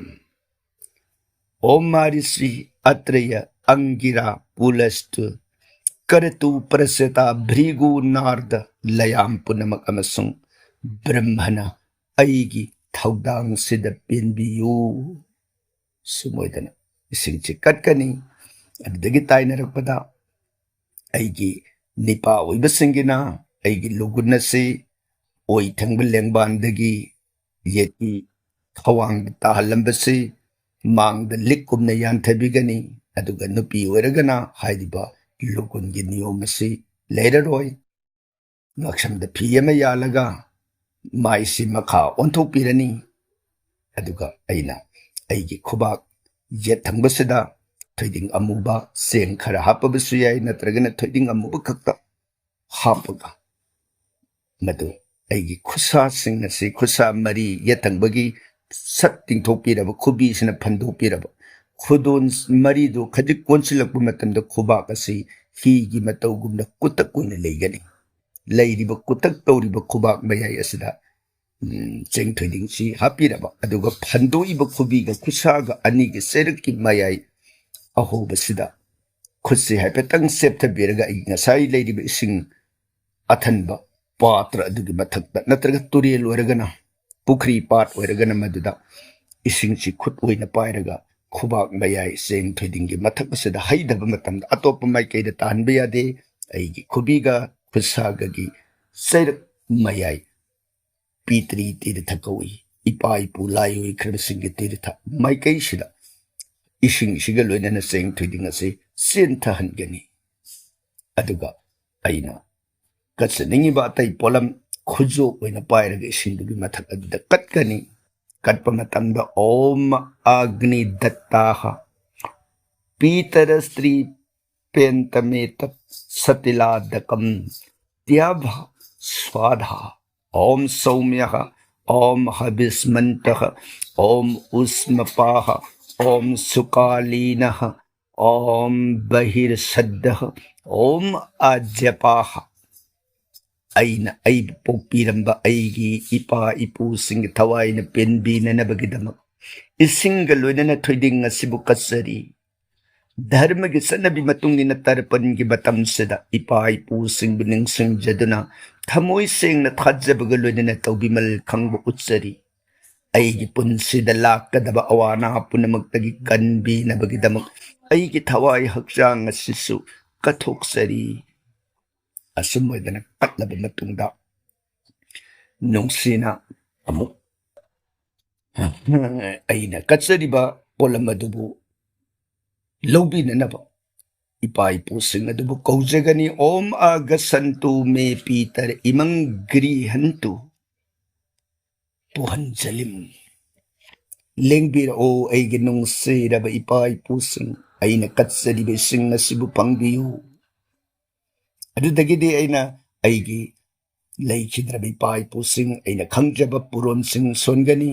ॐ ꯃꯥꯔꯤꯁꯤ ꯑꯇ꯭ꯔꯦꯌ ꯑꯪꯒꯤꯔꯥ ꯄꯨꯂꯁꯇꯨ ꯀꯔꯇꯨ ꯄ꯭ꯔꯁꯦꯇꯥ ꯚ꯭ꯔꯤꯒꯨ ꯅꯥꯔꯗ ꯂꯌꯥꯝ ꯄꯨꯝꯅꯃꯛ ꯑꯃꯁꯨꯡ ꯕ꯭ꯔꯍ꯭ꯃꯅ ꯑꯩꯒꯤ ꯊꯧꯗꯥꯡꯁꯤꯗ ꯄꯦꯟꯕꯤꯌꯨ꯫ ꯁꯨꯝ ꯑꯣꯏꯗꯅ ꯏꯁꯤꯡꯁꯤ ꯀꯠꯀꯅꯤ꯫ ꯑꯗꯨꯗꯒꯤ ꯇꯥꯏꯅꯔꯛꯄꯗ ꯑꯩꯒꯤ ꯅꯤꯄꯥ ꯑꯣꯏꯕꯁꯤꯡꯒꯤꯅ ꯑꯩꯒꯤ ꯂꯨꯒꯨꯟ ꯑꯁꯤ ꯑꯣꯏ ꯊꯪꯕ ꯂꯦꯡꯕꯥꯟꯗꯒꯤ ꯌꯦꯠꯀꯤ ꯈ꯭ꯋꯥꯡꯗ ꯇꯥꯍꯜꯂꯝꯕꯁꯤ ꯃꯥꯡꯗ ꯂꯤꯛ ꯀꯨꯝꯅ ꯌꯥꯟꯊꯕꯤꯒꯅꯤ꯫ ꯑꯗꯨꯒ ꯅꯨꯄꯤ ꯑꯣꯏꯔꯒꯅ ꯍꯥꯏꯔꯤꯕ ꯂꯨꯒꯨꯟꯒꯤ ꯅꯤꯌꯣꯝ ꯑꯁꯤ ꯂꯩꯔꯔꯣꯏ꯫ ꯉꯛꯁꯝꯗ ꯐꯤ ꯑꯃ ꯌꯥꯜꯂꯒ ꯃꯥꯏꯁꯤ ꯃꯈꯥ ꯑꯣꯟꯊꯣꯛꯄꯤꯔꯅꯤ꯫ ꯑꯗꯨꯒ ꯑꯩꯅ ꯑꯩꯒꯤ ꯈꯨꯕꯥꯛ ꯌꯦꯠ ꯊꯪꯕꯁꯤꯗ ꯊꯣꯏꯗꯤꯡ ꯑꯃꯨꯕ ꯆꯦꯡ ꯈꯔ ꯍꯥꯞꯄꯕꯁꯨ ꯌꯥꯏ, ꯅꯠꯇ꯭ꯔꯒꯅ ꯊꯣꯏꯗꯤꯡ ꯑꯃꯨꯕ ꯈꯛꯇ ꯍꯥꯞꯄꯒ ꯃꯗꯨ ꯑꯩꯒꯤ ꯈꯨꯠꯁꯥꯁꯤꯡ ꯑꯁꯤ, ꯈꯨꯠꯁꯥ ꯃꯔꯤ, ꯌꯦꯠ ꯊꯪꯕꯒꯤ ꯁꯠ ꯇꯤꯡꯊꯣꯛꯄꯤꯔꯕ, ꯈꯨꯕꯤꯁꯤꯅ ꯐꯟꯗꯣꯛꯄꯤꯔꯕ, ꯈꯨꯗꯣꯟ ꯃꯔꯤꯗꯨ ꯈꯖꯤꯛ ꯀꯣꯟꯁꯤꯜꯂꯛꯄ ꯃꯇꯝꯗ ꯈꯨꯕꯥꯛ ꯑꯁꯤ ꯍꯤꯒꯤ ꯃꯇꯧꯒꯨꯝꯅ ꯀꯨꯇꯛ ꯑꯣꯏꯅ ꯂꯩꯒꯅꯤ꯫ ꯂꯩꯔꯤꯕ ꯀꯨꯇꯛ ꯇꯧꯔꯤꯕ ꯈꯨꯕꯥꯛ ꯃꯌꯥꯏ ꯑꯁꯤꯗ, ꯎꯝ, ꯆꯦꯡ ꯊꯣꯏꯗꯤꯡꯁꯤ ꯍꯥꯞꯄꯤꯔꯕ, ꯑꯗꯨꯒ ꯐꯟꯗꯣꯛꯏꯕ ꯈꯨꯕꯤꯒ ꯈꯨꯠꯁꯥꯒ ꯑꯅꯤꯒꯤ ꯆꯩꯔꯛꯀꯤ ꯃꯌꯥꯏ ꯑꯍꯣꯕꯁꯤꯗ ꯈꯨꯠꯁꯤ ꯍꯥꯏꯐꯦꯠꯇꯪ ꯆꯦꯞꯊꯕꯤꯔꯒ, ꯑꯩ ꯉꯁꯥꯏ ꯂꯩꯔꯤꯕ ꯏꯁꯤꯡ ꯑꯊꯟꯕ ꯄꯥꯇ꯭ꯔ ꯑꯗꯨꯒꯤ ꯃꯊꯛꯇ, ꯅꯠꯇ꯭ꯔꯒ ꯇꯨꯔꯦꯜ ꯑꯣꯏꯔꯒꯅ, ꯄꯨꯈ꯭ꯔꯤ ꯄꯥꯠ ꯑꯣꯏꯔꯒꯅ, ꯃꯗꯨꯗ ꯏꯁꯤꯡꯁꯤ ꯈꯨꯠ ꯑꯣꯏꯅ ꯄꯥꯏꯔꯒ ꯈꯨꯕꯥꯛ ꯃꯌꯥꯏ ꯆꯦꯡ ꯊꯣꯏꯗꯤꯡꯒꯤ ꯃꯊꯛ ꯑꯁꯤꯗ ꯍꯩꯗꯕ ꯃꯇꯝꯗ ꯑꯇꯣꯞꯄ ꯃꯥꯏꯀꯩꯗ ꯇꯥꯍꯟꯕ ꯌꯥꯗꯦ꯫ ꯑꯩꯒꯤ ꯈꯨꯕꯤꯒ ꯈꯨꯠꯁꯥꯒꯒꯤ ꯆꯩꯔꯛ ꯃꯌꯥꯏ ꯄꯤꯇ꯭ꯔꯤ ꯇꯤꯔꯊ ꯀꯧꯏ꯫ ꯏꯄꯥ ꯏꯄꯨ ꯂꯥꯏ ꯑꯣꯏꯈ꯭ꯔꯕꯁꯤꯡꯒꯤ ꯇꯤꯔꯊ ꯃꯥꯏꯀꯩꯁꯤꯗ ꯏꯁꯤꯡꯁꯤꯒ ꯂꯣꯏꯅꯅ ꯆꯦꯡ ꯊꯣꯏꯗꯤꯡ ꯑꯁꯤ ꯆꯦꯟꯊꯍꯟꯒꯅꯤ꯫ ꯑꯗꯨꯒ ꯑꯩꯅ ꯀꯠꯆꯅꯤꯡꯉꯤꯕ ꯑꯇꯩ ꯄꯣꯠꯂꯝ ꯈꯨꯖꯣꯞ ꯑꯣꯏꯅ ꯄꯥꯏꯔꯒ ꯏꯁꯤꯡꯗꯨꯒꯤ ꯃꯊꯛ ꯑꯗꯨꯗ ꯀꯠꯀꯅꯤ꯫ ꯀꯠꯄ ꯃꯇꯝꯗ "Om Agni Dattaha Pitara Sri Pentame Tat Satiladakam Tyabha Swadha, Om Saumyaha, Om Havismantaha, Om Usmapaha, Om Sukalinaha, Om Bahir Saddaha, Om Ajyapaha." ꯑꯩꯅ ꯑꯩꯕꯨ ꯄꯣꯛꯄꯤꯔꯝꯕ ꯑꯩꯒꯤ ꯏꯄꯥ ꯏꯄꯨꯁꯤꯡꯒꯤ ꯊꯋꯥꯏꯅ ꯄꯦꯟꯕꯤꯅꯅꯕꯒꯤꯗꯃꯛ ꯏꯁꯤꯡꯒ ꯂꯣꯏꯅꯅ ꯊꯣꯏꯗꯤꯡ ꯑꯁꯤꯕꯨ ꯀꯠꯆꯔꯤ꯫ ꯙꯔꯃꯒꯤ ꯆꯠꯅꯕꯤ ꯃꯇꯨꯡ ꯏꯟꯅ ꯇꯔꯄꯟꯒꯤ ꯃꯇꯝꯁꯤꯗ ꯏꯄꯥ ꯏꯄꯨꯁꯤꯡꯕꯨ ꯅꯤꯡꯁꯤꯡꯖꯗꯨꯅ ꯊꯃꯣꯏ ꯁꯦꯡꯅ ꯊꯥꯖꯕꯒ ꯂꯣꯏꯅꯅ ꯇꯧꯕꯤꯃꯜ ꯈꯪꯕ ꯎꯠꯆꯔꯤ꯫ ꯑꯩꯒꯤ ꯄꯨꯟꯁꯤꯗ ꯂꯥꯛꯀꯗꯕ ꯑꯋꯥ ꯑꯅꯥ ꯄꯨꯝꯅꯃꯛꯇꯒꯤ ꯀꯟꯕꯤꯅꯕꯒꯤꯗꯃꯛ ꯑꯩꯒꯤ ꯊꯋꯥꯏ ꯍꯛꯆꯥꯡ ꯑꯁꯤꯁꯨ ꯀꯠꯊꯣꯛꯆꯔꯤ꯫ ꯑꯁꯨꯝ ꯑꯣꯏꯗꯅ ꯀꯠꯂꯕ ꯃꯇꯨꯡꯗ ꯅꯨꯡꯁꯤꯅ ꯑꯃꯨꯛ ꯑꯩꯅ ꯀꯠꯆꯔꯤꯕ ꯄꯣꯠꯂꯝ ꯑꯗꯨꯕꯨ ꯂꯧꯕꯤꯅꯅꯕ ꯏꯄꯥ ꯏꯄꯨꯁꯤꯡ ꯑꯗꯨꯕꯨ ꯀꯧꯖꯒꯅꯤ꯫ "Om Agasantu Me Pitar Imang Grihantu Puhanjalim." ꯂꯦꯡꯕꯤꯔꯛꯑꯣ ꯑꯩꯒꯤ ꯅꯨꯡꯁꯤꯔꯕ ꯏꯄꯥ ꯏꯄꯨꯁꯤꯡ, ꯑꯩꯅ ꯀꯠꯆꯔꯤꯕ ꯏꯁꯤꯡ ꯑꯁꯤꯕꯨ ꯐꯪꯕꯤꯌꯨ꯫ ꯑꯗꯨꯗꯒꯤꯗꯤ ꯑꯩꯅ ꯑꯩꯒꯤ ꯂꯩꯈꯤꯗ꯭ꯔꯕ ꯏꯄꯥ ꯏꯄꯨꯁꯤꯡ, ꯑꯩꯅ ꯈꯪꯖꯕ ꯄꯨꯔꯣꯟꯁꯤꯡ ꯁꯣꯟꯒꯅꯤ,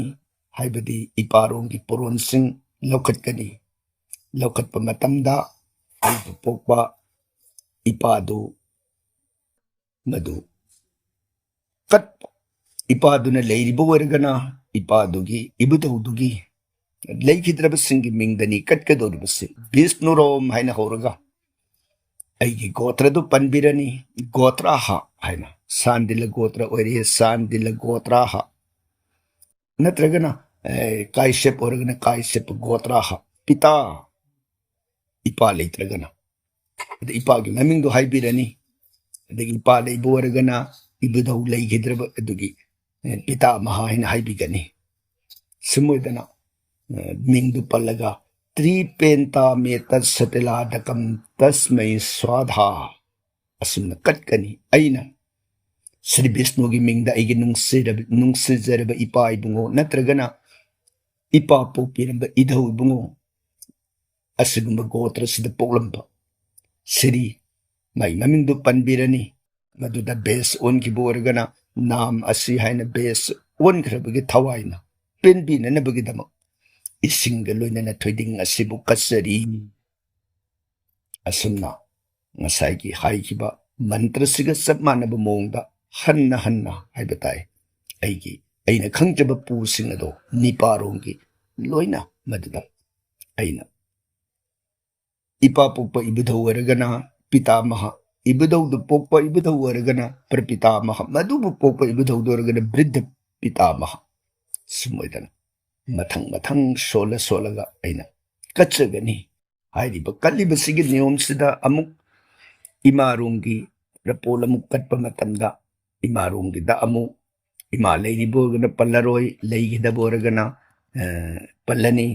ꯍꯥꯏꯕꯗꯤ ꯏꯄꯥꯔꯣꯝꯒꯤ ꯄꯨꯔꯣꯟꯁꯤꯡ ꯂꯧꯈꯠꯀꯅꯤ꯫ ꯂꯧꯈꯠꯄ ꯃꯇꯝꯗ ꯑꯩꯕꯨ ꯄꯣꯛꯄ ꯏꯄꯥꯗꯨ ꯃꯗꯨ ꯀꯠꯄ꯫ ꯏꯄꯥꯗꯨꯅ ꯂꯩꯔꯤꯕ ꯑꯣꯏꯔꯒꯅ ꯏꯄꯥꯗꯨꯒꯤ, ꯏꯕꯨꯙꯧꯗꯨꯒꯤ, ꯂꯩꯈꯤꯗ꯭ꯔꯕꯁꯤꯡꯒꯤ ꯃꯤꯡꯗꯅꯤ ꯀꯠꯀꯗꯧꯔꯤꯕꯁꯤ꯫ ꯕꯤꯁꯅꯨꯔꯣꯝ ꯍꯥꯏꯅ ꯍꯧꯔꯒ ꯑꯩꯒꯤ ꯒꯣꯇ꯭ꯔꯗꯨ ꯄꯟꯕꯤꯔꯅꯤ, ꯒꯣꯇ꯭ꯔꯥꯍ ꯍꯥꯏꯅ꯫ ꯁꯥꯟꯗꯤꯂ ꯒꯣꯇ꯭ꯔ ꯑꯣꯏꯔꯦ, ꯁꯥꯟꯗꯤꯂ ꯒꯣꯇ꯭ꯔꯥꯍ꯫ ꯅꯠꯇ꯭ꯔꯒꯅ, ꯑꯦ, ꯀꯥꯏꯁꯦꯞ ꯑꯣꯏꯔꯒꯅ ꯀꯥꯏꯁꯦꯞ ꯒꯣꯇ꯭ꯔꯥꯍ꯫ ꯄꯤꯇꯥ, ꯏꯄꯥ ꯂꯩꯇ꯭ꯔꯒꯅ꯫ ꯑꯗ ꯏꯄꯥꯒꯤ ꯃꯃꯤꯡꯗꯣ ꯍꯥꯏꯕꯤꯔꯅꯤ꯫ ꯑꯗꯒꯤ ꯏꯄꯥ ꯂꯩꯕ ꯑꯣꯏꯔꯒꯅ ꯏꯕꯨꯙꯧ ꯂꯩꯈꯤꯗ꯭ꯔꯕ ꯑꯗꯨꯒꯤ, ꯑꯦ, ꯄꯤꯇꯥꯃꯍ ꯍꯥꯏꯅ ꯍꯥꯏꯕꯤꯒꯅꯤ꯫ ꯁꯨꯝ ꯑꯣꯏꯗꯅ, ꯑꯦ, ꯃꯤꯡꯗꯨ ꯄꯜꯂꯒ, "ꯇ꯭ꯔꯤꯄꯦꯟꯇꯥ ꯃꯦ ꯇꯠ ꯁꯇꯤꯂꯥꯗꯀꯝ ꯇꯁꯃꯩ ꯁ꯭ꯋꯥꯙꯥ", ꯑꯁꯨꯝꯅ ꯀꯠꯀꯅꯤ꯫ ꯑꯩꯅ ꯁ꯭ꯔꯤ ꯕꯤꯁꯅꯨꯒꯤ ꯃꯤꯡꯗ, ꯑꯩꯒꯤ ꯅꯨꯡꯁꯤꯔꯕ, ꯅꯨꯡꯁꯤꯖꯔꯕ ꯏꯄꯥ ꯏꯕꯨꯡꯉꯣ, ꯅꯠꯇ꯭ꯔꯒꯅ ꯏꯄꯥ ꯄꯣꯛꯄꯤꯔꯝꯕ ꯏꯙꯧ ꯏꯕꯨꯡꯉꯣ, ꯑꯁꯤꯒꯨꯝꯕ ꯒꯣꯇ꯭ꯔꯁꯤꯗ ꯄꯣꯛꯂꯝꯕ ꯁ꯭ꯔꯤ, ꯃꯥꯏ ꯃꯃꯤꯡꯗꯨ ꯄꯟꯕꯤꯔꯅꯤ꯫ ꯃꯗꯨꯗ ꯕꯦꯁ ꯑꯣꯟꯈꯤꯕ ꯑꯣꯏꯔꯒꯅ ꯅꯥꯝ ꯑꯁꯤ ꯍꯥꯏꯅ ꯕꯦꯁ ꯑꯣꯟꯈ꯭ꯔꯕꯒꯤ ꯊꯋꯥꯏꯅ ꯄꯦꯟꯕꯤꯅꯅꯕꯒꯤꯗꯃꯛ ꯏꯁꯤꯡꯒ ꯂꯣꯏꯅꯅ ꯊꯣꯏꯗꯤꯡ ꯑꯁꯤꯕꯨ ꯀꯠꯆꯔꯤ꯫ ꯑꯁꯨꯝꯅ ꯉꯁꯥꯏꯒꯤ ꯍꯥꯏꯈꯤꯕ ꯃꯟꯇ꯭ꯔꯁꯤꯒ ꯆꯞ ꯃꯥꯟꯅꯕ ꯃꯑꯣꯡꯗ ꯍꯟꯅ ꯍꯟꯅ ꯍꯥꯏꯕ ꯇꯥꯏ꯫ ꯑꯩꯒꯤ, ꯑꯩꯅ ꯈꯪꯖꯕ ꯄꯨꯁꯤꯡ ꯑꯗꯣ ꯅꯤꯄꯥꯔꯣꯝꯒꯤ ꯂꯣꯏꯅ ꯃꯗꯨꯗ ꯑꯩꯅ ꯏꯄꯥ ꯄꯣꯛꯄ ꯏꯕꯨꯙꯧ ꯑꯣꯏꯔꯒꯅ ꯄꯤꯇꯥꯃꯍ, ꯏꯕꯨꯙꯧꯗꯨ ꯄꯣꯛꯄ ꯏꯕꯨꯙꯧ ꯑꯣꯏꯔꯒꯅ ꯄ꯭ꯔꯄꯤꯇꯥꯃꯍ, ꯃꯗꯨꯕꯨ ꯄꯣꯛꯄ ꯏꯕꯨꯙꯧꯗꯨ ꯑꯣꯏꯔꯒꯅ ꯕ꯭ꯔꯤꯗꯙ ꯄꯤꯇꯥꯃꯍ꯫ ꯁꯨꯝ ꯑꯣꯏꯗꯅ ꯃꯊꯪ ꯃꯊꯪ ꯁꯣꯜꯂ ꯁꯣꯜꯂꯒ ꯑꯩꯅ ꯀꯠꯆꯒꯅꯤ꯫ ꯍꯥꯏꯔꯤꯕ ꯀꯠꯂꯤꯕꯁꯤꯒꯤ ꯅꯤꯌꯣꯝꯁꯤꯗ ꯑꯃꯨꯛ ꯏꯃꯥꯔꯣꯝꯒꯤ ꯔꯄꯣꯜ ꯑꯃꯨꯛ ꯀꯠꯄ ꯃꯇꯝꯗ ꯏꯃꯥꯔꯣꯝꯒꯤꯗ ꯑꯃꯨꯛ ꯏꯃꯥ ꯂꯩꯔꯤꯕ ꯑꯣꯏꯔꯒꯅ ꯄꯜꯂꯔꯣꯏ, ꯂꯩꯈꯤꯗꯕ ꯑꯣꯏꯔꯒꯅ, ꯑ, ꯄꯜꯂꯅꯤ꯫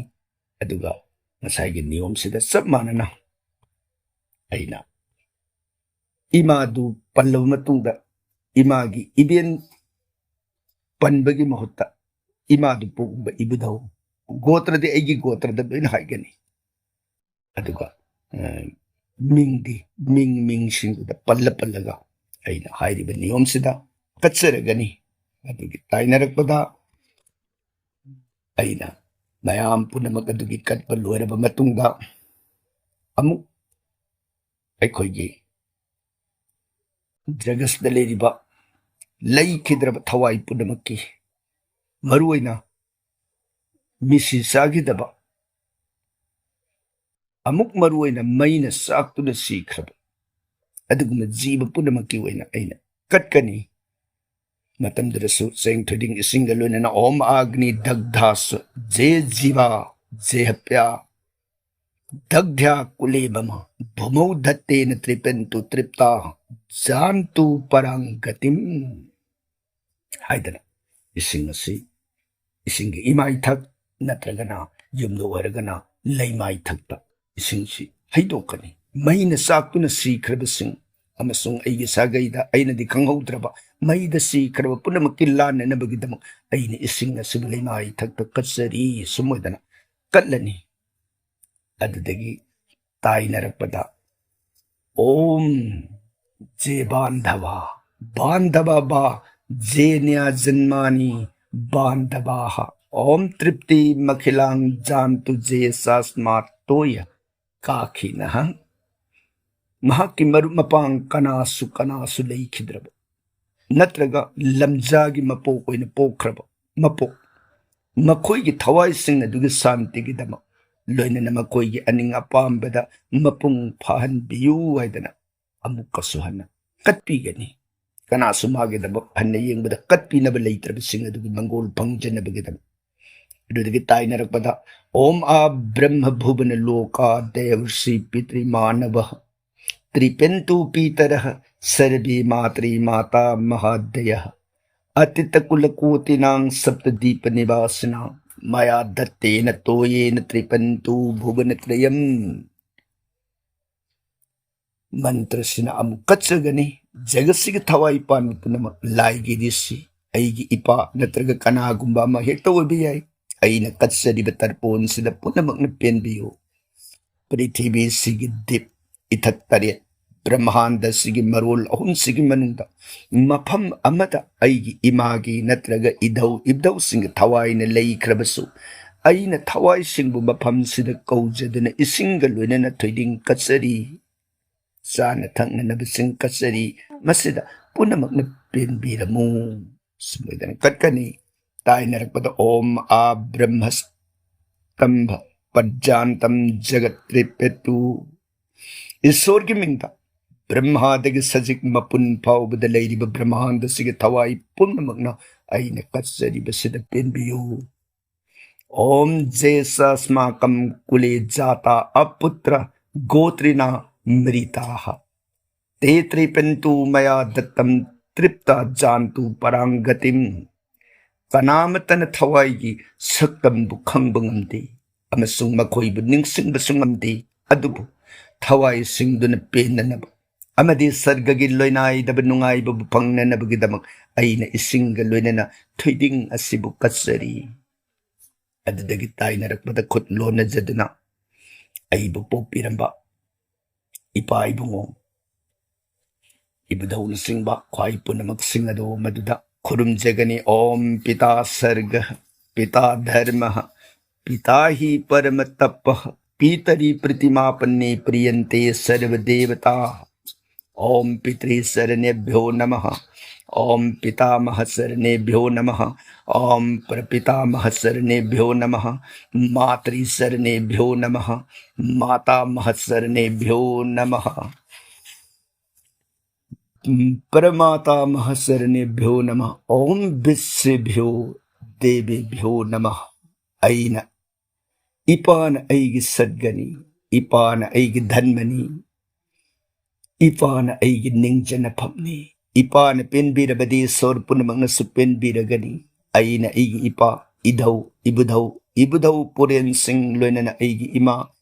ꯑꯗꯨꯒ ꯉꯁꯥꯏꯒꯤ ꯅꯤꯌꯣꯝꯁꯤꯗ ꯆꯞ ꯃꯥꯟꯅꯅ ꯑꯩꯅ ꯏꯃꯥꯗꯨ ꯄꯜꯂꯕ ꯃꯇꯨꯡꯗ ꯏꯃꯥꯒꯤ ꯏꯕꯦꯟ ꯄꯟꯕꯒꯤ ꯃꯍꯨꯠꯇ ꯏꯃꯥꯗꯨ ꯄꯣꯛꯂꯤꯕ ꯏꯕꯨꯙꯧ, ꯒꯣꯇ꯭ꯔꯗꯤ ꯑꯩꯒꯤ ꯒꯣꯇ꯭ꯔꯗ ꯂꯣꯏꯅ ꯍꯥꯏꯒꯅꯤ꯫ ꯑꯗꯨꯒ, ꯑ, ꯃꯤꯡꯗꯤ, ꯃꯤꯡ, ꯃꯤꯡꯁꯤꯡꯗꯨꯗ ꯄꯜꯂ ꯄꯜꯂꯒ ꯑꯩꯅ ꯍꯥꯏꯔꯤꯕ ꯅꯤꯌꯣꯝꯁꯤꯗ ꯀꯠꯆꯔꯒꯅꯤ꯫ ꯑꯗꯨꯒꯤ ꯇꯥꯏꯅꯔꯛꯄꯗ ꯑꯩꯅ ꯃꯌꯥꯝ ꯄꯨꯝꯅꯃꯛ ꯑꯗꯨꯒꯤ ꯀꯠꯄ ꯂꯣꯏꯔꯕ ꯃꯇꯨꯡꯗ ꯑꯃꯨꯛ ꯑꯩꯈꯣꯏꯒꯤ ꯖꯒꯠꯁꯤꯗ ꯂꯩꯔꯤꯕ ꯂꯩꯈꯤꯗ꯭ꯔꯕ ꯊꯋꯥꯏ ꯄꯨꯝꯅꯃꯛꯀꯤ, ꯃꯔꯨꯑꯣꯏꯅ ꯃꯤꯁꯤ ꯆꯥꯈꯤꯗꯕ, ꯑꯃꯨꯛ ꯃꯔꯨꯑꯣꯏꯅ ꯃꯩꯅ ꯆꯥꯛꯇꯨꯅ ꯁꯤꯈ꯭ꯔꯕ ꯑꯗꯨꯒꯨꯝꯕ ꯖꯤꯕ ꯄꯨꯝꯅꯃꯛꯀꯤ ꯑꯣꯏꯅ ꯑꯩꯅ ꯀꯠꯀꯅꯤ꯫ ꯃꯇꯝꯗꯨꯗꯁꯨ ꯆꯦꯡ ꯊꯣꯏꯗꯤꯡ ꯏꯁꯤꯡꯒ ꯂꯣꯏꯅꯅ "Om Agni Dagdhas Je Jiva Jehapya Dagdhya Kule Mama Bhumau Dhattena Tripentu Tripta Jantu Parang Gatim" ꯍꯥꯏꯗꯅ ꯏꯁꯤꯡ ꯑꯁꯤ, ꯏꯁꯤꯡꯒꯤ ꯏꯃꯥꯏꯊꯛ ꯅꯠꯇ꯭ꯔꯒꯅ ꯌꯨꯝꯗ ꯑꯣꯏꯔꯒꯅ ꯂꯩꯃꯥꯏꯊꯛꯇ ꯏꯁꯤꯡꯁꯤ ꯍꯩꯗꯣꯛꯀꯅꯤ꯫ ꯃꯩꯅ ꯆꯥꯛꯇꯨꯅ ꯁꯤꯈ꯭ꯔꯕꯁꯤꯡ ꯑꯃꯁꯨꯡ ꯑꯩꯒꯤ ꯁꯥꯒꯩꯗ ꯑꯩꯅꯗꯤ ꯈꯪꯍꯧꯗ꯭ꯔꯕ ꯃꯩꯗ ꯁꯤꯈ꯭ꯔꯕ ꯄꯨꯝꯅꯃꯛꯀꯤ ꯂꯥꯟꯅꯅꯕꯒꯤꯗꯃꯛ ꯑꯩꯅ ꯏꯁꯤꯡ ꯑꯁꯤꯕꯨ ꯂꯩꯃꯥꯏꯊꯛꯇ ꯀꯠꯆꯔꯤ꯫ ꯁꯨꯝ ꯑꯣꯏꯗꯅ ꯀꯠꯂꯅꯤ꯫ ꯑꯗꯨꯗꯒꯤ ꯇꯥꯏꯅꯔꯛꯄꯗ "Om Je Bandhava, Bandhava Va Je Nya Janmani Bandhavaha, Om Tripti Makhilang Jantu Je Sasmat Toya Kakhinaha", ꯃꯍꯥꯛꯀꯤ ꯃꯔꯨꯞ ꯃꯄꯥꯡ ꯀꯅꯥꯁꯨ, ꯀꯅꯥꯁꯨ ꯂꯩꯈꯤꯗ꯭ꯔꯕ ꯅꯠꯇ꯭ꯔꯒ ꯂꯝꯖꯥꯒꯤ ꯃꯄꯣꯛ ꯑꯣꯏꯅ ꯄꯣꯛꯈ꯭ꯔꯕ ꯃꯄꯣꯛ, ꯃꯈꯣꯏꯒꯤ ꯊꯋꯥꯏꯁꯤꯡ ꯑꯗꯨꯒꯤ ꯁꯥꯟꯇꯤꯒꯤꯗꯃꯛ, ꯂꯣꯏꯅꯅ ꯃꯈꯣꯏꯒꯤ ꯑꯅꯤꯡ ꯑꯄꯥꯝꯕꯗ ꯃꯄꯨꯡ ꯐꯥꯍꯟꯕꯤꯌꯨ ꯍꯥꯏꯗꯅ ꯑꯃꯨꯛꯀꯁꯨ ꯍꯟꯅ ꯀꯠꯄꯤꯒꯅꯤ꯫ ꯀꯅꯥꯁꯨ ꯃꯥꯒꯤꯗꯃꯛ ꯍꯟꯅ ꯌꯦꯡꯕꯗ ꯀꯠꯄꯤꯅꯕ ꯂꯩꯇ꯭ꯔꯕꯁꯤꯡ ꯑꯗꯨꯒꯤ ꯃꯪꯒꯣꯜ ꯐꯪꯖꯅꯕꯒꯤꯗꯃꯛ꯫ ꯑꯗꯨꯗꯒꯤ ꯇꯥꯏꯅꯔꯛꯄꯗ "Om A Brahma Bhuvana Loka Devarshi Pitri Manava Tripentu Pitara Sarve Matri Mata Mahadaya Atita Kula Kotinang Saptadipa Nivasina Maya Dattena Toyena Tripentu Bhuvana Trayam" ꯃꯟꯇ꯭ꯔꯁꯤꯅ ꯑꯃꯨꯛ ꯀꯠꯆꯒꯅꯤ꯫ ꯖꯒꯠꯁꯤꯒꯤ ꯊꯋꯥꯏ ꯄꯥꯟꯕ ꯄꯨꯝꯅꯃꯛ, ꯂꯥꯏꯒꯤ ꯔꯤꯁꯤ, ꯑꯩꯒꯤ ꯏꯄꯥ ꯅꯠꯇ꯭ꯔꯒ ꯀꯅꯥꯒꯨꯝꯕ ꯑꯃ ꯍꯦꯛꯇ ꯑꯣꯏꯕ ꯌꯥꯏ, ꯑꯩꯅ ꯀꯠꯆꯔꯤꯕ ꯇꯔꯄꯣꯟꯁꯤꯗ ꯄꯨꯝꯅꯃꯛꯅ ꯄꯦꯟꯕꯤꯌꯨ꯫ ꯄ꯭ꯔꯤꯊꯤꯕꯤꯁꯤꯒꯤ ꯗꯤꯞ ꯏꯊꯠ ꯇꯔꯦꯠ, ꯕ꯭ꯔꯍ꯭ꯃꯥꯟꯗꯁꯤꯒꯤ ꯃꯔꯣꯜ ꯑꯍꯨꯝꯁꯤꯒꯤ ꯃꯅꯨꯡꯗ ꯃꯐꯝ ꯑꯃꯗ ꯑꯩꯒꯤ ꯏꯃꯥꯒꯤ ꯅꯠꯇ꯭ꯔꯒ ꯏꯙꯧ ꯏꯙꯧꯁꯤꯡꯒꯤ ꯊꯋꯥꯏꯅ ꯂꯩꯈ꯭ꯔꯕꯁꯨ, ꯑꯩꯅ ꯊꯋꯥꯏꯁꯤꯡꯕꯨ ꯃꯐꯝꯁꯤꯗ ꯀꯧꯖꯗꯨꯅ ꯏꯁꯤꯡꯒ ꯂꯣꯏꯅꯅ ꯊꯣꯏꯗꯤꯡ ꯀꯠꯆꯔꯤ, ꯆꯥꯅ ꯊꯛꯅꯅꯕꯁꯤꯡ ꯀꯠꯆꯔꯤ, ꯃꯁꯤꯗ ꯄꯨꯝꯅꯃꯛꯅ ꯄꯦꯟꯕꯤꯔꯝꯃꯨ꯫ ꯁꯨꯝ ꯑꯣꯏꯗꯅ ꯀꯠꯀꯅꯤ꯫ ꯇꯥꯏꯅꯔꯛꯄꯗ ꯑꯣꯝ ꯑꯥ ꯕ꯭ꯔꯍ꯭ꯃ ꯇꯝꯚ ꯄꯔꯖꯥꯟꯇꯝ ꯖꯒꯠ ꯇ꯭ꯔꯤꯄꯦꯇꯨ꯫ ꯏꯁꯣꯔꯒꯤ ꯃꯤꯡꯗ, ꯕ꯭ꯔꯍ꯭ꯃꯥꯗꯒꯤ ꯁꯖꯤꯛ ꯃꯄꯨꯟ ꯐꯥꯎꯕꯗ ꯂꯩꯔꯤꯕ ꯕ꯭ꯔꯍ꯭ꯃꯥꯟꯗꯁꯤꯒꯤ ꯊꯋꯥꯏ ꯄꯨꯝꯅꯃꯛꯅ ꯑꯩꯅ ꯀꯠꯆꯔꯤꯕꯁꯤꯗ ꯄꯦꯟꯕꯤꯌꯨ꯫ ॐ ये चास्माकं कुले जाता अपुत्र गोत्रिणा मृताः। ते तृप्यन्तु मया दत्तं तृप्ता यान्तु परां गतिम्꯫ ꯀꯅꯥꯃꯠꯇꯅ ꯊꯋꯥꯏꯒꯤ ꯁꯛꯇꯝꯕꯨ ꯈꯪꯕ ꯉꯝꯗꯦ ꯑꯃꯁꯨꯡ ꯃꯈꯣꯏꯕꯨ ꯅꯤꯡꯁꯤꯡꯕꯁꯨ ꯉꯝꯗꯦ꯫ ꯑꯗꯨꯕꯨ ꯊꯋꯥꯏꯁꯤꯡꯗꯨꯅ ꯄꯦꯟꯅꯅꯕ ꯑꯃꯗꯤ ꯁꯔꯒꯒꯤ ꯂꯣꯏꯅꯥꯏꯗꯕ ꯅꯨꯡꯉꯥꯏꯕꯕꯨ ꯐꯪꯅꯅꯕꯒꯤꯗꯃꯛ ꯑꯩꯅ ꯏꯁꯤꯡꯒ ꯂꯣꯏꯅꯅ ꯊꯣꯏꯗꯤꯡ ꯑꯁꯤꯕꯨ ꯀꯠꯆꯔꯤ꯫ ꯑꯗꯨꯗꯒꯤ ꯇꯥꯏꯅꯔꯛꯄꯗ ꯈꯨꯠ ꯂꯣꯟꯅꯖꯗꯨꯅ ꯑꯩꯕꯨ ꯄꯣꯛꯄꯤꯔꯝꯕ ꯏꯄꯥ ꯏꯕꯨꯡꯉꯣ, ꯏꯕꯨꯙꯧꯅꯆꯤꯡꯕ ꯈ꯭ꯋꯥꯏ ꯄꯨꯝꯅꯃꯛꯁꯤꯡ ꯑꯗꯨ ꯃꯗꯨꯗ ꯈꯨꯔꯨꯝꯖꯒꯅꯤ꯫ ॐ पिता सर्गः, पिता धर्मः, पिता हि परम तपः, पितरि प्रीतिमापन्ने प्रीयन्ते सर्वदेवताः। ॐ पितृसरणेभ्यो नमः। ॐ पितामहसरणेभ्यो नमः। ॐ प्रपितामहसरणेभ्यो नमः। मातृसरणेभ्यो नमः। मातामहसरणेभ्यो नमः। परमातामहसरणेभ्यो नमः। ॐ विश्वेभ्यो देवेभ्यो नमः। ꯑꯩꯅ, ꯏꯄꯥꯅ ꯑꯩꯒꯤ ꯁꯠꯒꯅꯤ, ꯏꯄꯥꯅ ꯑꯩꯒꯤ ꯙꯟꯃꯅꯤ, ꯏꯄꯥꯅ ꯑꯩꯒꯤ ꯅꯤꯡꯖꯅꯐꯝꯅꯤ꯫ ꯏꯄꯥꯅ ꯄꯦꯟꯕꯤꯔꯕꯗꯤ ꯏꯁꯣꯔ ꯄꯨꯝꯅꯃꯛꯅꯁꯨ ꯄꯦꯟꯕꯤꯔꯒꯅꯤ꯫ ꯑꯩꯅ ꯑꯩꯒꯤ ꯏꯄꯥ, ꯏꯙꯧ, ꯏꯕꯨꯙꯧ, ꯏꯕꯨꯙꯧ ꯄꯨꯔꯦꯟꯁꯤꯡ, ꯂꯣꯏꯅꯅ ꯑꯩꯒꯤ ꯏꯃꯥ,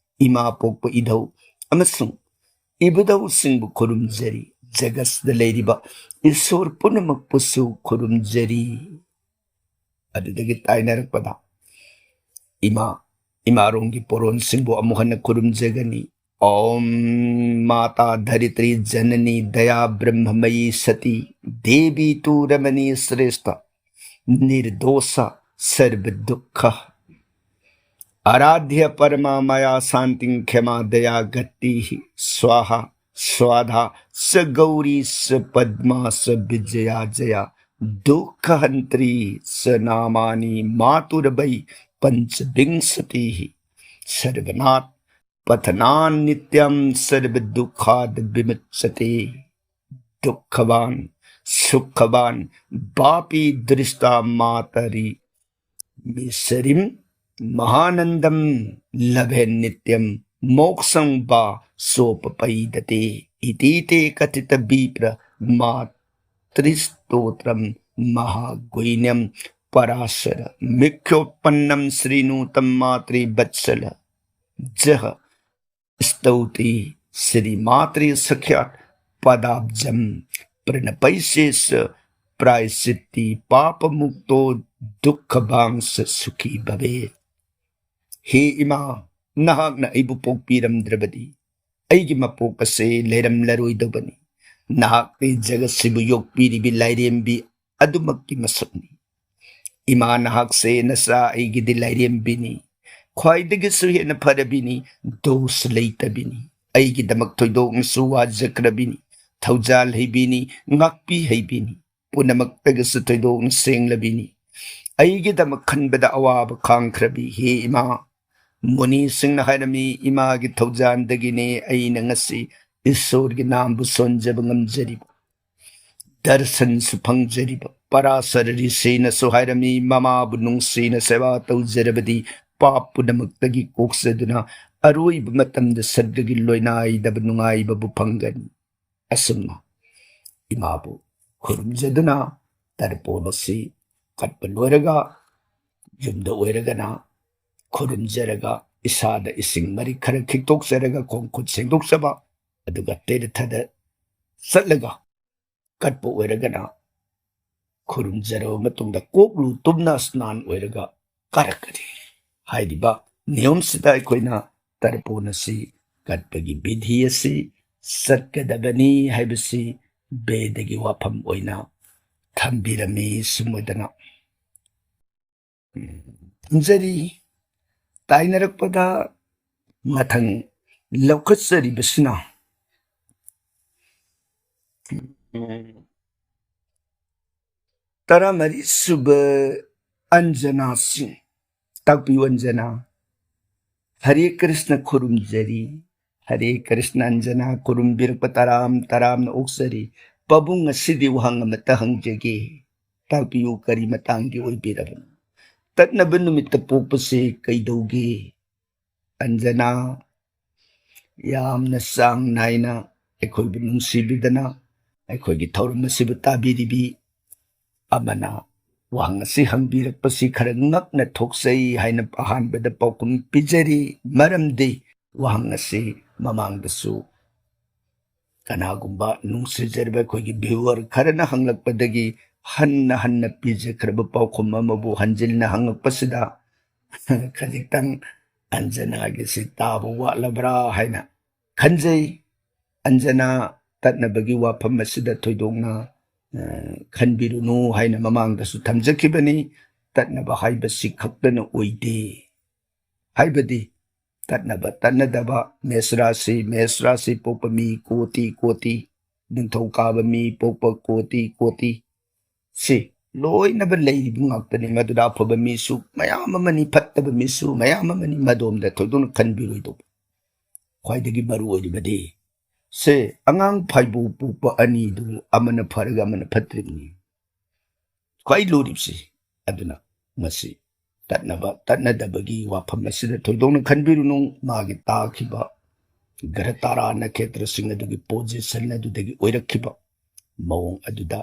ꯏꯃꯥ ꯄꯣꯛꯄ ꯏꯙꯧ ꯑꯃꯁꯨꯡ ꯏꯕꯨꯙꯧꯁꯤꯡꯕꯨ ꯈꯨꯔꯨꯝꯖꯔꯤ꯫ ꯖꯒꯠꯁꯤꯗ ꯂꯩꯔꯤꯕ ꯏꯁꯣꯔ ꯄꯨꯝꯅꯃꯛꯄꯨꯁꯨ ꯈꯨꯔꯨꯝꯖꯔꯤ꯫ ꯑꯗꯨꯗꯒꯤ ꯇꯥꯏꯅꯔꯛꯄꯗ, ꯏꯃꯥ, ꯏꯃꯥꯔꯣꯝꯒꯤ ꯄꯣꯔꯣꯟꯁꯤꯡꯕꯨ ꯑꯃꯨꯛ ꯍꯟꯅ ꯈꯨꯔꯨꯝꯖꯒꯅꯤ꯫ ॐ माता धरित्री जननी दया ब्रह्ममयी सती देवी तू रमणी श्रेष्ठ निर्दोष सर्व दुख आराध्य परमा मया शांतिं क्षमा दया गति स्वाहा स्वाधा स गौरी स पद्मा स विजया जया दुख हंत्री स नामानि मातुर्वै पंचविंशति सर्वनाथ पठनान नित्यं सर्व दुखाद विमुच्यते दुखवान सुखवान वापी दृष्टा मातरी मिसरिम महानंदम लभे नित्यम मोक्षं वा सोपपैदते इति ते कथित विप्र मातृस्तोत्रम महागुह्यम पराशर मुख्योत्पन्नम श्रृणुतम मातृवत्सल जह स्तौति श्रीमातृ सख्यात पदाब्जम प्रणपैशेष प्रायश्चित्ति पाप मुक्तो दुख भांस सुखी भवे। हे इमा, ꯅꯍꯥꯛꯅ ꯑꯩꯕꯨ ꯄꯣꯛꯄꯤꯔꯝꯗ꯭ꯔꯕꯗꯤ ꯑꯩꯒꯤ ꯃꯄꯣꯛ ꯑꯁꯤ ꯂꯩꯔꯝꯂꯔꯣꯏꯗꯕꯅꯤ꯫ ꯅꯍꯥꯛꯇꯤ ꯖꯒꯠꯁꯤꯕꯨ ꯌꯣꯛꯄꯤꯔꯤꯕꯤ ꯂꯥꯏꯔꯦꯝꯕꯤ ꯑꯗꯨꯃꯛꯀꯤ ꯃꯁꯛꯅꯤ꯫ ꯏꯃꯥ, ꯅꯍꯥꯛꯁꯦ ꯅꯆꯥ ꯑꯩꯒꯤꯗꯤ ꯂꯥꯏꯔꯦꯝꯕꯤꯅꯤ, ꯈ꯭ꯋꯥꯏꯗꯒꯤꯁꯨ ꯍꯦꯟꯅ ꯐꯔꯕꯤꯅꯤ, ꯗꯣꯁ ꯂꯩꯇꯕꯤꯅꯤ, ꯑꯩꯒꯤꯗꯃꯛ ꯊꯣꯏꯗꯣꯛꯅꯁꯨ ꯋꯥꯖꯈ꯭ꯔꯕꯤꯅꯤ, ꯊꯧꯖꯥꯜ ꯍꯩꯕꯤꯅꯤ, ꯉꯥꯛꯄꯤ ꯍꯩꯕꯤꯅꯤ, ꯄꯨꯝꯅꯃꯛꯇꯒꯤꯁꯨ ꯊꯣꯏꯗꯣꯛꯅ ꯁꯦꯡꯂꯕꯤꯅꯤ꯫ ꯑꯩꯒꯤꯗꯃꯛ ꯈꯟꯕꯗ ꯑꯋꯥꯕ ꯈꯥꯡꯈ꯭ꯔꯕꯤ ꯍꯦ ꯏꯃꯥ, ꯃꯨꯅꯤꯁꯤꯡꯅ ꯍꯥꯏꯔꯝꯃꯤ, ꯏꯃꯥꯒꯤ ꯊꯧꯖꯥꯟꯗꯒꯤꯅꯤ ꯑꯩꯅ ꯉꯁꯤ ꯏꯁꯣꯔꯒꯤ ꯅꯥꯝꯕꯨ ꯁꯣꯟꯖꯕ ꯉꯝꯖꯔꯤꯕ, ꯗꯔꯁꯟꯁꯨ ꯐꯪꯖꯔꯤꯕ꯫ ꯄꯔꯥꯁꯔ ꯔꯤꯁꯤꯅꯁꯨ ꯍꯥꯏꯔꯝꯃꯤ, ꯃꯃꯥꯕꯨ ꯅꯨꯡꯁꯤꯅ ꯁꯦꯕꯥ ꯇꯧꯖꯔꯕꯗꯤ ꯄꯥꯞ ꯄꯨꯝꯅꯃꯛꯇꯒꯤ ꯀꯣꯛꯆꯗꯨꯅ ꯑꯔꯣꯏꯕ ꯃꯇꯝꯗ ꯁꯔꯒꯒꯤ ꯂꯣꯏꯅꯥꯏꯗꯕ ꯅꯨꯡꯉꯥꯏꯕꯕꯨ ꯐꯪꯒꯅꯤ꯫ ꯑꯁꯨꯝꯅ ꯏꯃꯥꯕꯨ ꯈꯨꯔꯨꯝꯖꯗꯨꯅ ꯇꯔꯄꯣꯟ ꯑꯁꯤ ꯀꯠꯄ ꯂꯣꯏꯔꯒ ꯌꯨꯝꯗ ꯑꯣꯏꯔꯒꯅ ꯈꯨꯔꯨꯝꯖꯔꯒ ꯏꯁꯥꯗ ꯏꯁꯤꯡ ꯃꯔꯤꯛ ꯈꯔ ꯈꯤꯛꯇꯣꯛꯆꯔꯒ ꯈꯣꯡ ꯈꯨꯠ ꯁꯦꯡꯗꯣꯛꯆꯕ, ꯑꯗꯨꯒ ꯇꯤꯔꯊꯗ ꯆꯠꯂꯒ ꯀꯠꯄ ꯑꯣꯏꯔꯒꯅ ꯈꯨꯔꯨꯝꯖꯔꯕ ꯃꯇꯨꯡꯗ ꯀꯣꯛ ꯂꯨ ꯇꯨꯝꯅ ꯁ꯭ꯅꯥꯟ ꯑꯣꯏꯔꯒ ꯀꯥꯔꯛꯀꯅꯤ꯫ ꯍꯥꯏꯔꯤꯕ ꯅꯤꯌꯣꯝꯁꯤꯗ ꯑꯩꯈꯣꯏꯅ ꯇꯔꯄꯣꯟ ꯑꯁꯤ ꯀꯠꯄꯒꯤ ꯕꯤꯙꯤ ꯑꯁꯤ ꯆꯠꯀꯗꯕꯅꯤ ꯍꯥꯏꯕꯁꯤ ꯕꯦꯗꯒꯤ ꯋꯥꯐꯝ ꯑꯣꯏꯅ ꯊꯝꯕꯤꯔꯝꯃꯤ꯫ ꯁꯨꯝ ꯑꯣꯏꯗꯅ ꯊꯝꯖꯔꯤ꯫ ꯇꯥꯏꯅꯔꯛꯄꯗ ꯃꯊꯪ ꯂꯧꯈꯠꯆꯔꯤꯕꯁꯤꯅ ꯇꯔꯥꯃꯔꯤ ꯁꯨꯕ ꯑꯟꯖꯅꯥ ꯁꯤꯡ꯫ ꯇꯥꯛꯄꯤꯌꯨ ꯑꯟꯖꯅꯥ꯫ ꯍꯔꯦ ꯀ꯭ꯔꯤꯁꯅ ꯈꯨꯔꯨꯝꯖꯔꯤ꯫ ꯍꯔꯦ ꯀ꯭ꯔꯤꯁꯅ ꯑꯟꯖꯅꯥ, ꯈꯨꯔꯨꯝꯕꯤꯔꯛꯄ ꯇꯔꯥꯝ ꯇꯔꯥꯝꯅ ꯑꯣꯛꯆꯔꯤ꯫ ꯄꯥꯕꯨꯡ ꯉꯁꯤꯗꯤ ꯋꯥꯍꯪ ꯑꯃꯇ ꯍꯪꯖꯒꯦ꯫ ꯇꯥꯛꯄꯤꯌꯨ, ꯀꯔꯤ ꯃꯇꯥꯡꯒꯤ ꯑꯣꯏꯕꯤꯔꯕꯅꯣ? ꯇꯠꯅꯕ ꯅꯨꯃꯤꯠꯇ ꯄꯣꯛꯄꯁꯦ ꯀꯩꯗꯧꯒꯦ? ꯑꯟꯖꯅꯥ, ꯌꯥꯝꯅ ꯆꯥꯡ ꯅꯥꯏꯅ ꯑꯩꯈꯣꯏꯕꯨ ꯅꯨꯡꯁꯤꯕꯤꯗꯅ ꯑꯩꯈꯣꯏꯒꯤ ꯊꯧꯔꯝ ꯑꯁꯤꯕꯨ ꯇꯥꯕꯤꯔꯤꯕꯤ ꯑꯃꯅ ꯋꯥꯍꯪ ꯑꯁꯤ ꯍꯪꯕꯤꯔꯛꯄꯁꯤ ꯈꯔ ꯉꯛꯅ ꯊꯣꯛꯆꯩ ꯍꯥꯏꯅ ꯑꯍꯥꯟꯕꯗ ꯄꯥꯎꯈꯨꯝ ꯄꯤꯖꯔꯤ꯫ ꯃꯔꯝꯗꯤ ꯋꯥꯍꯪ ꯑꯁꯤ ꯃꯃꯥꯡꯗꯁꯨ ꯀꯅꯥꯒꯨꯝꯕ ꯅꯨꯡꯁꯤꯖꯔꯕ ꯑꯩꯈꯣꯏꯒꯤ viewer ꯈꯔꯅ ꯍꯪꯂꯛꯄꯗꯒꯤ ꯍꯟꯅ ꯍꯟꯅ ꯄꯤꯖꯈ꯭ꯔꯕ ꯄꯥꯎꯈꯨꯝ ꯑꯃꯕꯨ ꯍꯟꯖꯤꯟꯅ ꯍꯪꯉꯛꯄꯁꯤꯗ ꯈꯖꯤꯛꯇꯪ ꯑꯟꯖꯅꯥꯒꯤꯁꯤ ꯇꯥꯕ ꯋꯥꯠꯂꯕ꯭ꯔꯥ ꯍꯥꯏꯅ ꯈꯟꯖꯩ꯫ ꯑꯟꯖꯅꯥ, ꯇꯠꯅꯕꯒꯤ ꯋꯥꯐꯝ ꯑꯁꯤꯗ ꯊꯣꯏꯗꯣꯛꯅ, ꯑ, ꯈꯟꯕꯤꯔꯨꯅꯨ ꯍꯥꯏꯅ ꯃꯃꯥꯡꯗꯁꯨ ꯊꯝꯖꯈꯤꯕꯅꯤ꯫ ꯇꯠꯅꯕ ꯍꯥꯏꯕꯁꯤ ꯈꯛꯇꯅ ꯑꯣꯏꯗꯦ꯫ ꯍꯥꯏꯕꯗꯤ ꯇꯠꯅꯕ ꯇꯠꯅꯗꯕ, ꯃꯦꯁ ꯔꯥꯁꯤ, ꯃꯦꯁ ꯔꯥꯁꯤ ꯄꯣꯛꯄ ꯃꯤ ꯀꯣꯇꯤ ꯀꯣꯇꯤ, ꯅꯤꯡꯊꯧꯀꯥꯕ ꯃꯤ ꯄꯣꯛꯄ ꯀꯣꯇꯤ ꯀꯣꯇꯤ, ꯁꯤ ꯂꯣꯏꯅꯕ ꯂꯩꯔꯤꯕ ꯉꯥꯛꯇꯅꯤ꯫ ꯃꯗꯨꯗ ꯑꯐꯕ ꯃꯤꯁꯨ ꯃꯌꯥꯝ ꯑꯃꯅꯤ, ꯐꯠꯇꯕ ꯃꯤꯁꯨ ꯃꯌꯥꯝ ꯑꯃꯅꯤ꯫ ꯃꯗꯣꯝꯗ ꯊꯣꯏꯗꯣꯛꯅ ꯈꯟꯕꯤꯔꯣꯏꯗꯧꯕ꯫ ꯈ꯭ꯋꯥꯏꯗꯒꯤ ꯃꯔꯨ ꯑꯣꯏꯔꯤꯕꯗꯤ ꯁꯦ ꯑꯉꯥꯡ ꯐꯥꯏꯕꯣꯛ ꯄꯣꯛꯄ ꯑꯅꯤꯗꯨ ꯑꯃꯅ ꯐꯔꯒ ꯑꯃꯅ ꯐꯠꯇ꯭ꯔꯤꯕꯅꯤ꯫ ꯈ꯭ꯋꯥꯏ ꯂꯨꯔꯤꯕꯁꯤ꯫ ꯑꯗꯨꯅ ꯃꯁꯤ ꯇꯠꯅꯕ ꯇꯠꯅꯗꯕꯒꯤ ꯋꯥꯐꯝ ꯑꯁꯤꯗ ꯊꯣꯏꯗꯣꯛꯅ ꯈꯟꯕꯤꯔꯨꯅꯨ꯫ ꯃꯥꯒꯤ ꯇꯥꯈꯤꯕ ꯒ꯭ꯔꯍ ꯇꯥꯔꯥ ꯅꯈꯦꯇ꯭ꯔꯁꯤꯡ ꯑꯗꯨꯒꯤ position ꯑꯗꯨꯗꯒꯤ ꯑꯣꯏꯔꯛꯈꯤꯕ ꯃꯑꯣꯡ ꯑꯗꯨꯗ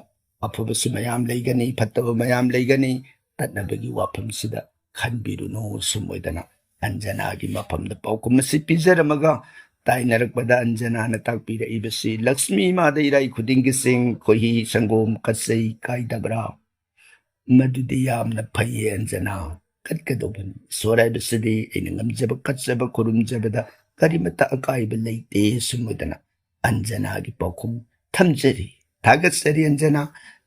ꯑꯐꯕꯁꯨ ꯃꯌꯥꯝ ꯂꯩꯒꯅꯤ, ꯐꯠꯇꯕ ꯃꯌꯥꯝ ꯂꯩꯒꯅꯤ꯫ ꯇꯠꯅꯕꯒꯤ ꯋꯥꯐꯝꯁꯤꯗ ꯈꯟꯕꯤꯔꯨꯅꯨ꯫ ꯁꯨꯝ ꯑꯣꯏꯗꯅ ꯑꯟꯖꯅꯥꯒꯤ ꯃꯐꯝꯗ ꯄꯥꯎꯈꯨꯝ ꯑꯁꯤ ꯄꯤꯖꯔꯝꯃꯒ ꯇꯥꯏꯅꯔꯛꯄꯗ ꯑꯟꯖꯅꯥꯅ ꯇꯥꯛꯄꯤꯔꯛꯏꯕꯁꯤ, "ꯂꯛꯁꯃꯤ ꯏꯃꯥꯗ ꯏꯔꯥꯏ ꯈꯨꯗꯤꯡꯒꯤ ꯆꯦꯡ, ꯈꯣꯏꯍꯤ, ꯁꯪꯒꯣꯝ ꯀꯠꯆꯩ, ꯀꯥꯏꯗꯕ꯭ꯔꯥ?" ꯃꯗꯨꯗꯤ ꯌꯥꯝꯅ ꯐꯩꯌꯦ ꯑꯟꯖꯅꯥ꯫ ꯀꯠꯀꯗꯧꯕꯅꯤ꯫ ꯏꯁꯣꯔ ꯍꯥꯏꯕꯁꯤꯗꯤ ꯑꯩꯅ ꯉꯝꯖꯕ, ꯀꯠꯆꯕ, ꯈꯨꯔꯨꯝꯖꯕꯗ ꯀꯔꯤꯃꯠꯇ ꯑꯀꯥꯏꯕ ꯂꯩꯇꯦ꯫ ꯁꯨꯝ ꯑꯣꯏꯗꯅ ꯑꯟꯖꯅꯥꯒꯤ ꯄꯥꯎꯈꯨꯝ ꯊꯝꯖꯔꯤ꯫ ꯊꯥꯒꯠꯆꯔꯤ ꯑꯟꯖꯅꯥ꯫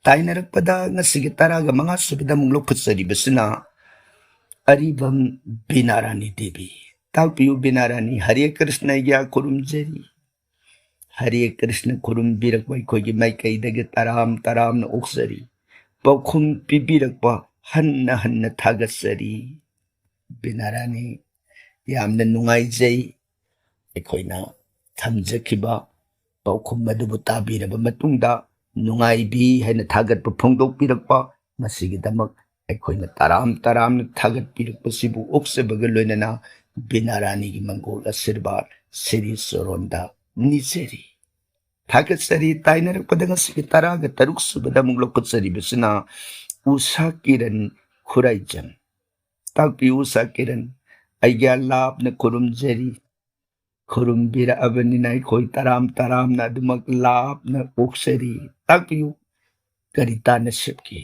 ꯇꯥꯏꯅꯔꯛꯄꯗ ꯉꯁꯤꯒꯤ ꯇꯔꯥꯒ ꯃꯉꯥ ꯁꯨꯕꯗ ꯑꯃꯨꯛ ꯂꯧꯈꯠꯆꯔꯤꯕꯁꯤꯅ ꯑꯔꯤꯕꯝ ꯕꯤꯅꯥꯔꯥꯅꯤ ꯗꯦꯕꯤ꯫ ꯇꯥꯛꯄꯤꯌꯨ ꯕꯤꯅꯥꯔꯥꯅꯤ, ꯍꯔꯦ ꯀ꯭ꯔꯤꯁꯅ ꯑꯩꯒ꯭ꯌꯥ ꯈꯨꯔꯨꯝꯖꯔꯤ꯫ ꯍꯔꯦ ꯀ꯭ꯔꯤꯁꯅ ꯈꯨꯔꯨꯝꯕꯤꯔꯛꯄ ꯑꯩꯈꯣꯏꯒꯤ ꯃꯥꯏꯀꯩꯗꯒꯤ ꯇꯔꯥꯝ ꯇꯔꯥꯝꯅ ꯑꯣꯛꯆꯔꯤ꯫ ꯄꯥꯎꯈꯨꯝ ꯄꯤꯕꯤꯔꯛꯄ ꯍꯟꯅ ꯍꯟꯅ ꯊꯥꯒꯠꯆꯔꯤ꯫ ꯕꯤꯅꯥꯔꯥꯅꯤ, ꯌꯥꯝꯅ ꯅꯨꯡꯉꯥꯏꯖꯩ꯫ ꯑꯩꯈꯣꯏꯅ ꯊꯝꯖꯈꯤꯕ ꯄꯥꯎꯈꯨꯝ ꯑꯗꯨꯕꯨ ꯇꯥꯕꯤꯔꯕ ꯃꯇꯨꯡꯗ ꯅꯨꯡꯉꯥꯏꯕꯤ ꯍꯥꯏꯅ ꯊꯥꯒꯠꯄ ꯐꯣꯡꯗꯣꯛꯄꯤꯔꯛꯄ, ꯃꯁꯤꯒꯤꯗꯃꯛ ꯑꯩꯈꯣꯏꯅ ꯇꯔꯥꯝ ꯇꯔꯥꯝꯅ ꯊꯥꯒꯠꯄꯤꯔꯛꯄꯁꯤꯕꯨ ꯑꯣꯛꯆꯕꯒ ꯂꯣꯏꯅꯅ ꯕꯤꯅꯥꯔꯥꯅꯤꯒꯤ ꯃꯪꯒꯣꯜ ꯑꯁꯤꯔꯕꯥꯗ ꯁꯤꯔꯤ ꯆꯣꯔꯣꯟꯗ ꯅꯤꯖꯔꯤ꯫ ꯊꯥꯒꯠꯆꯔꯤ꯫ ꯇꯥꯏꯅꯔꯛꯄꯗ ꯉꯁꯤꯒꯤ ꯇꯔꯥꯒ ꯇꯔꯨꯛ ꯁꯨꯕꯗ ꯑꯃꯨꯛ ꯂꯧꯈꯠꯆꯔꯤꯕꯁꯤꯅ ꯎꯁꯥ ꯀꯤꯔꯟ ꯈꯨꯔꯥꯏꯖꯝ꯫ ꯇꯥꯛꯄꯤꯌꯨ ꯎꯁꯥ ꯀꯤꯔꯟ, ꯑꯩꯒ꯭ꯌꯥ ꯂꯥꯞꯅ ꯈꯨꯔꯨꯝꯖꯔꯤ꯫ ꯈꯨꯔꯨꯝꯕꯤꯔꯛꯑꯕꯅꯤꯅ ꯑꯩꯈꯣꯏ ꯇꯔꯥꯝ ꯇꯔꯥꯝꯅ ꯑꯗꯨꯃꯛ ꯂꯥꯞꯅ ꯑꯣꯛꯆꯔꯤ꯫ ꯇꯥꯛꯄꯤꯌꯨ, ꯀꯔꯤ ꯇꯥꯟꯅ ꯁꯦꯞꯀꯦ?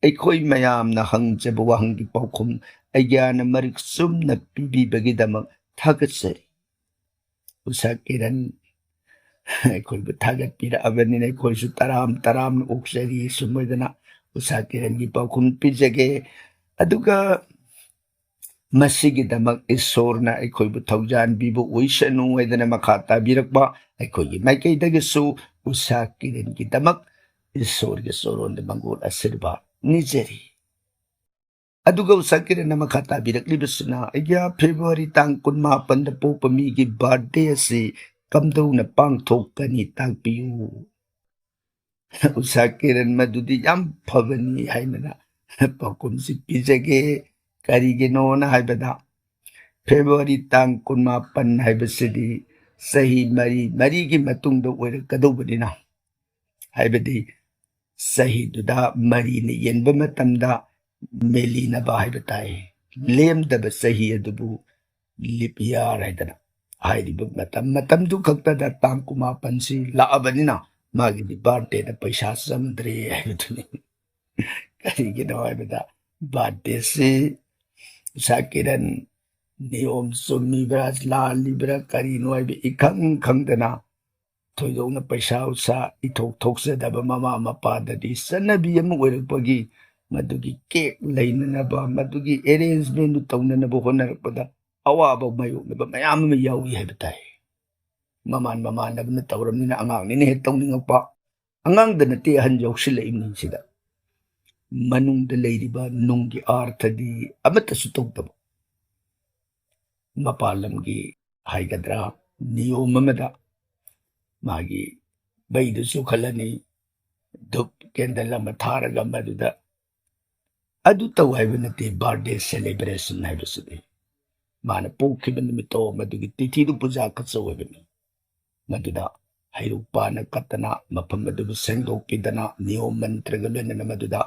ꯑꯩꯈꯣꯏ ꯃꯌꯥꯝꯅ ꯍꯪꯖꯕ ꯋꯥꯍꯪꯒꯤ ꯄꯥꯎꯈꯨꯝ ꯑꯩꯒ꯭ꯌꯥꯅ ꯃꯔꯤꯛ ꯆꯨꯝꯅ ꯄꯤꯕꯤꯕꯒꯤꯗꯃꯛ ꯊꯥꯒꯠꯆꯔꯤ꯫ ꯎꯁꯥ ꯀꯤꯔꯟ ꯑꯩꯈꯣꯏꯕꯨ ꯊꯥꯒꯠꯄꯤꯔꯛꯑꯕꯅꯤꯅ ꯑꯩꯈꯣꯏꯁꯨ ꯇꯔꯥꯝ ꯇꯔꯥꯝꯅ ꯑꯣꯛꯆꯔꯤ꯫ ꯁꯨꯝ ꯑꯣꯏꯗꯅ ꯎꯁꯥ ꯀꯤꯔꯟꯒꯤ ꯄꯥꯎꯈꯨꯝ ꯄꯤꯖꯒꯦ꯫ ꯑꯗꯨꯒ ꯃꯁꯤꯒꯤꯗꯃꯛ ꯏꯁꯣꯔꯅ ꯑꯩꯈꯣꯏꯕꯨ ꯊꯧꯖꯥꯟꯕꯤꯕ ꯑꯣꯏꯁꯅꯨ ꯍꯥꯏꯗꯅ ꯃꯈꯥ ꯇꯥꯕꯤꯔꯛꯄ ꯑꯩꯈꯣꯏꯒꯤ ꯃꯥꯏꯀꯩꯗꯒꯤꯁꯨ ꯎꯁꯥ ꯀꯤꯔꯟꯒꯤꯗꯃꯛ ꯏꯁꯣꯔꯒꯤ ꯆꯣꯔꯣꯟꯗ ꯃꯪꯒꯣꯜ ꯑꯁꯤꯔꯕꯥꯗ ꯅꯤꯖꯔꯤ꯫ ꯑꯗꯨꯒ ꯎꯁꯥ ꯀꯤꯔꯟꯅ ꯃꯈꯥ ꯇꯥꯕꯤꯔꯛꯂꯤꯕꯁꯤꯅ, ꯑꯩꯒꯤ ꯐꯦꯕ꯭ꯔꯨꯋꯥꯔꯤ ꯇꯥꯡ ꯀꯨꯟꯃꯥꯄꯟꯗ ꯄꯣꯛꯄ ꯃꯤꯒꯤ ꯕꯥꯔꯊꯗꯦ ꯑꯁꯤ ꯀꯝꯗꯧꯅ ꯄꯥꯡꯊꯣꯛꯀꯅꯤ ꯇꯥꯛꯄꯤꯌꯨ꯫ ꯎꯁꯥ ꯀꯤꯔꯟ, ꯃꯗꯨꯗꯤ ꯌꯥꯝ ꯐꯕꯅꯤ ꯍꯥꯏꯅꯅ ꯄꯥꯎꯈꯨꯝꯁꯤ ꯄꯤꯖꯒꯦ꯫ ꯀꯔꯤꯒꯤꯅꯣꯅ ꯍꯥꯏꯕꯗ, ꯐꯦꯕ꯭ꯔꯨꯋꯥꯔꯤ ꯇꯥꯡ ꯀꯨꯟꯃꯥꯄꯟ ꯍꯥꯏꯕꯁꯤꯗꯤ ꯆꯍꯤ ꯃꯔꯤ, ꯃꯔꯤꯒꯤ ꯃꯇꯨꯡꯗ ꯑꯣꯏꯔꯛꯀꯗꯧꯕꯅꯤꯅ, ꯍꯥꯏꯕꯗꯤ ꯆꯍꯤꯗꯨꯗ ꯃꯔꯤꯅ ꯌꯦꯟꯕ ꯃꯇꯝꯗ ꯃꯦꯂꯤꯅꯕ ꯍꯥꯏꯕ ꯇꯥꯏ꯫ ꯂꯦꯝꯗꯕ ꯆꯍꯤ ꯑꯗꯨꯕꯨ ꯂꯤꯞ ꯏꯌꯥꯔ ꯍꯥꯏꯗꯅ ꯍꯥꯏꯔꯤꯕ ꯃꯇꯝ, ꯃꯇꯝꯗꯨ ꯈꯛꯇꯗ ꯇꯥꯡ ꯀꯨꯟꯃꯥꯄꯟꯁꯤ ꯂꯥꯛꯑꯕꯅꯤꯅ ꯃꯥꯒꯤꯗꯤ ꯕꯥꯔꯊꯗꯦꯗ ꯄꯩꯁꯥ ꯆꯪꯗ꯭ꯔꯦ ꯍꯥꯏꯕꯗꯨꯅꯤ꯫ ꯀꯔꯤꯒꯤꯅꯣ ꯍꯥꯏꯕꯗ ꯕꯥꯔꯊꯗꯦꯁꯤ ꯎꯁꯥ ꯀꯤꯔꯟ, ꯅꯤꯌꯣꯝ ꯆꯨꯝꯃꯤꯕ꯭ꯔꯥ, ꯂꯥꯜꯂꯤꯕ꯭ꯔꯥ, ꯀꯔꯤꯅꯣ ꯍꯥꯏꯕ ꯏꯈꯪ ꯈꯪꯗꯅ, ꯊꯣꯏꯗꯣꯛꯅ ꯄꯩꯁꯥ ꯎꯁꯥ ꯏꯊꯣꯛ ꯊꯣꯛꯆꯗꯕ ꯃꯃꯥ ꯃꯄꯥꯗꯗꯤ ꯆꯠꯅꯕꯤ ꯑꯃ ꯑꯣꯏꯔꯛꯄꯒꯤ ꯃꯗꯨꯒꯤ ꯀꯦꯛ ꯂꯩꯅꯅꯕ, ꯃꯗꯨꯒꯤ ꯑꯦꯔꯦꯟꯖꯃꯦꯟꯗꯨ ꯇꯧꯅꯅꯕ ꯍꯣꯠꯅꯔꯛꯄꯗ ꯑꯋꯥꯕ ꯃꯥꯌꯣꯛꯅꯕ ꯃꯌꯥꯝ ꯑꯃ ꯌꯥꯎꯏ ꯍꯥꯏꯕ ꯇꯥꯏ꯫ ꯃꯃꯥꯟ ꯃꯃꯥꯟꯅꯕꯅ ꯇꯧꯔꯕꯅꯤꯅ ꯑꯉꯥꯡꯅꯤꯅ ꯍꯦꯛ ꯇꯧꯅꯤꯡꯉꯛꯄ, ꯑꯉꯥꯡꯗ ꯅꯠꯇꯦ ꯑꯍꯟ ꯌꯥꯎꯁꯤꯜꯂꯛꯏꯕꯅꯤꯁꯤꯗ꯫ ꯃꯅꯨꯡꯗ ꯂꯩꯔꯤꯕ ꯅꯨꯡꯒꯤ ꯑꯥꯔꯊꯗꯤ ꯑꯃꯠꯇꯁꯨ ꯇꯧꯗꯕ꯫ ꯃꯄꯥꯟ ꯂꯝꯒꯤ ꯍꯥꯏꯒꯗ꯭ꯔꯥ, ꯅꯤꯌꯣꯝ ꯑꯃꯗ ꯃꯥꯒꯤ ꯃꯩꯗꯨ ꯆꯨꯈꯠꯂꯅꯤ, ꯙꯨꯞ ꯀꯦꯟꯗꯜ ꯑꯃ ꯊꯥꯔꯒ ꯃꯗꯨꯗ ꯑꯗꯨ ꯇꯧ ꯍꯥꯏꯕ ꯅꯠꯇꯦ꯫ ꯕꯥꯔꯗꯦ ꯁꯦꯂꯦꯕ꯭ꯔꯦꯁꯟ ꯍꯥꯏꯕꯁꯤꯗꯤ ꯃꯥꯅ ꯄꯣꯛꯈꯤꯕ ꯅꯨꯃꯤꯠꯇꯣ ꯃꯗꯨꯒꯤ ꯇꯤꯊꯤꯗꯨ ꯄꯨꯖꯥ ꯀꯠꯆꯧꯕꯅꯤ꯫ ꯃꯗꯨꯗ ꯍꯩꯔꯨꯛ ꯄꯥꯟꯅ ꯀꯠꯇꯅ ꯃꯐꯝ ꯑꯗꯨꯕꯨ ꯁꯦꯡꯗꯣꯛꯄꯤꯗꯅ ꯅꯤꯌꯣꯝ ꯃꯟꯇ꯭ꯔꯒ ꯂꯣꯏꯅꯅ ꯃꯗꯨꯗ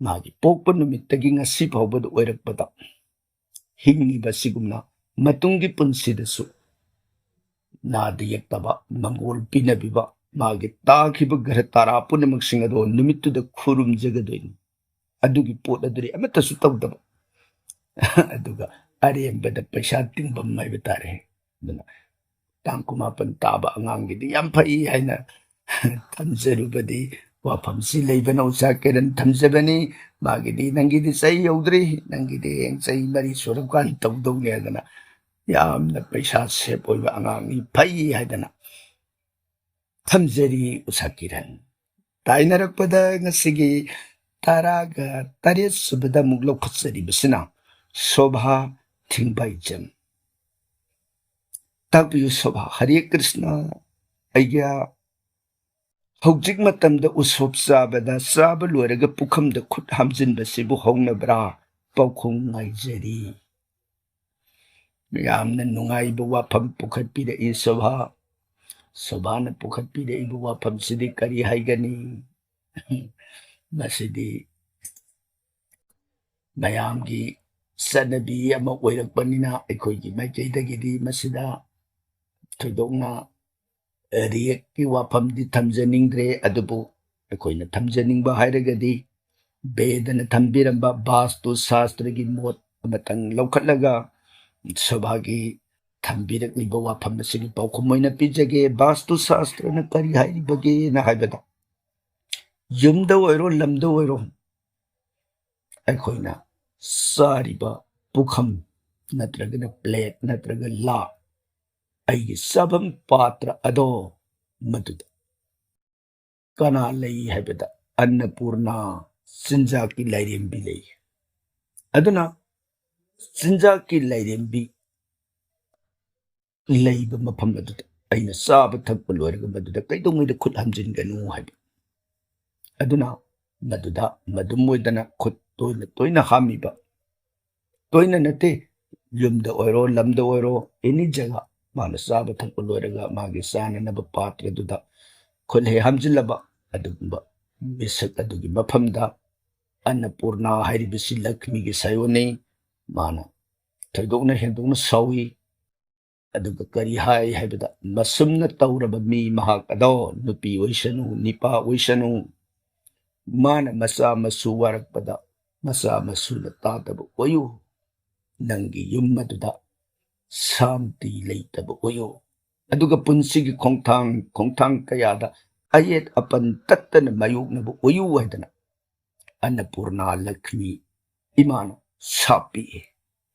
ꯃꯥꯒꯤ ꯄꯣꯛꯄ ꯅꯨꯃꯤꯠꯇꯒꯤ ꯉꯁꯤ ꯐꯥꯎꯕꯗ ꯑꯣꯏꯔꯛꯄꯗ ꯍꯤꯡꯉꯤꯕ ꯑꯁꯤꯒꯨꯝꯅ ꯃꯇꯨꯡꯒꯤ ꯄꯨꯟꯁꯤꯗꯁꯨ ꯅꯥꯗ ꯌꯦꯛꯇꯕ, ꯃꯪꯒꯣꯜ ꯄꯤꯅꯕꯤꯕ, ꯃꯥꯒꯤ ꯇꯥꯈꯤꯕ ꯒ꯭ꯔꯍ ꯇꯥꯔꯥ ꯄꯨꯝꯅꯃꯛꯁꯤꯡ ꯑꯗꯣ ꯅꯨꯃꯤꯠꯇꯨꯗ ꯈꯨꯔꯨꯝꯖꯒꯗꯣꯏꯅꯤ꯫ ꯑꯗꯨꯒꯤ ꯄꯣꯠ ꯑꯗꯨꯗꯤ ꯑꯃꯠꯇꯁꯨ ꯇꯧꯗꯕ꯫ ꯑꯗꯨꯒ ꯑꯔꯦꯝꯕꯗ ꯄꯩꯁꯥ ꯇꯤꯡꯐꯝ ꯍꯥꯏꯕ ꯇꯥꯔꯦ꯫ ꯑꯗꯨꯅ ꯇꯥꯡ ꯀꯨꯟꯃꯥꯄꯟ ꯇꯥꯕ ꯑꯉꯥꯡꯒꯤꯗꯤ ꯌꯥꯝ ꯐꯩ ꯍꯥꯏꯅ ꯊꯝꯖꯔꯨꯕꯗꯤ ꯋꯥꯐꯝꯁꯤ ꯂꯩꯕꯅ ꯎꯁꯥ ꯀꯤꯔꯟ ꯊꯝꯖꯕꯅꯤ꯫ ꯃꯥꯒꯤꯗꯤ ꯅꯪꯒꯤꯗꯤ ꯆꯍꯤ ꯌꯧꯗ꯭ꯔꯤ, ꯅꯪꯒꯤꯗꯤ ꯍꯌꯦꯡ ꯆꯍꯤ ꯃꯔꯤ ꯁꯨꯔꯀꯥꯟ ꯇꯧꯗꯧꯅꯤ ꯍꯥꯏꯗꯅ ꯌꯥꯝꯅ ꯄꯩꯁꯥ ꯁꯦꯞ ꯑꯣꯏꯕ ꯑꯉꯥꯡꯅꯤ, ꯐꯩ ꯍꯥꯏꯗꯅ ꯊꯝꯖꯔꯤ ꯎꯁꯥ ꯀꯤꯔꯟ꯫ ꯇꯥꯏꯅꯔꯛꯄꯗ ꯉꯁꯤꯒꯤ ꯇꯔꯥꯒ ꯇꯔꯦꯠ ꯁꯨꯕꯗ ꯑꯃꯨꯛ ꯂꯧꯈꯠꯆꯔꯤꯕꯁꯤꯅ ꯁꯣꯚꯥ ꯊꯤꯡꯕꯥꯏꯖꯝ꯫ ꯇꯥꯛꯄꯤꯌꯨ ꯁꯣꯚꯥ꯫ ꯍꯔꯦ ꯀ꯭ꯔꯤꯁꯅ꯫ ꯑꯩꯒ ꯍꯧꯖꯤꯛ ꯃꯇꯝꯗ ꯎꯁꯣꯞ ꯆꯥꯕꯗ ꯆꯥꯕ ꯂꯣꯏꯔꯒ ꯄꯨꯈꯝꯗ ꯈꯨꯠ ꯍꯥꯝꯖꯤꯟꯕꯁꯤꯕꯨ ꯍꯧꯅꯕ꯭ꯔꯥ? ꯄꯥꯎꯈꯨꯝ ꯉꯥꯏꯖꯔꯤ꯫ ꯌꯥꯝꯅ ꯅꯨꯡꯉꯥꯏꯕ ꯋꯥꯐꯝ ꯄꯨꯈꯠꯄꯤꯔꯛꯏ ꯁꯣꯚꯥ꯫ ꯁꯣꯚꯥꯅ ꯄꯨꯈꯠꯄꯤꯔꯛꯏꯕ ꯋꯥꯐꯝꯁꯤꯗꯤ ꯀꯔꯤ ꯍꯥꯏꯒꯅꯤ? ꯃꯁꯤꯗꯤ ꯃꯌꯥꯝꯒꯤ ꯆꯠꯅꯕꯤ ꯑꯃ ꯑꯣꯏꯔꯛꯄꯅꯤꯅ ꯑꯩꯈꯣꯏꯒꯤ ꯃꯥꯏꯀꯩꯗꯒꯤꯗꯤ ꯃꯁꯤꯗ ꯊꯣꯏꯗꯣꯛꯅ ꯔꯤꯌꯦꯛꯀꯤ ꯋꯥꯐꯝꯗꯤ ꯊꯝꯖꯅꯤꯡꯗ꯭ꯔꯦ꯫ ꯑꯗꯨꯕꯨ ꯑꯩꯈꯣꯏꯅ ꯊꯝꯖꯅꯤꯡꯕ ꯍꯥꯏꯔꯒꯗꯤ ꯕꯦꯗꯅ ꯊꯝꯕꯤꯔꯝꯕ ꯕꯥꯁꯇꯨ ꯁꯥꯁꯇ꯭ꯔꯒꯤ ꯃꯣꯠ ꯑꯃꯇꯪ ꯂꯧꯈꯠꯂꯒ ꯁꯣꯚꯥꯒꯤ ꯊꯝꯕꯤꯔꯛꯂꯤꯕ ꯋꯥꯐꯝ ꯑꯁꯤꯒꯤ ꯄꯥꯎꯈꯨꯝ ꯑꯣꯏꯅ ꯄꯤꯖꯒꯦ꯫ ꯕꯥꯁꯇꯨ ꯁꯥꯁꯇ꯭ꯔꯅ ꯀꯔꯤ ꯍꯥꯏꯔꯤꯕꯒꯦꯅ ꯍꯥꯏꯕꯗ, ꯌꯨꯝꯗ ꯑꯣꯏꯔꯣ, ꯂꯝꯗ ꯑꯣꯏꯔꯣ, ꯑꯩꯈꯣꯏꯅ ꯆꯥꯔꯤꯕ ꯄꯨꯈꯝ ꯅꯠꯇ꯭ꯔꯒꯅ ꯄ꯭ꯂꯦꯠ ꯅꯠꯇ꯭ꯔꯒ ꯂꯥ, ꯑꯩꯒꯤ ꯆꯥꯐꯝ ꯄꯥꯇ꯭ꯔ ꯑꯗꯣ, ꯃꯗꯨꯗ ꯀꯅꯥ ꯂꯩ ꯍꯥꯏꯕꯗ, ꯑꯟꯅꯄꯨꯔꯅꯥ, ꯆꯤꯟꯖꯥꯛꯀꯤ ꯂꯥꯏꯔꯦꯝꯕꯤ ꯂꯩ꯫ ꯑꯗꯨꯅ ꯆꯤꯟꯖꯥꯛꯀꯤ ꯂꯥꯏꯔꯦꯝꯕꯤ ꯂꯩꯕ ꯃꯐꯝ ꯑꯗꯨꯗ ꯑꯩꯅ ꯆꯥꯕ ꯊꯛꯄ ꯂꯣꯏꯔꯒ ꯃꯗꯨꯗ ꯀꯩꯗꯧꯉꯩꯗ ꯈꯨꯠ ꯍꯥꯝꯖꯤꯟꯒꯅꯨ ꯍꯥꯏꯕ꯫ ꯑꯗꯨꯅ ꯃꯗꯨꯗ ꯃꯗꯨꯝ ꯑꯣꯏꯗꯅ ꯈꯨꯠ ꯇꯣꯏꯅ ꯇꯣꯏꯅ ꯍꯥꯝꯃꯤꯕ, ꯇꯣꯏꯅ ꯅꯠꯇꯦ, ꯌꯨꯝꯗ ꯑꯣꯏꯔꯣ, ꯂꯝꯗ ꯑꯣꯏꯔꯣ, ꯑꯦꯅꯤ ꯖꯒꯥ, ꯃꯥꯅ ꯆꯥꯕ ꯊꯛꯄ ꯂꯣꯏꯔꯒ ꯃꯥꯒꯤ ꯆꯥꯅꯅꯕ ꯄꯥꯇ꯭ꯔꯗꯨꯗ ꯈꯨꯠ ꯍꯦꯛ ꯍꯥꯝꯖꯤꯜꯂꯕ, ꯑꯗꯨꯒꯨꯝꯕ ꯃꯤꯁꯛ ꯑꯗꯨꯒꯤ ꯃꯐꯝꯗ ꯑꯟꯅꯄꯨꯔꯅꯥ ꯍꯥꯏꯔꯤꯕꯁꯤ ꯂꯛꯁꯃꯤꯒꯤ ꯁꯥꯏꯑꯣꯟꯅꯤ꯫ ꯃꯥꯅ ꯊꯣꯏꯗꯣꯛꯅ ꯍꯦꯟꯗꯣꯛꯅ ꯁꯥꯎꯏ꯫ ꯑꯗꯨꯒ ꯀꯔꯤ ꯍꯥꯏ ꯍꯥꯏꯕꯗ, ꯃꯁꯨꯝꯅ ꯇꯧꯔꯕ ꯃꯤ ꯃꯍꯥꯛ ꯑꯗꯣ, ꯅꯨꯄꯤ ꯑꯣꯏꯁꯅꯨ, ꯅꯤꯄꯥ ꯑꯣꯏꯁꯅꯨ, ꯃꯥꯅ ꯃꯆꯥ ꯃꯁꯨ ꯋꯥꯔꯛꯄꯗ ꯃꯆꯥ ꯃꯁꯨꯅ ꯇꯥꯗꯕ ꯑꯣꯏꯌꯨ꯫ ꯅꯪꯒꯤ ꯌꯨꯝ ꯑꯗꯨꯗ ꯁꯥꯟꯇꯤ ꯂꯩꯇꯕ ꯑꯣꯏꯌꯨ꯫ ꯑꯗꯨꯒ ꯄꯨꯟꯁꯤꯒꯤ ꯈꯣꯡꯊꯥꯡ ꯈꯣꯡꯊꯥꯡ ꯀꯌꯥꯗ ꯑꯌꯦꯠ ꯑꯄꯟ ꯇꯠꯇꯅ ꯃꯥꯌꯣꯛꯅꯕ ꯑꯣꯏꯌꯨ ꯍꯥꯏꯗꯅ ꯑꯟꯅꯄꯨꯔꯅꯥ ꯂꯛꯁꯃꯤ ꯏꯃꯥꯅ ꯁꯥꯞ ꯄꯤꯛꯏ꯫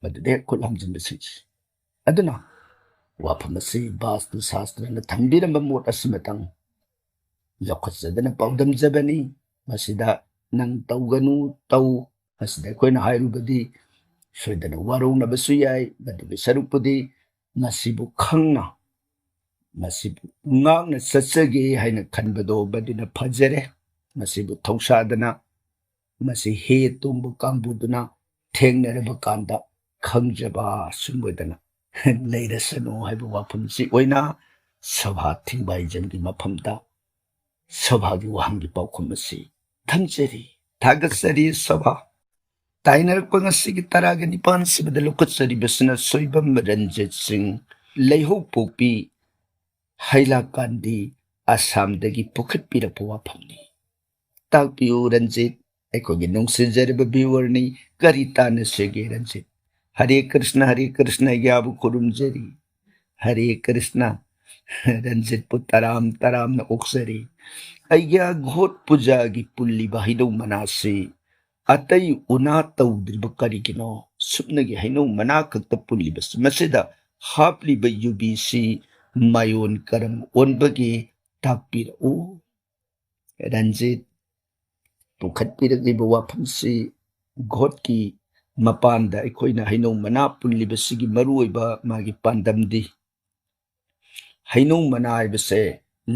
ꯃꯗꯨꯗ ꯍꯦꯛ ꯈꯨꯠ ꯍꯥꯝꯖꯤꯟꯕꯁꯤꯡꯁꯤ꯫ ꯑꯗꯨꯅ ꯋꯥꯐꯝ ꯑꯁꯤ ꯕꯥꯁꯇꯨ ꯁꯥꯁꯇ꯭ꯔꯅ ꯊꯝꯕꯤꯔꯝꯕ ꯃꯣꯠ ꯑꯁꯤꯃꯇꯪ ꯂꯧꯈꯠꯆꯗꯅ ꯄꯥꯎꯗꯝꯖꯕꯅꯤ꯫ ꯃꯁꯤꯗ ꯅꯪ ꯇꯧꯒꯅꯨ, ꯇꯧ, ꯃꯁꯤꯗ ꯑꯩꯈꯣꯏꯅ ꯍꯥꯏꯔꯨꯕꯗꯤ ꯁꯣꯏꯗꯅ ꯋꯥꯔꯧꯅꯕꯁꯨ ꯌꯥꯏ꯫ ꯃꯗꯨꯒꯤ ꯁꯔꯨꯛꯄꯨꯗꯤ ꯃꯁꯤꯕꯨ ꯈꯪꯅ, ꯃꯁꯤꯕꯨ ꯉꯥꯛꯅ ꯆꯠꯆꯒꯦ ꯍꯥꯏꯅ ꯈꯟꯕꯗꯣ ꯃꯗꯨꯅ ꯐꯖꯔꯦ꯫ ꯃꯁꯤꯕꯨ ꯊꯧꯁꯥꯗꯅ, ꯃꯁꯤ ꯍꯦ ꯇꯣꯡꯕ ꯀꯥꯡꯕꯨꯗꯨꯅ ꯊꯦꯡꯅꯔꯕ ꯀꯥꯟꯗ ꯈꯪꯖꯕ ꯁꯨꯝ ꯑꯣꯏꯗꯅ ꯂꯩꯔꯁꯅꯨ ꯍꯥꯏꯕ ꯋꯥꯐꯝꯁꯤ ꯑꯣꯏꯅ ꯁꯚꯥ ꯊꯤꯡꯕ ꯍꯩꯖꯝꯒꯤ ꯃꯐꯝꯗ ꯁꯚꯥꯒꯤ ꯋꯥꯍꯪꯒꯤ ꯄꯥꯎꯈꯨꯝ ꯑꯁꯤ ꯊꯝꯖꯔꯤ꯫ ꯊꯥꯒꯠꯆꯔꯤ ꯁꯚꯥ꯫ ꯇꯥꯏꯅꯔꯛꯄ ꯉꯁꯤꯒꯤ ꯇꯔꯥꯒ ꯅꯤꯄꯥꯟ ꯁꯨꯕꯗ ꯂꯧꯈꯠꯆꯔꯤꯕꯁꯤꯅ ꯁꯣꯏꯕꯝ ꯔꯟꯖꯤꯠ ꯁꯤꯡ, ꯂꯩꯍꯧꯄꯣꯛꯄꯤ, ꯍꯩꯂꯥꯀꯥꯟꯗꯤ, ꯑꯁꯥꯝꯗꯒꯤ ꯄꯨꯈꯠꯄꯤꯔꯛꯄ ꯋꯥꯐꯝꯅꯤ꯫ ꯇꯥꯛꯄꯤꯌꯨ ꯔꯟꯖꯤꯠ, ꯑꯩꯈꯣꯏꯒꯤ ꯅꯨꯡꯁꯤꯖꯔꯕ viewerꯅꯤ꯫ ꯀꯔꯤ ꯇꯥꯟꯅꯁꯤꯒꯦ ꯔꯟꯖꯤꯠ? ꯍꯔꯦ ꯀ꯭ꯔꯤꯁꯅ, ꯍꯔꯦ ꯀ꯭ꯔꯤꯁꯅ, ꯑꯩꯒꯤ ꯑꯥꯕꯨ ꯈꯨꯔꯨꯝꯖꯔꯤ꯫ ꯍꯔꯦ ꯀ꯭ꯔꯤꯁꯅ꯫ ꯔꯟꯖꯤꯠꯄꯨ ꯇꯔꯥꯝ ꯇꯔꯥꯝꯅ ꯑꯣꯛꯆꯔꯤ꯫ ꯑꯩꯒꯤ ꯒꯣꯠ ꯄꯨꯖꯥꯒꯤ ꯄꯨꯜꯂꯤꯕ ꯍꯩꯅꯧ ꯃꯅꯥꯁꯤ ꯑꯇꯩ ꯎꯅꯥ ꯇꯧꯗ꯭ꯔꯤꯕ ꯀꯔꯤꯒꯤꯅꯣ? ꯁꯨꯞꯅꯒꯤ ꯍꯩꯅꯧ ꯃꯅꯥ ꯈꯛꯇ ꯄꯨꯜꯂꯤꯕꯁꯤ, ꯃꯁꯤꯗ ꯍꯥꯞꯂꯤꯕ ꯌꯨꯕꯤꯁꯤ ꯃꯥꯏꯑꯣꯟ ꯀꯔꯝ ꯑꯣꯟꯕꯒꯦ ꯇꯥꯛꯄꯤꯔꯛꯎ꯫ ꯔꯟꯖꯤꯠ, ꯄꯨꯈꯠꯄꯤꯔꯛꯂꯤꯕ ꯋꯥꯐꯝꯁꯤ ꯒꯣꯠꯀꯤ ꯃꯄꯥꯟꯗ ꯑꯩꯈꯣꯏꯅ ꯍꯩꯅꯧ ꯃꯅꯥ ꯄꯨꯜꯂꯤꯕꯁꯤꯒꯤ ꯃꯔꯨꯑꯣꯏꯕ ꯃꯥꯒꯤ ꯄꯥꯟꯗꯝꯗꯤ, ꯍꯩꯅꯧ ꯃꯅꯥ ꯍꯥꯏꯕꯁꯦ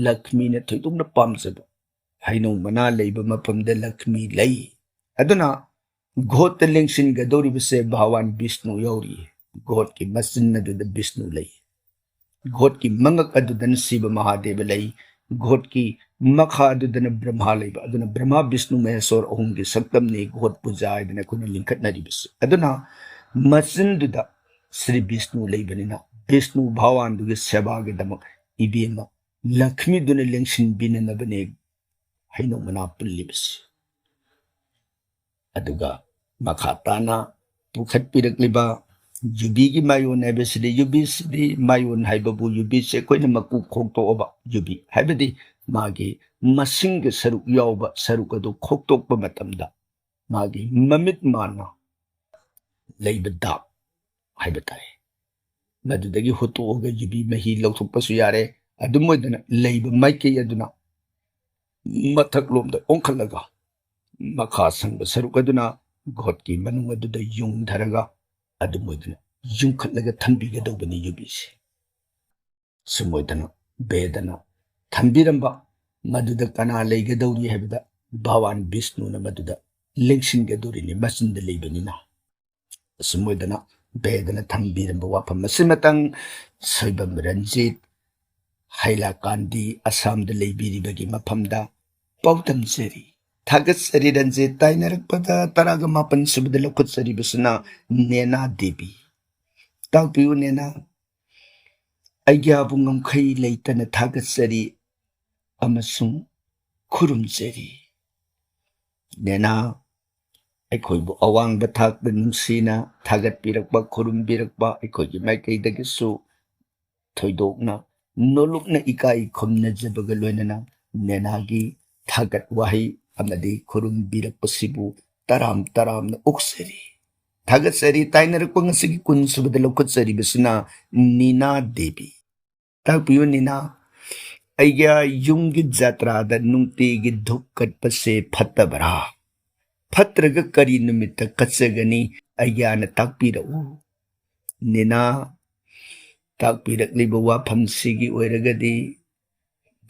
ꯂꯛꯁꯃꯤꯅ ꯊꯣꯏꯗꯣꯛꯅ ꯄꯥꯝꯖꯕ, ꯍꯩꯅꯧ ꯃꯅꯥ ꯂꯩꯕ ꯃꯐꯝꯗ ꯂꯛꯁꯃꯤ ꯂꯩ꯫ ꯑꯗꯨꯅ ꯒꯣꯠꯇ ꯂꯦꯡꯁꯤꯟꯒꯗꯧꯔꯤꯕꯁꯦ ꯚꯒꯋꯥꯟ ꯕꯤꯁꯅꯨ ꯌꯥꯎꯔꯤ꯫ ꯒꯣꯠꯀꯤ ꯃꯆꯤꯟ ꯑꯗꯨꯗ ꯕꯤꯁꯅꯨ ꯂꯩ꯫ ꯒꯣꯠꯀꯤ ꯃꯉꯛ ꯑꯗꯨꯗꯅ ꯁꯤꯕ ꯃꯍꯥꯗꯦꯕ ꯂꯩ꯫ ꯒꯣꯠꯀꯤ ꯃꯈꯥ ꯑꯗꯨꯗꯅ ꯕ꯭ꯔꯍꯃꯥ ꯂꯩꯕ꯫ ꯑꯗꯨꯅ ꯕ꯭ꯔꯍꯃꯥ, ꯕꯤꯁꯅꯨ, ꯃꯍꯦꯁꯣꯔ ꯑꯍꯨꯝꯒꯤ ꯁꯛꯇꯝꯅꯤ ꯒꯣꯠ ꯄꯨꯖꯥ ꯍꯥꯏꯗꯅ ꯑꯩꯈꯣꯏꯅ ꯂꯤꯡꯈꯠꯅꯔꯤꯕꯁꯤ꯫ ꯑꯗꯨꯅ ꯃꯆꯤꯟꯗꯨꯗ ꯁ꯭ꯔꯤ ꯕꯤꯁꯅꯨ ꯂꯩꯕꯅꯤꯅ ꯕꯤꯁꯅꯨ ꯚꯒꯋꯥꯟꯗꯨꯒꯤ ꯁꯦꯕꯥꯒꯤꯗꯃꯛ ꯏꯕꯦꯝꯃ ꯂꯛꯁꯃꯤꯗꯨꯅ ꯂꯦꯡꯁꯤꯟꯕꯤꯅꯅꯕꯅꯦ ꯍꯩꯅꯧ ꯃꯅꯥ ꯄꯨꯜꯂꯤꯕꯁꯤ꯫ ꯑꯗꯨꯒ ꯃꯈꯥ ꯇꯥꯅ ꯄꯨꯈꯠꯄꯤꯔꯛꯂꯤꯕ ꯌꯨꯕꯤꯒꯤ ꯃꯥꯏꯑꯣꯟ ꯍꯥꯏꯕꯁꯤꯗꯤ, ꯌꯨꯕꯤꯁꯤꯗꯤ, ꯃꯥꯏꯑꯣꯟ ꯍꯥꯏꯕꯕꯨ ꯌꯨꯕꯤꯁꯦ ꯑꯩꯈꯣꯏꯅ ꯃꯀꯨ ꯈꯣꯛꯇꯣꯛꯑꯕ ꯌꯨꯕꯤ, ꯍꯥꯏꯕꯗꯤ ꯃꯥꯒꯤ ꯃꯁꯤꯡꯒꯤ ꯁꯔꯨꯛ ꯌꯥꯎꯕ ꯁꯔꯨꯛ ꯑꯗꯨ ꯈꯣꯛꯇꯣꯛꯄ ꯃꯇꯝꯗ ꯃꯥꯒꯤ ꯃꯃꯤꯠ ꯃꯥꯟꯅ ꯂꯩꯕ ꯗꯥꯛ ꯍꯥꯏꯕ ꯇꯥꯏ꯫ ꯃꯗꯨꯗꯒꯤ ꯍꯨꯠꯇꯣꯛꯑꯒ ꯌꯨꯕꯤ ꯃꯍꯤ ꯂꯧꯊꯣꯛꯄꯁꯨ ꯌꯥꯔꯦ꯫ ꯑꯗꯨꯝ ꯑꯣꯏꯗꯅ ꯂꯩꯕ ꯃꯥꯏꯀꯩ ꯑꯗꯨꯅ ꯃꯊꯛꯂꯣꯝꯗ ꯑꯣꯟꯈꯠꯂꯒ ꯃꯈꯥ ꯁꯪꯕ ꯁꯔꯨꯛ ꯑꯗꯨꯅ ꯒꯣꯠꯀꯤ ꯃꯅꯨꯡ ꯑꯗꯨꯗ ꯌꯨꯡꯊꯔꯒ ꯑꯗꯨꯝ ꯑꯣꯏꯗꯅ ꯌꯨꯡꯈꯠꯂꯒ ꯊꯝꯕꯤꯒꯗꯧꯕꯅꯤ ꯌꯨꯕꯤꯁꯦ꯫ ꯁꯨꯝ ꯑꯣꯏꯗꯅ ꯕꯦꯗꯅ ꯊꯝꯕꯤꯔꯝꯕ ꯃꯗꯨꯗ ꯀꯅꯥ ꯂꯩꯒꯗꯧꯔꯤ ꯍꯥꯏꯕꯗ ꯚꯒꯋꯥꯟ ꯕꯤꯁꯅꯨꯅ ꯃꯗꯨꯗ ꯂꯦꯡꯁꯤꯟꯒꯗꯧꯔꯤꯅꯤ, ꯃꯆꯤꯟꯗ ꯂꯩꯕꯅꯤꯅ꯫ ꯑꯁꯨꯝ ꯑꯣꯏꯗꯅ ꯕꯦꯗꯅ ꯊꯝꯕꯤꯔꯝꯕ ꯋꯥꯐꯝ ꯑꯁꯤꯃꯇꯪ ꯁꯣꯏꯕꯝ ꯔꯟꯖꯤꯠ ꯍꯥꯏꯂꯥꯀꯥꯟꯗꯤ ꯑꯁꯥꯝꯗ ꯂꯩꯕꯤꯔꯤꯕꯒꯤ ꯃꯐꯝꯗ ꯄꯥꯎꯗꯝꯖꯔꯤ꯫ ꯊꯥꯒꯠꯆꯔꯤ ꯔꯟꯖꯤꯠ꯫ ꯇꯥꯏꯅꯔꯛꯄꯗ ꯇꯔꯥꯒ ꯃꯥꯄꯟ ꯁꯨꯕꯗ ꯂꯧꯈꯠꯆꯔꯤꯕꯁꯤꯅ ꯅꯦꯅꯥ ꯗꯦꯕꯤ꯫ ꯇꯥꯛꯄꯤꯌꯨ ꯅꯦꯅꯥ꯫ ꯑꯩꯒꯤ ꯑꯥꯕꯨ ꯉꯝꯈꯩ ꯂꯩꯇꯅ ꯊꯥꯒꯠꯆꯔꯤ ꯑꯃꯁꯨꯡ ꯈꯨꯔꯨꯝꯖꯔꯤ꯫ ꯅꯦꯅꯥ, ꯑꯩꯈꯣꯏꯕꯨ ꯑꯋꯥꯡꯕ ꯊꯥꯛꯇ ꯅꯨꯡꯁꯤꯅ ꯊꯥꯒꯠꯄꯤꯔꯛꯄ, ꯈꯨꯔꯨꯝꯕꯤꯔꯛꯄ, ꯑꯩꯈꯣꯏꯒꯤ ꯃꯥꯏꯀꯩꯗꯒꯤꯁꯨ ꯊꯣꯏꯗꯣꯛꯅ ꯅꯣꯂꯨꯛꯅ ꯏꯀꯥꯏ ꯈꯨꯝꯅꯖꯕꯒ ꯂꯣꯏꯅꯅ ꯅꯦꯅꯥꯒꯤ ꯊꯥꯒꯠ ꯋꯥꯍꯩ ꯑꯃꯗꯤ ꯈꯨꯔꯨꯝꯕꯤꯔꯛꯄꯁꯤꯕꯨ ꯇꯔꯥꯝ ꯇꯔꯥꯝꯅ ꯑꯣꯛꯆꯔꯤ꯫ ꯊꯥꯒꯠꯆꯔꯤ꯫ ꯇꯥꯏꯅꯔꯛꯄ ꯉꯁꯤꯒꯤ ꯀꯨꯟ ꯁꯨꯕꯗ ꯂꯧꯈꯠꯆꯔꯤꯕꯁꯤꯅ ꯅꯤꯅꯥ ꯗꯦꯕꯤ꯫ ꯇꯥꯛꯄꯤꯌꯨ ꯅꯤꯅꯥ, ꯑꯩꯒꯤ ꯌꯨꯝꯒꯤ ꯖꯇ꯭ꯔꯥꯗ ꯅꯨꯡꯇꯤꯒꯤ ꯙꯨꯞ ꯀꯠꯄꯁꯦ ꯐꯠꯇꯕ꯭ꯔꯥ? ꯐꯠꯇ꯭ꯔꯒ ꯀꯔꯤ ꯅꯨꯃꯤꯠꯇ ꯀꯠꯆꯒꯅꯤ? ꯑꯩꯒꯤ ꯑꯥꯅ ꯇꯥꯛꯄꯤꯔꯛꯎ꯫ ꯅꯤꯅꯥ, ꯇꯥꯛꯄꯤꯔꯛꯂꯤꯕ ꯋꯥꯐꯝꯁꯤꯒꯤ ꯑꯣꯏꯔꯒꯗꯤ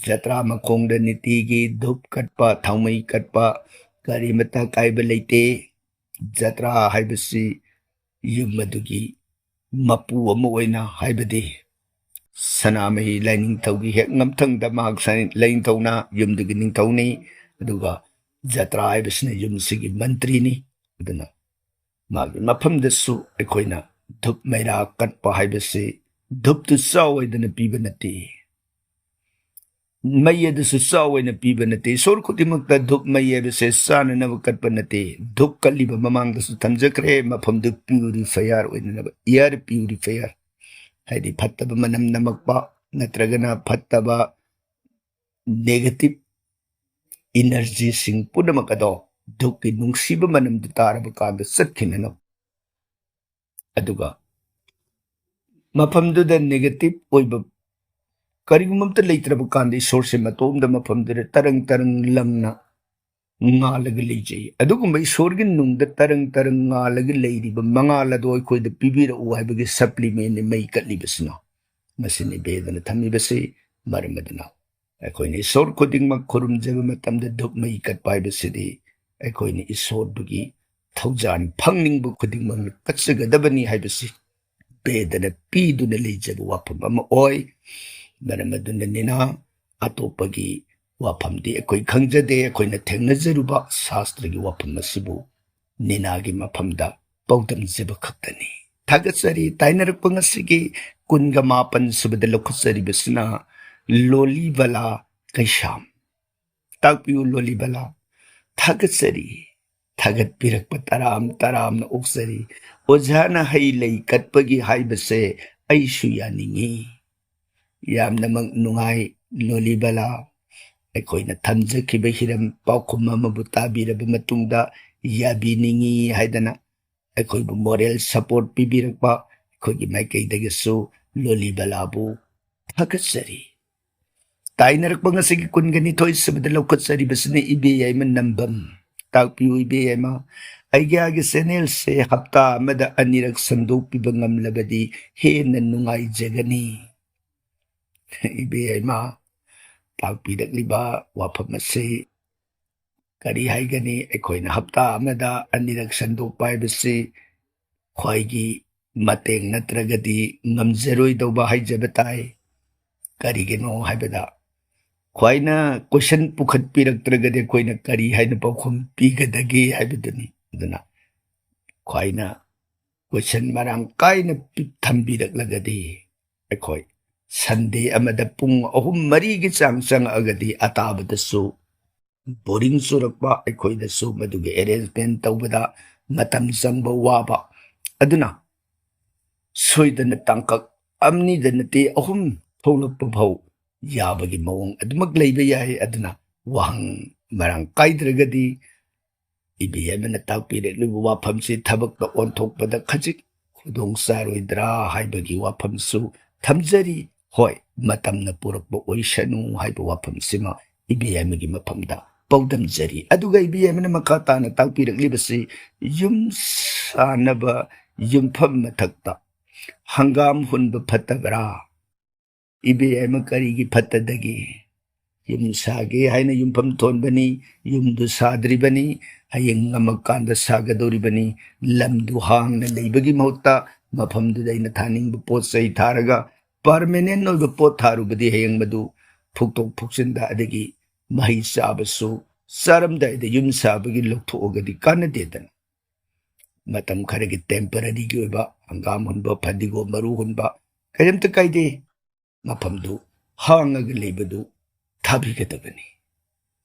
ꯖꯇ꯭ꯔꯥ ꯃꯈꯣꯡꯗ ꯅꯤꯇꯤꯒꯤ ꯙꯨꯞ ꯀꯠꯄ, ꯊꯥꯎꯃꯩ ꯀꯠꯄ ꯀꯔꯤꯃꯇ ꯑꯀꯥꯏꯕ ꯂꯩꯇꯦ꯫ ꯖꯇ꯭ꯔꯥ ꯍꯥꯏꯕꯁꯤ ꯌꯨꯝ ꯑꯗꯨꯒꯤ ꯃꯄꯨ ꯑꯃ ꯑꯣꯏꯅ, ꯍꯥꯏꯕꯗꯤ ꯁꯅꯥꯃꯍꯤ ꯂꯥꯏꯅꯤꯡꯊꯧꯒꯤ ꯍꯦꯛ ꯉꯝꯊꯪꯗ ꯃꯍꯥꯛ ꯁꯅꯥ-, ꯂꯥꯏꯅꯤꯡꯊꯧꯅ ꯌꯨꯝꯗꯨꯒꯤ ꯅꯤꯡꯊꯧꯅꯤ, ꯑꯗꯨꯒ ꯖꯇ꯭ꯔꯥ ꯍꯥꯏꯕꯁꯤꯅ ꯌꯨꯝꯁꯤꯒꯤ ꯃꯟꯇ꯭ꯔꯤꯅꯤ꯫ ꯑꯗꯨꯅ ꯃꯥꯒꯤ ꯃꯐꯝꯗꯁꯨ ꯑꯩꯈꯣꯏꯅ ꯙꯨꯞ ꯃꯩꯔꯥ ꯀꯠꯄ ꯍꯥꯏꯕꯁꯤ ꯙꯨꯞꯇꯨ ꯆꯥꯎ ꯍꯥꯏꯗꯅ ꯄꯤꯕ ꯅꯠꯇꯦ, ꯃꯩ ꯑꯗꯨꯁꯨ ꯆꯥꯎ ꯍꯥꯏꯅ ꯄꯤꯕ ꯅꯠꯇꯦ꯫ ꯏꯁꯣꯔ ꯈꯨꯗꯤꯡꯃꯛꯇ ꯙꯨꯞ ꯃꯩ ꯍꯥꯏꯕꯁꯦ ꯆꯥꯅꯅꯕ ꯀꯠꯄ ꯅꯠꯇꯦ꯫ ꯙꯨꯞ ꯀꯠꯂꯤꯕ ꯃꯃꯥꯡꯗꯁꯨ ꯊꯝꯖꯈ꯭ꯔꯦ, ꯃꯐꯝꯗꯨ purifier ꯑꯣꯏꯅꯅꯕ, air purifier, ꯍꯥꯏꯗꯤ ꯐꯠꯇꯕ ꯃꯅꯝ ꯅꯝꯃꯛꯄ ꯅꯠꯇ꯭ꯔꯒꯅ ꯐꯠꯇꯕ negative energyꯁꯤꯡ ꯄꯨꯝꯅꯃꯛ ꯑꯗꯣ ꯙꯨꯞꯀꯤ ꯅꯨꯡꯁꯤꯕ ꯃꯅꯝꯗꯨ ꯇꯥꯔꯕ ꯀꯥꯟꯗ ꯆꯠꯈꯤꯅꯅꯕ꯫ ꯑꯗꯨꯒ ꯃꯐꯝꯗꯨꯗ negative ꯑꯣꯏꯕ ꯀꯔꯤꯒꯨꯝꯕ ꯑꯝꯇ ꯂꯩꯇ꯭ꯔꯕ ꯀꯥꯟꯗ ꯏꯁꯣꯔꯁꯦ ꯃꯇꯣꯝꯗ ꯃꯐꯝꯗꯨꯗ ꯇꯔꯪ ꯇꯔꯪ ꯂꯪꯅ ꯉꯥꯜꯂꯒ ꯂꯩꯖꯩ꯫ ꯑꯗꯨꯒꯨꯝꯕ ꯏꯁꯣꯔꯒꯤ ꯅꯨꯡꯗ ꯇꯔꯪ ꯇꯔꯪ ꯉꯥꯜꯂꯒ ꯂꯩꯔꯤꯕ ꯃꯉꯥꯜ ꯑꯗꯣ ꯑꯩꯈꯣꯏꯗ ꯄꯤꯕꯤꯔꯛꯎ ꯍꯥꯏꯕꯒꯤ supplementꯅꯤ ꯃꯩ ꯀꯠꯂꯤꯕꯁꯤꯅ꯫ ꯃꯁꯤꯅꯤ ꯕꯦꯗꯅ ꯊꯝꯃꯤꯕꯁꯤ꯫ ꯃꯔꯝ ꯑꯗꯨꯅ ꯑꯩꯈꯣꯏꯅ ꯏꯁꯣꯔ ꯈꯨꯗꯤꯡꯃꯛ ꯈꯨꯔꯨꯝꯖꯕ ꯃꯇꯝꯗ ꯙꯨꯞ ꯃꯩ ꯀꯠꯄ ꯍꯥꯏꯕꯁꯤꯗꯤ ꯑꯩꯈꯣꯏꯅ ꯏꯁꯣꯔꯗꯨꯒꯤ ꯊꯧꯖꯥꯜ ꯐꯪꯅꯤꯡꯕ ꯈꯨꯗꯤꯡꯃꯛꯅ ꯀꯠꯆꯒꯗꯕꯅꯤ ꯍꯥꯏꯕꯁꯤ ꯕꯦꯗꯅ ꯄꯤꯗꯨꯅ ꯂꯩꯖꯕ ꯋꯥꯐꯝ ꯑꯃ ꯑꯣꯏ꯫ ꯃꯔꯝ ꯑꯗꯨꯅ ꯅꯤꯅꯥ, ꯑꯇꯣꯞꯄꯒꯤ ꯋꯥꯐꯝꯗꯤ ꯑꯩꯈꯣꯏ ꯈꯪꯖꯗꯦ꯫ ꯑꯩꯈꯣꯏꯅ ꯊꯦꯡꯅꯖꯔꯨꯕ ꯁꯥꯁꯇ꯭ꯔꯒꯤ ꯋꯥꯐꯝ ꯑꯁꯤꯕꯨ ꯅꯤꯅꯥꯒꯤ ꯃꯐꯝꯗ ꯄꯥꯎꯗꯝꯖꯕ ꯈꯛꯇꯅꯤ꯫ ꯊꯥꯒꯠꯆꯔꯤ꯫ ꯇꯥꯏꯅꯔꯛꯄ ꯉꯁꯤꯒꯤ ꯀꯨꯟꯒ ꯃꯥꯄꯟ ꯁꯨꯕꯗ ꯂꯧꯈꯠꯆꯔꯤꯕꯁꯤꯅ ꯂꯣꯂꯤꯕꯂꯥ ꯀꯩꯁꯥꯝ꯫ ꯇꯥꯛꯄꯤꯌꯨ ꯂꯣꯂꯤꯕꯂꯥ꯫ ꯊꯥꯒꯠꯆꯔꯤ꯫ ꯊꯥꯒꯠꯄꯤꯔꯛꯄ ꯇꯔꯥꯝ ꯇꯔꯥꯝꯅ ꯑꯣꯛꯆꯔꯤ꯫ ꯑꯣꯖꯥꯅ ꯍꯩ ꯂꯩ ꯀꯠꯄꯒꯤ ꯍꯥꯏꯕꯁꯦ ꯑꯩꯁꯨ ꯌꯥꯅꯤꯡꯏ꯫ ꯌꯥꯝꯅꯃꯛ ꯅꯨꯡꯉꯥꯏ ꯂꯣꯂꯤꯕꯂꯥ꯫ ꯑꯩꯈꯣꯏꯅ ꯊꯝꯖꯈꯤꯕ ꯍꯤꯔꯝ ꯄꯥꯎꯈꯨꯝ ꯑꯃꯕꯨ ꯇꯥꯕꯤꯔꯕ ꯃꯇꯨꯡꯗ ꯌꯥꯕꯤꯅꯤꯡꯏ ꯍꯥꯏꯗꯅ ꯑꯩꯈꯣꯏꯕꯨ moral support ꯄꯤꯕꯤꯔꯛꯄ ꯑꯩꯈꯣꯏꯒꯤ ꯃꯥꯏꯀꯩꯗꯒꯤꯁꯨ ꯂꯣꯂꯤꯕꯂꯥꯕꯨ ꯊꯥꯒꯠꯆꯔꯤ꯫ ꯇꯥꯏꯅꯔꯛꯄ ꯉꯁꯤꯒꯤ ꯀꯨꯟꯒ ꯅꯤꯊꯣꯏ ꯁꯨꯕꯗ ꯂꯧꯈꯠꯆꯔꯤꯕꯁꯤꯅ ꯏꯕꯦ ꯌꯥꯏꯃ ꯅꯝꯕꯝ꯫ ꯇꯥꯛꯄꯤꯌꯨ ꯏꯕꯦ ꯌꯥꯏꯃ, ꯑꯩꯒꯤ ꯆꯦꯅꯦꯜꯁꯦ ꯍꯞꯇꯥ ꯑꯃꯗ ꯑꯅꯤꯔꯛ ꯁꯟꯗꯣꯛꯄꯤꯕ ꯉꯝꯂꯕꯗꯤ ꯍꯦꯟꯅ ꯅꯨꯡꯉꯥꯏꯖꯒꯅꯤ꯫ ꯏꯕꯦ ꯌꯥꯏꯃ, ꯇꯥꯛꯄꯤꯔꯛꯂꯤꯕ ꯋꯥꯐꯝ ꯑꯁꯤ ꯀꯔꯤ ꯍꯥꯏꯒꯅꯤ? ꯑꯩꯈꯣꯏꯅ ꯍꯞꯇꯥ ꯑꯃꯗ ꯑꯅꯤꯔꯛ ꯁꯟꯗꯣꯛꯄ ꯍꯥꯏꯕꯁꯤ ꯈ꯭ꯋꯥꯏꯒꯤ ꯃꯇꯦꯡ ꯅꯠꯇ꯭ꯔꯒꯗꯤ ꯉꯝꯖꯔꯣꯏꯗꯧꯕ ꯍꯥꯏꯖꯕ ꯇꯥꯏ꯫ ꯀꯔꯤꯒꯤꯅꯣ ꯍꯥꯏꯕꯗ, ꯈ꯭ꯋꯥꯏꯅ question ꯄꯨꯈꯠꯄꯤꯔꯛꯇ꯭ꯔꯒꯗꯤ ꯑꯩꯈꯣꯏꯅ ꯀꯔꯤ ꯍꯥꯏꯅ ꯄꯥꯎꯈꯨꯝ ꯄꯤꯒꯗꯒꯦ ꯍꯥꯏꯕꯗꯨꯅꯤ꯫ ꯑꯗꯨꯅ ꯈ꯭ꯋꯥꯏꯅ question ꯃꯔꯥꯡ ꯀꯥꯏꯅ ꯄꯤ-, ꯊꯝꯕꯤꯔꯛꯂꯒꯗꯤ ꯑꯩꯈꯣꯏ Sunday ꯑꯃꯗ ꯄꯨꯡ ꯑꯍꯨꯝ ꯃꯔꯤꯒꯤ ꯆꯥꯡ ꯆꯪꯉꯛꯑꯒꯗꯤ ꯑꯇꯥꯕꯗꯁꯨ boring ꯆꯨꯔꯛꯄ, ꯑꯩꯈꯣꯏꯗꯁꯨ ꯃꯗꯨꯒꯤ arrangement ꯇꯧꯕꯗ ꯃꯇꯝ ꯆꯪꯕ ꯋꯥꯕ꯫ ꯑꯗꯨꯅ ꯁꯣꯏꯗꯅ ꯇꯥꯡꯀꯛ ꯑꯅꯤꯗ ꯅꯠꯇꯦ ꯑꯍꯨꯝ ꯊꯣꯛꯂꯛꯄ ꯐꯥꯎ ꯌꯥꯕꯒꯤ ꯃꯑꯣꯡ ꯑꯗꯨꯃꯛ ꯂꯩꯕ ꯌꯥꯏ꯫ ꯑꯗꯨꯅ ꯋꯥꯍꯪ ꯃꯔꯥꯡ ꯀꯥꯏꯗ꯭ꯔꯒꯗꯤ ꯏꯕꯦ ꯌꯥꯏꯃꯅ ꯇꯥꯛꯄꯤꯔꯛꯂꯤꯕ ꯋꯥꯐꯝꯁꯤ ꯊꯕꯛꯇ ꯑꯣꯟꯊꯣꯛꯄꯗ ꯈꯖꯤꯛ ꯈꯨꯗꯣꯡ ꯆꯥꯔꯣꯏꯗ꯭ꯔꯥ ꯍꯥꯏꯕꯒꯤ ꯋꯥꯐꯝꯁꯨ ꯊꯝꯖꯔꯤ꯫ ꯍꯣꯏ, ꯃꯇꯝꯅ ꯄꯨꯔꯛꯄ ꯑꯣꯏꯁꯅꯨ ꯍꯥꯏꯕ ꯋꯥꯐꯝꯁꯤꯃ ꯏꯕꯦ ꯌꯥꯏꯃꯒꯤ ꯃꯐꯝꯗ ꯄꯥꯎꯗꯝꯖꯔꯤ꯫ ꯑꯗꯨꯒ ꯏꯕꯦ ꯌꯥꯏꯃꯅ ꯃꯈꯥ ꯇꯥꯅ ꯇꯥꯛꯄꯤꯔꯛꯂꯤꯕꯁꯤ ꯌꯨꯝ ꯁꯥꯅꯕ ꯌꯨꯝꯐꯝ ꯃꯊꯛꯇ ꯍꯪꯒꯥꯝ ꯍꯨꯟꯕ ꯐꯠꯇꯕ꯭ꯔꯥ? ꯏꯕꯦ ꯌꯥꯏꯃ ꯀꯔꯤꯒꯤ ꯐꯠꯇꯗꯒꯦ? ꯌꯨꯝ ꯁꯥꯒꯦ ꯍꯥꯏꯅ ꯌꯨꯝꯐꯝ ꯊꯣꯟꯕꯅꯤ, ꯌꯨꯝꯗꯨ ꯁꯥꯗ꯭ꯔꯤꯕꯅꯤ, ꯍꯌꯦꯡ ꯉꯝꯃꯀꯥꯟꯗ ꯁꯥꯒꯗꯧꯔꯤꯕꯅꯤ꯫ ꯂꯝꯗꯨ ꯍꯥꯡꯅ ꯂꯩꯕꯒꯤ ꯃꯍꯨꯠꯇ ꯃꯐꯝꯗꯨꯗ ꯑꯩꯅ ꯊꯥꯅꯤꯡꯕ ꯄꯣꯠ ꯆꯩ ꯊꯥꯔꯒ permanent ꯑꯣꯏꯕ ꯄꯣꯠ ꯊꯥꯔꯨꯕꯗꯤ ꯍꯌꯦꯡ ꯃꯗꯨ ꯐꯨꯛꯇꯣꯛ ꯐꯨꯛꯆꯤꯟꯗ ꯑꯗꯒꯤ ꯃꯍꯩ ꯆꯥꯕꯁꯨ ꯆꯥꯔꯝꯗꯥꯏꯗ ꯌꯨꯝ ꯁꯥꯕꯒꯤ ꯂꯧꯊꯣꯛꯑꯒꯗꯤ ꯀꯥꯟꯅꯗꯦꯗꯅ꯫ ꯃꯇꯝ ꯈꯔꯒꯤ temporaryꯒꯤ ꯑꯣꯏꯕ ꯍꯪꯒꯥꯝ ꯍꯨꯟꯕ, ꯐꯗꯤꯒꯣꯝ ꯃꯔꯨ ꯍꯨꯟꯕ, ꯀꯔꯤꯝꯇ ꯀꯥꯏꯗꯦ꯫ ꯃꯐꯝꯗꯨ ꯍꯥꯡꯉꯒ ꯂꯩꯕꯗꯨ ꯊꯥꯕꯤꯒꯗꯕꯅꯤ꯫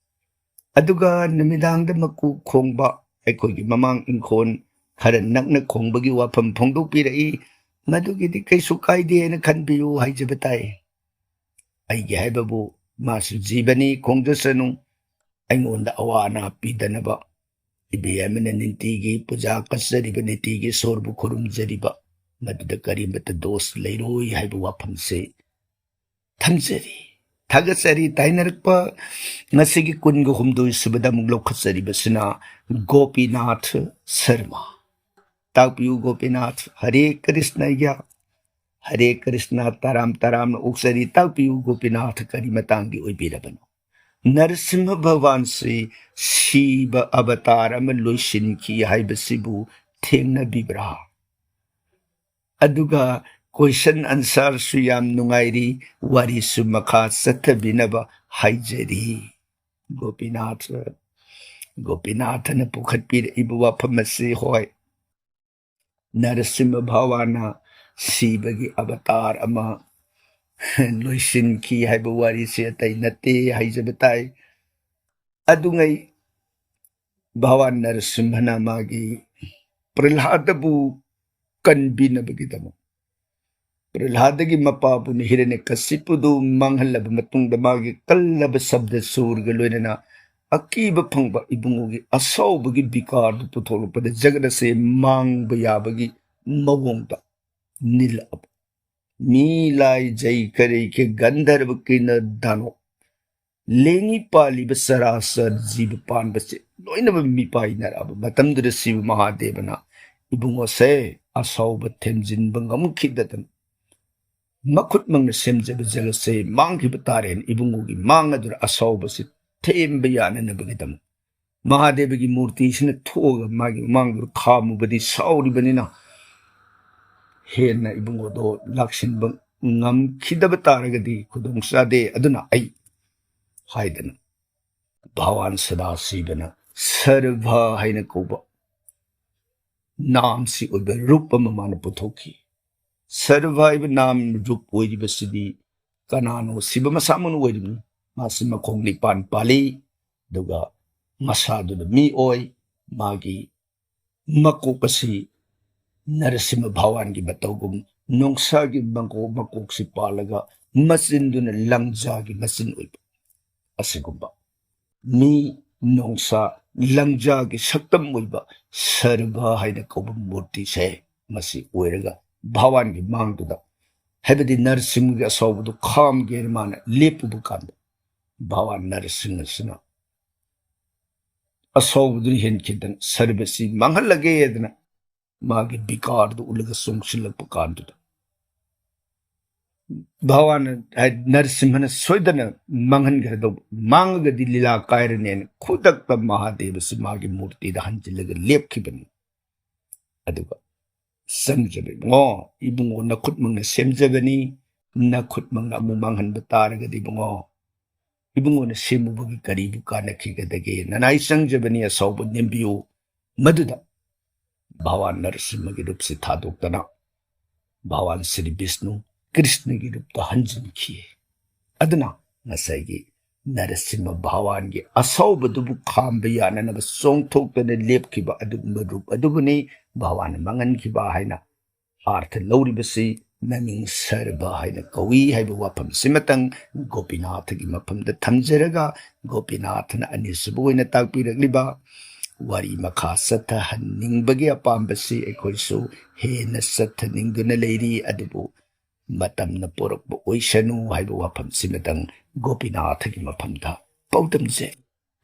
ꯑꯗꯨꯒ ꯅꯨꯃꯤꯗꯥꯡꯗ ꯃꯀꯨ ꯈꯣꯡꯕ, ꯑꯩꯈꯣꯏꯒꯤ ꯃꯃꯥꯡ ꯏꯪꯈꯣꯜ ꯈꯔ ꯅꯛꯅ ꯈꯣꯡꯕꯒꯤ ꯋꯥꯐꯝ ꯐꯣꯡꯗꯣꯛꯄꯤꯔꯛꯏ꯫ ꯃꯗꯨꯒꯤꯗꯤ ꯀꯩꯁꯨ ꯀꯥꯏꯗꯦ ꯍꯥꯏꯅ ꯈꯟꯕꯤꯌꯨ ꯍꯥꯏꯖꯕ ꯇꯥꯏ꯫ ꯑꯩꯒꯤ ꯍꯥꯏꯕꯕꯨ ꯃꯥꯁꯨ ꯖꯤꯕꯅꯤ, ꯈꯣꯡꯖꯁꯅꯨ꯫ ꯑꯩꯉꯣꯟꯗ ꯑꯋꯥ ꯑꯅꯥ ꯄꯤꯗꯅꯕ ꯏꯕꯦꯝꯃꯅ ꯅꯤꯇꯤꯒꯤ ꯄꯨꯖꯥ ꯀꯠꯆꯔꯤꯕ, ꯅꯤꯇꯤꯒꯤ ꯏꯁꯣꯔꯕꯨ ꯈꯨꯔꯨꯝꯖꯔꯤꯕ, ꯃꯗꯨꯗ ꯀꯔꯤꯃꯠꯇ ꯗꯣꯁ ꯂꯩꯔꯣꯏ ꯍꯥꯏꯕ ꯋꯥꯐꯝꯁꯦ ꯊꯝꯖꯔꯤ꯫ ꯊꯥꯒꯠꯆꯔꯤ꯫ ꯇꯥꯏꯅꯔꯛꯄ ꯉꯁꯤꯒꯤ ꯀꯨꯟꯒ ꯍꯨꯝꯗꯣꯏ ꯁꯨꯕꯗ ꯑꯃꯨꯛ ꯂꯧꯈꯠꯆꯔꯤꯕꯁꯤꯅ ꯒꯣꯄꯤꯅꯥꯊ ꯁꯔꯃ꯫ ꯇꯥꯛꯄꯤꯌꯨ ꯒꯣꯄꯤꯅꯥꯊ꯫ ꯍꯔꯦ ꯀ꯭ꯔꯤꯁꯅ ꯑꯩꯒ꯫ ꯍꯔꯦ ꯀ꯭ꯔꯤꯁꯅ꯫ ꯇꯔꯥꯝ ꯇꯔꯥꯝꯅ ꯑꯣꯛꯆꯔꯤ꯫ ꯇꯥꯛꯄꯤꯌꯨ ꯒꯣꯄꯤꯅꯥꯊ, ꯀꯔꯤ ꯃꯇꯥꯡꯒꯤ ꯑꯣꯏꯕꯤꯔꯕꯅꯣ? ꯅꯔꯁꯤꯝꯍ ꯚꯒꯋꯥꯟꯁꯤ ꯁꯤꯕ ꯑꯕꯇꯥꯔ ꯑꯃ ꯂꯣꯏꯁꯤꯟꯈꯤ ꯍꯥꯏꯕꯁꯤꯕꯨ ꯊꯦꯡꯅꯕꯤꯕ꯭ꯔꯥ? ꯑꯗꯨꯒ question answerꯁꯨ ꯌꯥꯝ ꯅꯨꯡꯉꯥꯏꯔꯤ, ꯋꯥꯔꯤꯁꯨ ꯃꯈꯥ ꯆꯠꯊꯕꯤꯅꯕ ꯍꯥꯏꯖꯔꯤ꯫ ꯒꯣꯄꯤꯅꯥꯊ, ꯒꯣꯄꯤꯅꯥꯊꯅ ꯄꯨꯈꯠꯄꯤꯔꯛꯏꯕ ꯋꯥꯐꯝ ꯑꯁꯤ, ꯍꯣꯏ, ꯅꯔꯁꯤꯝꯍ ꯚꯒꯋꯥꯟꯅ ꯁꯤꯕꯒꯤ ꯑꯕꯇꯥꯔ ꯑꯃ ꯂꯣꯏꯁꯤꯟꯈꯤ ꯍꯥꯏꯕ ꯋꯥꯔꯤꯁꯤ ꯑꯇꯩ ꯅꯠꯇꯦ ꯍꯥꯏꯖꯕ ꯇꯥꯏ꯫ ꯑꯗꯨꯉꯩ ꯚꯒꯋꯥꯟ ꯅꯔꯁꯤꯝꯍꯅ ꯃꯥꯒꯤ ꯄ꯭ꯔꯍ꯭ꯂꯥꯗꯕꯨ ꯀꯟꯕꯤꯅꯕꯒꯤꯗꯃꯛ, ꯄ꯭ꯔꯍ꯭ꯂꯥꯗꯒꯤ ꯃꯄꯥꯕꯨꯅ ꯍꯤꯔꯅ꯭ꯌꯀꯁꯤꯄꯨꯗꯨ ꯃꯥꯡꯍꯜꯂꯕ ꯃꯇꯨꯡꯗ, ꯃꯥꯒꯤ ꯀꯜꯂꯕ ꯁꯕꯗ ꯁꯨꯔꯒ ꯂꯣꯏꯅꯅ ꯑꯀꯤꯕ ꯐꯪꯕ ꯏꯕꯨꯡꯉꯣꯒꯤ ꯑꯁꯥꯎꯕꯒꯤ ꯕꯤꯀꯥꯔꯗꯨ ꯄꯨꯊꯣꯛꯂꯛꯄꯗ, ꯖꯒꯠ ꯑꯁꯦ ꯃꯥꯡꯕ ꯌꯥꯕꯒꯤ ꯃꯑꯣꯡꯗ ꯅꯤꯜꯂꯛꯑꯕ꯫ ꯃꯤ, ꯂꯥꯏ, ꯖꯩ, ꯀꯔꯩ, ꯀ ꯒꯟꯙꯔꯕ, ꯀꯤꯟꯅꯔ, ꯗꯥꯅꯣ, ꯂꯦꯡꯉꯤ ꯄꯥꯜꯂꯤꯕ ꯆꯔꯥꯆꯔ ꯖꯤꯕ ꯄꯥꯟꯕꯁꯦ ꯂꯣꯏꯅꯃꯛ ꯃꯤꯄꯥꯏꯅꯔꯛꯑꯕ ꯃꯇꯝꯗꯨꯗ ꯁꯤꯕ ꯃꯍꯥꯗꯦꯕꯅ ꯏꯕꯨꯡꯉꯣꯁꯦ ꯑꯁꯥꯎꯕ ꯊꯦꯝꯖꯤꯟꯕ ꯉꯝꯈꯤꯗꯗꯅ, ꯃꯈꯨꯠꯃꯛꯅ ꯁꯦꯝꯖꯕ ꯖꯒꯠꯁꯦ ꯃꯥꯡꯈꯤꯕ ꯇꯥꯔꯦꯅ ꯏꯕꯨꯡꯉꯣꯒꯤ ꯃꯥꯡ ꯑꯗꯨꯗ ꯑꯁꯥꯎꯕꯁꯦ ꯊꯦꯝꯕ ꯌꯥꯅꯅꯕꯒꯤꯗꯃꯛ ꯃꯍꯥꯗꯦꯕꯒꯤ ꯃꯨꯔꯇꯤꯁꯤꯅ ꯊꯣꯛꯑꯒ ꯃꯥꯒꯤ ꯃꯃꯥꯡꯗꯨꯗ ꯈꯥꯝꯃꯨꯕꯗꯤ ꯁꯥꯎꯔꯤꯕꯅꯤꯅ, ꯍꯦꯟꯅ ꯏꯕꯨꯡꯉꯣꯗꯣ ꯂꯥꯛꯁꯤꯟꯕ ꯉꯝꯈꯤꯗꯕ ꯇꯥꯔꯒꯗꯤ ꯈꯨꯗꯣꯡ ꯆꯥꯗꯦ꯫ ꯑꯗꯨꯅ ꯑꯩ ꯍꯥꯏꯗꯅ ꯚꯒꯋꯥꯟ ꯁꯗꯥꯁꯤꯕꯅ ꯁꯔꯚ ꯍꯥꯏꯅ ꯀꯧꯕ ꯅꯥꯝꯁꯤ ꯑꯣꯏꯕ ꯔꯨꯞ ꯑꯃ ꯃꯥꯅ ꯄꯨꯊꯣꯛꯈꯤ꯫ ꯁꯔꯚ ꯍꯥꯏꯕ ꯅꯥꯝ ꯔꯨꯞ ꯑꯣꯏꯔꯤꯕꯁꯤꯗꯤ ꯀꯅꯥꯅꯣ? ꯁꯤꯕ ꯃꯁꯥꯃꯛꯅ ꯑꯣꯏꯔꯤꯕꯅꯤ꯫ ꯃꯥꯁꯤ ꯃꯈꯣꯡ ꯅꯤꯄꯥꯟ ꯄꯥꯜꯂꯤ꯫ ꯑꯗꯨꯒ ꯃꯁꯥꯗꯨꯅ ꯃꯤ ꯑꯣꯏ, ꯃꯥꯒꯤ ꯃꯀꯣꯛ ꯑꯁꯤ ꯅꯔꯁꯤꯡꯍ ꯚꯒꯋꯥꯟꯒꯤ ꯃꯇꯧꯒꯨꯝ ꯅꯣꯡꯁꯥꯒꯤ ꯃꯀꯣꯛ, ꯃꯀꯣꯛꯁꯤ ꯄꯥꯜꯂꯒ ꯃꯆꯤꯟꯗꯨꯅ ꯂꯪꯖꯥꯒꯤ ꯃꯆꯤꯟ ꯑꯣꯏꯕ꯫ ꯑꯁꯤꯒꯨꯝꯕ ꯃꯤ ꯅꯣꯡꯁꯥ ꯂꯪꯖꯥꯒꯤ ꯁꯛꯇꯝ ꯑꯣꯏꯕ ꯁꯔꯚ ꯍꯥꯏꯅ ꯀꯧꯕ ꯃꯨꯔꯇꯤꯁꯦ ꯃꯁꯤ ꯑꯣꯏꯔꯒ ꯚꯒꯋꯥꯟꯒꯤ ꯃꯥꯡꯗꯨꯗ, ꯍꯥꯏꯕꯗꯤ ꯅꯔꯁꯤꯡꯍꯒꯤ ꯑꯁꯥꯎꯕꯗꯨ ꯈꯥꯝꯒꯦꯅ ꯃꯥꯅ ꯂꯦꯞꯄꯨꯕ ꯀꯥꯟꯗ, ꯚꯒꯋꯥꯟ ꯅꯔꯁꯤꯡꯍꯁꯤꯅ ꯑꯁꯥꯎꯕꯗꯨꯅ ꯍꯦꯟꯈꯤꯗꯅ ꯁꯔꯚꯁꯤ ꯃꯥꯡꯍꯜꯂꯒꯦ ꯍꯥꯏꯗꯅ ꯃꯥꯒꯤ ꯕꯤꯀꯥꯔꯗꯨ ꯎꯠꯂꯒ ꯆꯣꯡꯁꯤꯜꯂꯛꯄ ꯀꯥꯟꯗꯨꯗ, ꯚꯒꯋꯥꯟ ꯍꯥꯏ-, ꯅꯔꯁꯤꯡꯍꯅ ꯁꯣꯏꯗꯅ ꯃꯥꯡꯍꯟꯒꯗꯧꯕ, ꯃꯥꯡꯉꯒꯗꯤ ꯂꯤꯂꯥ ꯀꯥꯏꯔꯅꯦꯅ ꯈꯨꯗꯛꯇ ꯃꯍꯥꯗꯦꯕꯁꯤ ꯃꯥꯒꯤ ꯃꯨꯔꯇꯤꯗ ꯍꯟꯖꯤꯜꯂꯒ ꯂꯦꯞꯈꯤꯕꯅꯤ꯫ ꯑꯗꯨꯒ ꯆꯪꯖꯕ, "ꯏꯕꯨꯡꯉꯣ, ꯏꯕꯨꯡꯉꯣ ꯅꯈꯨꯠꯃꯛꯅ ꯁꯦꯝꯖꯕꯅꯤ, ꯅꯈꯨꯠꯃꯛꯅ ꯑꯃꯨꯛ ꯃꯥꯡꯍꯟꯕ ꯇꯥꯔꯒꯗꯤ ꯏꯕꯨꯡꯉꯣ, ꯏꯕꯨꯡꯉꯣꯅ ꯁꯦꯝꯃꯨꯕꯒꯤ ꯀꯔꯤꯕꯨ ꯀꯥꯟꯅꯈꯤꯒꯗꯒꯦ? ꯅꯅꯥꯏ ꯆꯪꯖꯕꯅꯤ, ꯑꯁꯥꯎꯕ ꯅꯦꯝꯕꯤꯌꯨ꯫" ꯃꯗꯨꯗ ꯚꯒꯋꯥꯟ ꯅꯔꯁꯤꯡꯍꯒꯤ ꯔꯨꯞꯁꯤ ꯊꯥꯗꯣꯛꯇꯅ ꯚꯒꯋꯥꯟ ꯁ꯭ꯔꯤ ꯕꯤꯁꯅꯨ ꯀ꯭ꯔꯤꯁꯅꯒꯤ ꯔꯨꯞꯇ ꯍꯟꯖꯤꯟꯈꯤ꯫ ꯑꯗꯨꯅ ꯉꯁꯥꯏꯒꯤ ꯅꯔꯁꯤꯡꯍ ꯚꯒꯋꯥꯟꯒꯤ ꯑꯁꯥꯎꯕꯗꯨꯕꯨ ꯈꯥꯝꯕ ꯌꯥꯅꯅꯕ ꯆꯣꯡꯊꯣꯛꯇꯅ ꯂꯦꯞꯈꯤꯕ ꯑꯗꯨꯒꯨꯝꯕ ꯔꯨꯞ ꯑꯗꯨꯕꯨꯅꯤ ꯚꯒꯋꯥꯟꯅ ꯃꯥꯡꯍꯟꯈꯤꯕ ꯍꯥꯏꯅ ꯑꯥꯔꯊ ꯂꯧꯔꯤꯕꯁꯤ꯫ ꯃꯃꯤꯡ ꯁꯔꯚ ꯍꯥꯏꯅ ꯀꯧꯏ ꯍꯥꯏꯕ ꯋꯥꯐꯝꯁꯤꯃꯇꯪ ꯒꯣꯄꯤꯅꯥꯊꯒꯤ ꯃꯐꯝꯗ ꯊꯝꯖꯔꯒ, ꯒꯣꯄꯤꯅꯥꯊꯅ ꯑꯅꯤꯁꯨꯕ ꯑꯣꯏꯅ ꯇꯥꯛꯄꯤꯔꯛꯂꯤꯕ ꯋꯥꯔꯤ ꯃꯈꯥ ꯆꯠꯊꯍꯟꯅꯤꯡꯕꯒꯤ ꯑꯄꯥꯝꯕꯁꯤ ꯑꯩꯈꯣꯏꯁꯨ ꯍꯦꯟꯅ ꯆꯠꯊꯅꯤꯡꯗꯨꯅ ꯂꯩꯔꯤ꯫ ꯑꯗꯨꯕꯨ ꯃꯇꯝꯅ ꯄꯣꯔꯛꯄ ꯑꯣꯏꯁꯅꯨ ꯍꯥꯏꯕ ꯋꯥꯐꯝꯁꯤꯃꯇꯪ ꯒꯣꯄꯤꯅꯥꯊꯒꯤ ꯃꯐꯝꯗ ꯄꯥꯎꯗꯝꯖꯩ꯫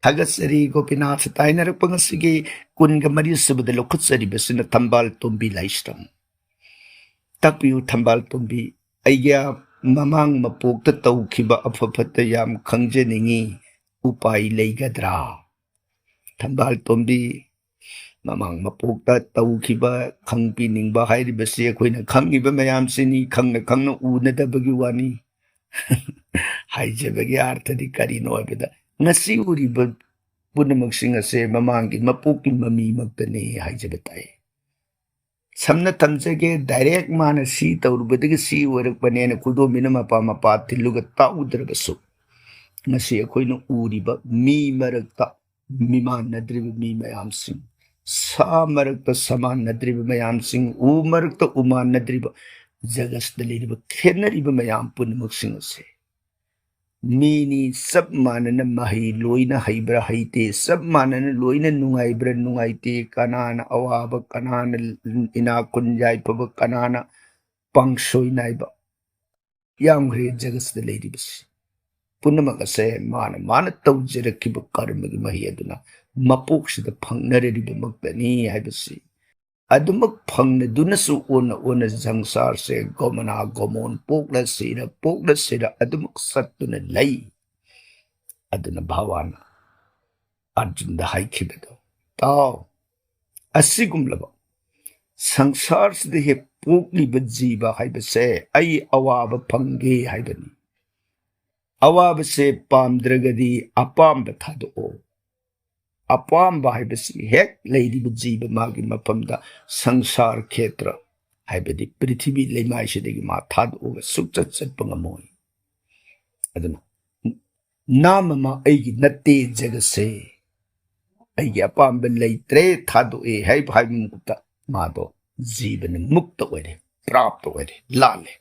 ꯊꯥꯒꯠꯆꯔꯤ꯫ ꯒꯣꯄꯤꯅꯥꯊ ꯇꯥꯏꯅꯔꯛꯄ ꯉꯁꯤꯒꯤ ꯀꯨꯟꯒ ꯃꯔꯤ ꯁꯨꯕꯗ ꯂꯧꯈꯠꯆꯔꯤꯕꯁꯤꯅ ꯊꯝꯕꯥꯜ ꯇꯣꯝꯕꯤ ꯂꯥꯏꯁ꯭ꯔꯝ꯫ ꯇꯥꯛꯄꯤꯌꯨ ꯊꯝꯕꯥꯜ ꯇꯣꯝꯕꯤ, ꯑꯩꯒꯤ ꯃꯃꯥꯡ ꯃꯄꯣꯛꯇ ꯇꯧꯈꯤꯕ ꯑꯐ ꯐꯠꯇ ꯌꯥꯝ ꯈꯪꯖꯅꯤꯡꯏ, ꯎꯄꯥꯏ ꯂꯩꯒꯗ꯭ꯔꯥ? ꯊꯝꯕꯥꯜ ꯇꯣꯝꯕꯤ, ꯃꯃꯥꯡ ꯃꯄꯣꯛꯇ ꯇꯧꯈꯤꯕ ꯈꯪꯕꯤꯅꯤꯡꯕ ꯍꯥꯏꯔꯤꯕꯁꯤ ꯑꯩꯈꯣꯏꯅ ꯈꯪꯉꯤꯕ ꯃꯌꯥꯝꯁꯤꯅꯤ, ꯈꯪꯅ ꯈꯪꯅ ꯎꯅꯗꯕꯒꯤ ꯋꯥꯅꯤ꯫ ꯍꯥꯏꯖꯕꯒꯤ ꯑꯥꯔꯊꯗꯤ ꯀꯔꯤꯅꯣ ꯍꯥꯏꯕꯗ, ꯉꯁꯤ ꯎꯔꯤꯕ ꯄꯨꯝꯅꯃꯛꯁꯤꯡ ꯑꯁꯦ ꯃꯃꯥꯡꯒꯤ ꯃꯄꯣꯛꯀꯤ ꯃꯃꯤꯃꯛꯇꯅꯤ ꯍꯥꯏꯖꯕ ꯇꯥꯏ꯫ ꯁꯝꯅ ꯊꯝꯖꯒꯦ, ꯗꯥꯏꯔꯦꯛ ꯃꯥꯅ ꯁꯤ ꯇꯧꯔꯨꯕꯗꯒꯤ ꯁꯤ ꯑꯣꯏꯔꯛꯄꯅꯦꯅ ꯈꯨꯗꯣꯝꯕꯤꯅ ꯃꯄꯥ ꯃꯄꯥ ꯊꯤꯜꯂꯨꯒ ꯇꯥꯛꯎꯗ꯭ꯔꯕꯁꯨ, ꯉꯁꯤ ꯑꯩꯈꯣꯏꯅ ꯎꯔꯤꯕ ꯃꯤ ꯃꯔꯛꯇ ꯃꯤꯃꯥꯟꯅꯗ꯭ꯔꯤꯕ ꯃꯤ ꯃꯌꯥꯝꯁꯤꯡ, ꯁꯥ ꯃꯔꯛꯇ ꯁꯃꯥꯟꯅꯗ꯭ꯔꯤꯕ ꯃꯌꯥꯝꯁꯤꯡ, ꯎ ꯃꯔꯛꯇ ꯎꯃꯥꯟꯅꯗ꯭ꯔꯤꯕ, ꯖꯒꯠꯁꯤꯗ ꯂꯩꯔꯤꯕ ꯈꯦꯠꯅꯔꯤꯕ ꯃꯌꯥꯝ ꯄꯨꯝꯅꯃꯛꯁꯤꯡ ꯑꯁꯦ ꯃꯤꯅꯤ꯫ ꯆꯞ ꯃꯥꯟꯅꯅ ꯃꯍꯩ ꯂꯣꯏꯅ ꯍꯩꯕ꯭ꯔꯥ ꯍꯩꯇꯦ, ꯆꯞ ꯃꯥꯟꯅꯅ ꯂꯣꯏꯅ ꯅꯨꯡꯉꯥꯏꯕ꯭ꯔꯥ ꯅꯨꯡꯉꯥꯏꯇꯦ, ꯀꯅꯥꯅ ꯑꯋꯥꯕ, ꯀꯅꯥꯅ ꯏꯅꯥꯛ ꯈꯨꯟ ꯌꯥꯏꯐꯕ, ꯀꯅꯥꯅ ꯄꯥꯡꯁꯣꯏ ꯅꯥꯏꯕ, ꯌꯥꯝꯈ꯭ꯔꯦ ꯖꯒꯠꯁꯤꯗ ꯂꯩꯔꯤꯕꯁꯤ꯫ ꯄꯨꯝꯅꯃꯛ ꯑꯁꯦ ꯃꯥꯅ ꯃꯥꯅ ꯇꯧꯖꯔꯛꯈꯤꯕ ꯀꯔꯃꯒꯤ ꯃꯍꯩ ꯑꯗꯨꯅ ꯃꯄꯣꯛꯁꯤꯗ ꯐꯪꯅꯔꯤꯕꯃꯛꯇꯅꯤ ꯍꯥꯏꯕꯁꯤ꯫ ꯑꯗꯨꯃꯛ ꯐꯪꯅꯗꯨꯅꯁꯨ ꯑꯣꯟꯅ ꯑꯣꯟꯅ ꯁꯪꯁꯥꯔꯁꯦ ꯒꯣꯃꯅꯥ ꯒꯣꯃꯣꯟ, ꯄꯣꯛꯂ ꯁꯤꯔ, ꯄꯣꯛꯂ ꯁꯤꯔ ꯑꯗꯨꯃꯛ ꯆꯠꯇꯨꯅ ꯂꯩ꯫ ꯑꯗꯨꯅ ꯚꯒꯋꯥꯟꯅ ꯑꯔꯖꯨꯟꯗ ꯍꯥꯏꯈꯤꯕꯗꯣ, "ꯇꯥꯎ, ꯑꯁꯤꯒꯨꯝꯂꯕ ꯁꯪꯁꯥꯔꯁꯤꯗ ꯍꯦꯛ ꯄꯣꯛꯂꯤꯕ ꯖꯤꯕ ꯍꯥꯏꯕꯁꯦ ꯑꯩ ꯑꯋꯥꯕ ꯐꯪꯒꯦ ꯍꯥꯏꯕꯅꯤ꯫ ꯑꯋꯥꯕꯁꯦ ꯄꯥꯝꯗ꯭ꯔꯒꯗꯤ ꯑꯄꯥꯝꯕ ꯊꯥꯗꯣꯛꯑꯣ꯫ ꯑꯄꯥꯝꯕ ꯍꯥꯏꯕꯁꯤ ꯍꯦꯛ ꯂꯩꯔꯤꯕ ꯖꯤꯕ ꯃꯥꯒꯤ ꯃꯐꯝꯗ ꯁꯪꯁꯥꯔ ꯈꯦꯇ꯭ꯔ, ꯍꯥꯏꯕꯗꯤ ꯄ꯭ꯔꯤꯊꯤꯕꯤ ꯂꯩꯃꯥꯏꯁꯤꯗꯒꯤ ꯃꯥ ꯊꯥꯗꯣꯛꯑꯒ ꯁꯨꯛꯆꯠ ꯆꯠꯄ ꯉꯝꯃꯣꯏ꯫ ꯑꯗꯨꯅ ꯅꯥꯃꯃ, ꯑꯩꯒꯤ ꯅꯠꯇꯦ ꯖꯒꯠꯁꯦ, ꯑꯩꯒꯤ ꯑꯄꯥꯝꯕ ꯂꯩꯇ꯭ꯔꯦ, ꯊꯥꯗꯣꯛꯑꯦ" ꯍꯥꯏꯕ, ꯍꯥꯏꯕ ꯃꯍꯨꯠꯇ ꯃꯥꯗꯣ ꯖꯤꯕꯅ ꯃꯨꯛꯇ ꯑꯣꯏꯔꯦ, ꯄ꯭ꯔꯥꯞꯇ ꯑꯣꯏꯔꯦ, ꯂꯥꯜꯂꯦ꯫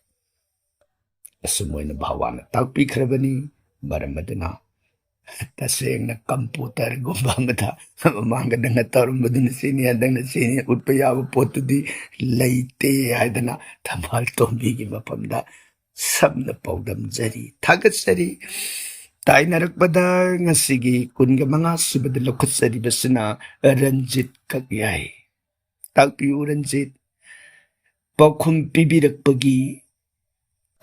ꯑꯁꯨꯝ ꯑꯣꯏꯅ ꯚꯒꯋꯥꯟꯅ ꯇꯥꯛꯄꯤꯈ꯭ꯔꯕꯅꯤ꯫ ꯃꯔꯝ ꯑꯗꯨꯅ ꯇꯁꯦꯡꯅ ꯀꯝꯄ꯭ꯌꯨꯇꯔꯒꯨꯝꯕ ꯑꯃꯗ ꯃꯃꯥꯡꯗ ꯅꯪꯅ ꯇꯧꯔꯝꯕꯗꯨꯅ ꯁꯤꯅꯤ, ꯍꯟꯗꯛꯅ ꯁꯤꯅꯤ ꯎꯠꯄ ꯌꯥꯕ ꯄꯣꯠꯇꯨꯗꯤ ꯂꯩꯇꯦ ꯍꯥꯏꯗꯅ ꯊꯝꯕꯥꯜ ꯇꯣꯝꯕꯤꯒꯤ ꯃꯐꯝꯗ ꯁꯝꯅ ꯄꯥꯎꯗꯝꯖꯔꯤ, ꯊꯥꯒꯠꯆꯔꯤ꯫ ꯇꯥꯏꯅꯔꯛꯄꯗ ꯉꯁꯤꯒꯤ ꯀꯨꯟꯒ ꯃꯉꯥ ꯁꯨꯕꯗ ꯂꯧꯈꯠꯆꯔꯤꯕꯁꯤꯅ ꯔꯟꯖꯤꯠ ꯀꯛꯌꯥꯏ꯫ ꯇꯥꯛꯄꯤꯌꯨ ꯔꯟꯖꯤꯠ꯫ ꯄꯥꯎꯈꯨꯝ ꯄꯤꯕꯤꯔꯛꯄꯒꯤ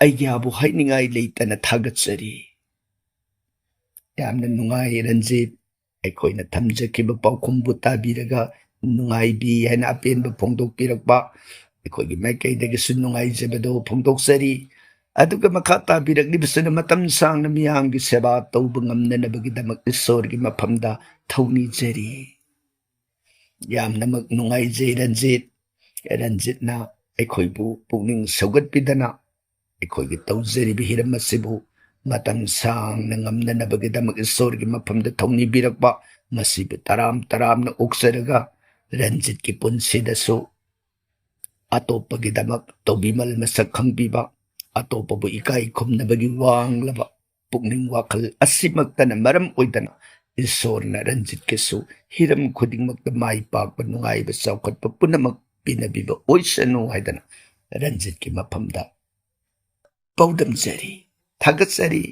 ꯑꯩꯒꯤꯕꯨ ꯍꯥꯏꯅꯤꯡꯉꯥꯏ ꯂꯩꯇꯅ ꯊꯥꯒꯠꯆꯔꯤ꯫ ꯌꯥꯝꯅ ꯅꯨꯡꯉꯥꯏ ꯔꯟꯖꯤꯠ, ꯑꯩꯈꯣꯏꯅ ꯊꯝꯖꯈꯤꯕ ꯄꯥꯎꯈꯨꯝꯕꯨ ꯇꯥꯕꯤꯔꯒ ꯅꯨꯡꯉꯥꯏꯕꯤ ꯍꯥꯏꯅ ꯑꯄꯦꯟꯕ ꯐꯣꯡꯗꯣꯛꯄꯤꯔꯛꯄ, ꯑꯩꯈꯣꯏꯒꯤ ꯃꯥꯏꯀꯩꯗꯒꯤꯁꯨ ꯅꯨꯡꯉꯥꯏꯖꯕꯗꯨ ꯐꯣꯡꯗꯣꯛꯆꯔꯤ꯫ ꯑꯗꯨꯒ ꯃꯈꯥ ꯇꯥꯕꯤꯔꯛꯂꯤꯕꯁꯤꯅ ꯃꯇꯝ ꯁꯥꯡꯅ ꯃꯤꯌꯥꯝꯒꯤ ꯁꯦꯕꯥ ꯇꯧꯕ ꯉꯝꯅꯅꯕꯒꯤꯗꯃꯛ ꯏꯁꯣꯔꯒꯤ ꯃꯐꯝꯗ ꯊꯧꯅꯤꯖꯔꯤ꯫ ꯌꯥꯝꯅꯃꯛ ꯅꯨꯡꯉꯥꯏꯖꯩ ꯔꯟꯖꯤꯠ꯫ ꯔꯟꯖꯤꯠꯅ ꯑꯩꯈꯣꯏꯕꯨ ꯄꯨꯛꯅꯤꯡ ꯁꯧꯒꯠꯄꯤꯗꯅ ꯑꯩꯈꯣꯏꯒꯤ ꯇꯧꯖꯔꯤꯕ ꯍꯤꯔꯝ ꯑꯁꯤꯕꯨ ꯃꯇꯝ ꯁꯥꯡꯅ ꯉꯝꯅꯅꯕꯒꯤꯗꯃꯛ ꯏꯁꯣꯔꯒꯤ ꯃꯐꯝꯗ ꯊꯧꯅꯤꯕꯤꯔꯛꯄ, ꯃꯁꯤꯕꯨ ꯇꯔꯥꯝ ꯇꯔꯥꯝꯅ ꯑꯣꯛꯆꯔꯒ ꯔꯟꯖꯤꯠꯀꯤ ꯄꯨꯟꯁꯤꯗꯁꯨ ꯑꯇꯣꯞꯄꯒꯤꯗꯃꯛ ꯇꯧꯕꯤꯃꯜ ꯃꯁꯛ ꯈꯪꯕꯤꯕ, ꯑꯇꯣꯞꯄꯕꯨ ꯏꯀꯥꯏ ꯈꯨꯝꯅꯕꯒꯤ ꯋꯥꯡꯂꯕ ꯄꯨꯛꯅꯤꯡ ꯋꯥꯈꯜ ꯑꯁꯤꯃꯛꯇꯅ ꯃꯔꯝ ꯑꯣꯏꯗꯅ ꯏꯁꯣꯔꯅ ꯔꯟꯖꯤꯠꯀꯤꯁꯨ ꯍꯤꯔꯝ ꯈꯨꯗꯤꯡꯃꯛꯇ ꯃꯥꯏ ꯄꯥꯛꯄ, ꯅꯨꯡꯉꯥꯏꯕ, ꯆꯥꯎꯈꯠꯄ ꯄꯨꯝꯅꯃꯛ ꯄꯤꯅꯕꯤꯕ ꯑꯣꯏꯁꯅꯨ ꯍꯥꯏꯗꯅ ꯔꯟꯖꯤꯠꯀꯤ ꯃꯐꯝꯗ ꯄꯥꯎꯗꯝꯖꯔꯤ, ꯊꯥꯒꯠꯆꯔꯤ꯫